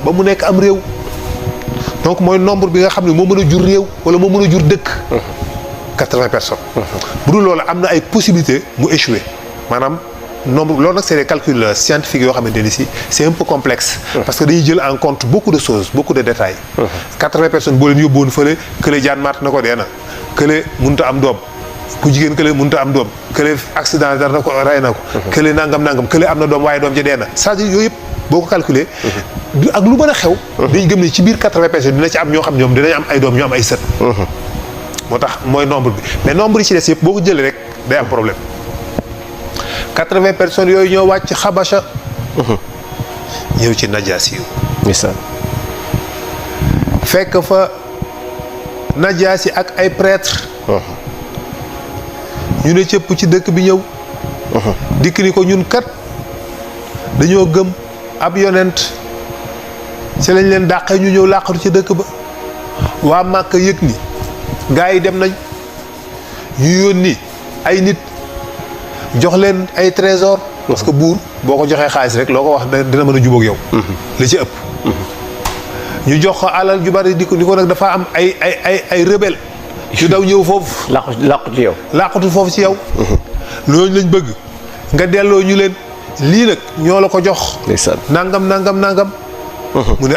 ba mu nekk am réew. donc mooy nombre bi nga xam ne moo mën a jur réew wala moo mën a jur dëkk. 80 personnes. bu dul loolu am na ay possibilités mu échouer maanaam nombre loolu nag c'est des calculs scientifiques yoo xamante ni si c'est un peu complexe. parce que dañuy jël en compte beaucoup de choses beaucoup de détails. 80 personnes boo leen yóbbuwoon fële kële jaan maat na ko dee na kële mënut a am doom ku jigéen kële mënut a am doom kële accident dara na ko rey na ko. kële nangam kële am na doom waaye doom ja dee na c'est-à-dire yooyu yëpp boo ko calculer. ak lu mën a xew. dañu gëm ne ci biir 80 personnes dina ci am ñoo xam ñoom dinañ am ay doom ñu am ay sët. moo tax mooy nombre bi mais nombre yi ci des yëpp boo ko jëlee rek day am problème 80 personnes yooyu ñoo wàcc Xabasha. ñëw ci Najaasi yu. fekk fa Najaasi ak ay prêtre. ñu ne cëpp ci dëkk bi ñëw. dikk ni ko ñun kat dañoo gëm ab yonent ci lañ leen dàqee ñu ñëw làqatu ci dëkk ba waa Màkka yëg ni. gaa yi dem nañ ñu yónni ay nit jox leen ay trésor parce que buur boo ko joxee xaalis rek loo ko wax dina mën a jubóog yow. li ci ëpp. ñu jox ko alal ju bari di ko nag dafa am ay rebelle yu daw ñëw foofu. làqu ci yow. làqutu foofu ci yow. loolu lañ bëgg nga delloo ñu leen lii nag ñoo la ko jox. nangam. mu ne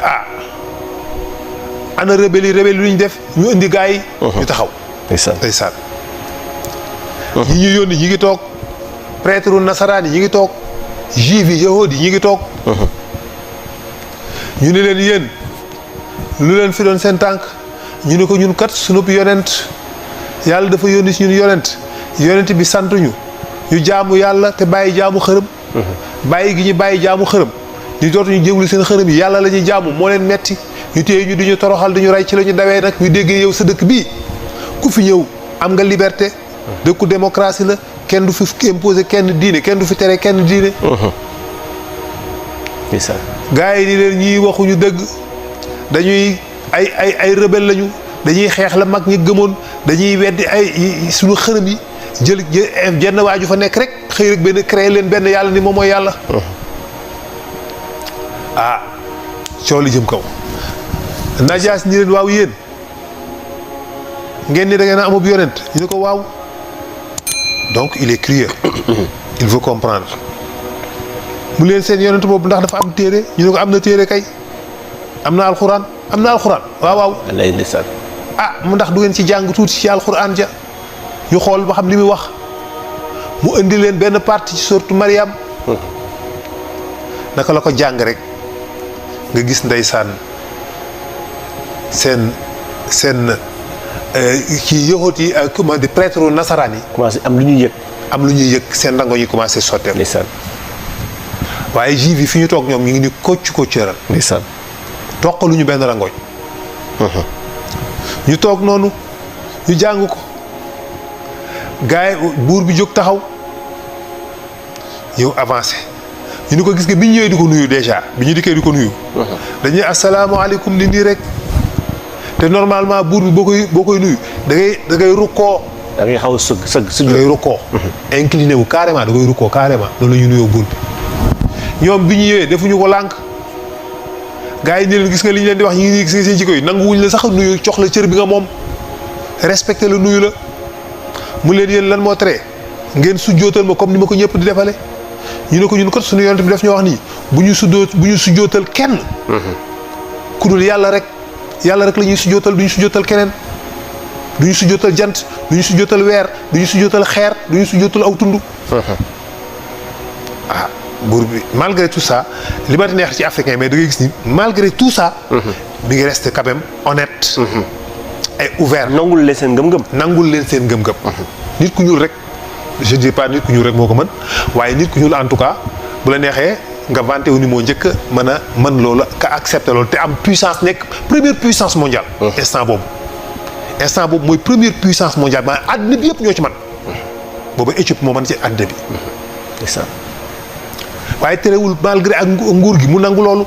ana rebelle yi lu ñu def ñu indi gaa yi. ñu taxaw. ndeysaan. ñi ñu yónni ñi ngi toog prêtre nasaraan yi ñi ngi toog juif yi yahudi yi ñi ngi toog. ñu ne leen yéen lu leen fi doon seen tànk ñu ne ko ñun kat sunub yonent yàlla dafa yónni si ñun yonent bi sant ñu jaamu yàlla te bàyyi jaamu xërëm. bàyyi gi ñu bàyyi jaamu xërëm ñu dootuñu jéglu seen xërëm yi yàlla la ñuy jaamu moo leen metti ñu téye ñu di ñu toroxal di ñu rey ci la ñu dawee nag ñu déggee yow sa dëkk bii ku fi ñëw am nga liberté. dëkku démocratie la kenn du fi imposer kenn diine kenn du fi tere kenn diine. gaa yi ni leen ñii waxuñu dëgg dañuy ay rebelle lañu dañuy xeex la mag ñi gëmoon dañuy weddi suñu xërëm yi jël jenn waaju fa nekk rek xëy rek benn créé leen benn yàlla ni moom mooy yàlla. coow li jëm kaw. Najaas ni leen waaw yéen ngeen ni da ngeen a amub yonent ñu ne ko waaw donc il est curieux. il veut comprendre. mu leen seen yonent boobu ndax dafa am téere ñu ne ko am na téere kay am na alxuraan waaw. mu ndax du ngeen ci jàng tuuti ci alxuraan ja ñu xool ba xam li muy wax mu indi leen benn partie ci sourate Maryam. naka la ko jàng rek nga gis ndeysaan seen kii yahut yi comment di prêtre nasaraan yi. commencé am lu ñuy yëg. seen rango yi commencé sotteeku. waaye juif yi fi ñu toog ñoom ñu ngi ni kocc-koccëral ndeysaan toqaluñu benn rangoñ ñu toog noonu ñu jàng ko gars yi buur bi jóg taxaw yow avancé ñu ni ko gis nga bi ñu ñëwee di ko nuyu déjà bi ñu dikkee di ko nuyu dañuy asalaamaaleykum ni nii rek te normalement buur bi boo koy nuyu da ngay rukkoo da ngay xaw a sëgg da ngay rukkoo incliné wu carrément da ngay rukkoo carrément loolu la ñu nuyoo buur bi ñoom bi ñu ñëwee defuñu ko lànk gars yi ni leen gis nga li ñu leen di wax ñu ngi gis nga seen jikko yi nanguwuñ la sax nuyu jox la cër bi nga moom respecté la nuyu la mu leen yéen lan moo tere ngeen sujjootal ma comme ni ma ko ñëpp di defale ñu ne ko ñun kot suñu yonent bi def ñu wax nii bu ñu sujjootal kenn ku dul yàlla rek la ñuy sujjootal du ñu sujjootal keneen du ñu sujjootal jant du ñu sujjootal weer du ñu sujjootal xeer du ñu sujjootal aw tund ah buur bi malgré tout ça li ma neex ci africain mais da ngay gis ni malgré tout ça mi ngi resté quand même honnête et ouvert nangul leen seen ngëm-ngëm nit ku ñuul rek je dis pas nit ku ñuul rek moo ko mën waaye nit ku ñuul en tout cas bu la neexee nga vanté wu ni moo njëkk mën loolu ka accepté loolu te am puissance nekk première puissance mondiale instant boobu mooy première puissance mondiale maanaam àddina bi yëpp ñoo ci man boobu Éthiopie moo mën ci àddina bi waaye terewul malgré ak nguur gi mu nangu loolu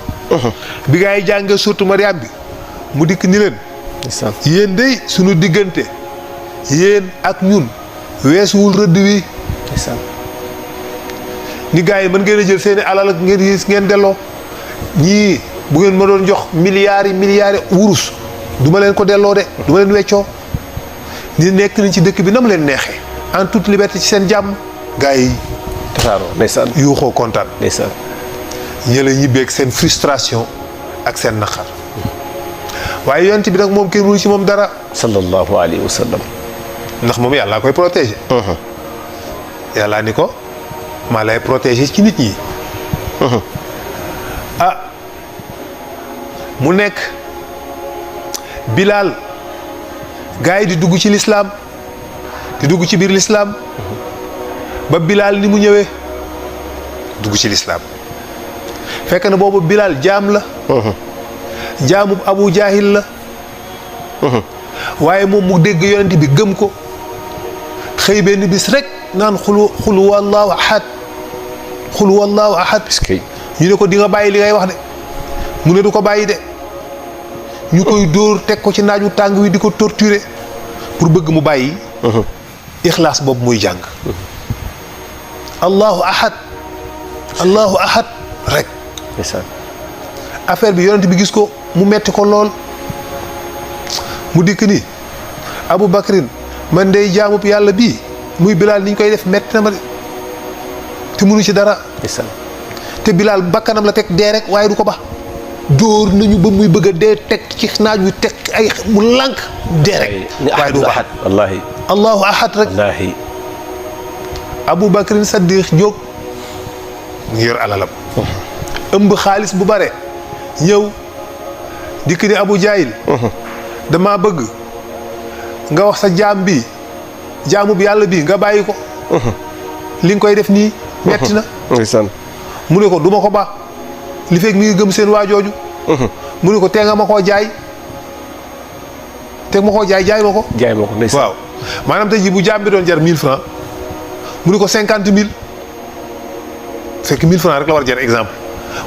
bi gaa yi jàngee surtout Mariam bi mu dikk ni leen yéen day suñu diggante yéen ak ñun weesuwul rëdd wi ni gaa yi mën ngeen a jël seeni alal ak ngeen delloo ñii bu ngeen ma doon jox milliards yi wurus du ma leen ko delloo de du ma leen weccoo ni nekk nañ ci dëkk bi na mu leen neexee en toute liberté ci seen jàmm gaa yi tasaaroo ndeysaan yuuxoo kontaan ndeysaan ñële ñibbeeg seen frustration ak seen naqar waaye yonent bi nag moom kenn mënu ci moom dara sallallahu alayhi wa sallam ndax moom yàllaa koy protégé yàllaa ni ko maa lay protégé ci nit ñi mu nekk Bilal gars yi di dugg ci lislaam di dugg ci biir lislaam ba Bilal ni mu ñëwee dugg ci lislaam fekk na boobu Bilal jaam la jaamub Abu Jahil la waaye moom mu dégg yonent bi gëm ko xëy benn bis rek naan xul wallahu ahad ñu ne ko di nga bàyyi li ngay wax de mu ne du ko bàyyi de ñu koy dóor teg ko ci naaju tàng wi di ko torturer pour bëgg mu bàyyi ixlaas boobu muy jàng allahu ahad rek affaire bi yonent bi gis ko mu metti ko lool mu dikk ni Abu Bakrin man dey jaamub yàlla bii muy Bilal ni ñu koy def metti na ma de te mënu ci dara te Bilal bakkanam la teg dee rek waaye du ko ba dóor nañu ba muy bëgg a dee teg ci naaj wi teg ay mu lànk dee rek waaye du ba wallaahi allahu ahad rek wallaahi Abu Bakrin Saddiq jóg mu ngi yor alalam ëmb xaalis bu bare ñëw dikk ni Abu Jahil dama bëgg nga wax sa jaam bi jaamu bi yàlla bi nga bàyyi ko li nga koy def nii metti na mu ne ko duma ko ba li fekk mi ngi gëm seen waajooju mu ne ko tee nga ma koo jaay teg ma koo jaay ma ko waaw maanaam tey jii bu jaam bi doon jar 1000 francs mu ne ko 50 000 fekk 1000 francs rek la war a jar exemple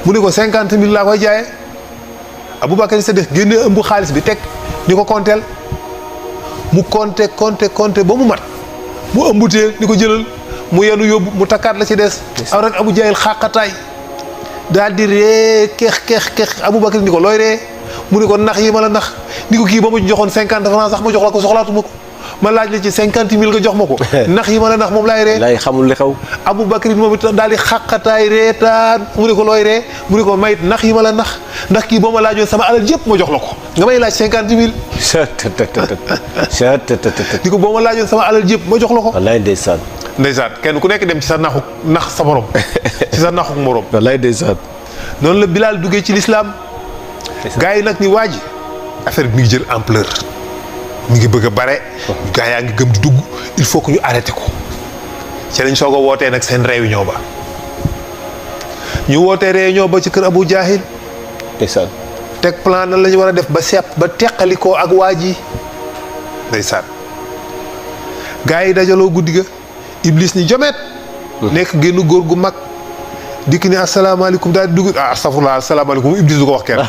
mu ne ko 50 000 laa koy jaayee Aboubacar Saddiq génne ëmb xaalis bi teg ni ko konteel mu compté ba mu mat mu ëmbutee ni ko jëlal mu yenu yóbbu mu takkaat la ci des aw rek Abu Jahil xàqataay daal di ree keex Aboubacar ni ko looy ree mu ni ko nax yi ma la nax ni ko kii ba ma joxoon 50 francs sax ma jox la ko soxlaatuma ko ma laaj la ci 50 000 nga jox ma ko nax yi ma la nax moom laay ree laay xamul li xew Aboubacar moom it daal di xàqataay reetaan mu ni ko looy ree mu ni ko mayit nax yi ma la nax ndax kii boo ma laajoon sama alal yëpp ma jox la ko nga may laaj 50 000 ni ko boo ma laajoon sama alal yëpp ma jox la ko wallaay ndeysaan kenn ku nekk dem ci sa nax sa morom ci sa naxuk morom wallaay ndeysaan noonu la Bilal duggee ci lislaam gars yi nag ni waa ji affaire bi mi ngi jël ampleur mi ngi bëgg a bare gars yaa ngi gëm di dugg il faut que ñu arrêté ko ci lañ soog a wootee nag seen réunion ba ñu woote réunion ba ci kër Abu Jaahil ndeysaan teg plan nan la ñu war a def ba sepp ba teqalikoo ak waa ji ndeysaan gaa yi dajaloo guddi ga Iblis ni jomet nekk génn góor gu mag dikk ni asalaamaaleykum daal di dugg astafurlah asalaamaaleykum Iblis du ko wax kenn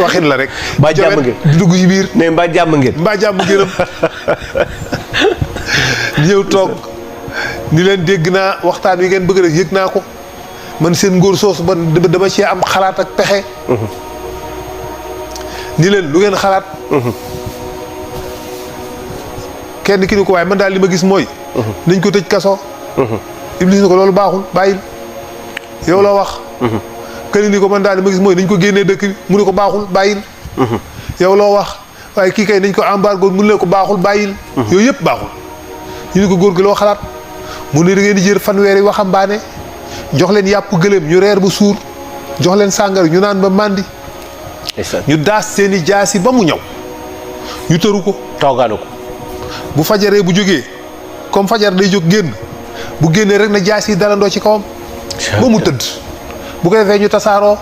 waxin la rek mbaa jàmm ngeen di dugg ci biir ne mbaa jàmm ngeen ngeenam ñëw toog ni leen dégg naa waxtaan wi ngeen bëgg rek yëg naa ko man seen ngóor soosu ba dama cee am xalaat ak pexe ni leen lu ngeen xalaat kenn ki ni ko waaye man daal li ma gis mooy nañ ko tëj kaso Iblis ni ko loolu baaxul bàyyil yow la wax këni ni ko man daal li ma gis mooy nañ ko génnee dëkk bi mu ne ko baaxul bàyyil yow loo wax waaye kii kay nañ ko embargo mu ne ko baaxul bàyyil yooyu yëpp baaxul ñu ni ko góor gi loo xalaat mu ne da ngeen di jël fanweeri waxambaane jox leen yàpp gëléem ñu reer ba suur jox leen sàngara ñu naan ba màndi ñu daas seeni jaasi ba mu ñëw ñu tëru ko toogaanu ko bu fajaree bu jógee comme fajar day jóg génn bu génnee rek na jaasi yi dalandoo ci kawam ba mu tëdd bu ko defee ñu tasaaroo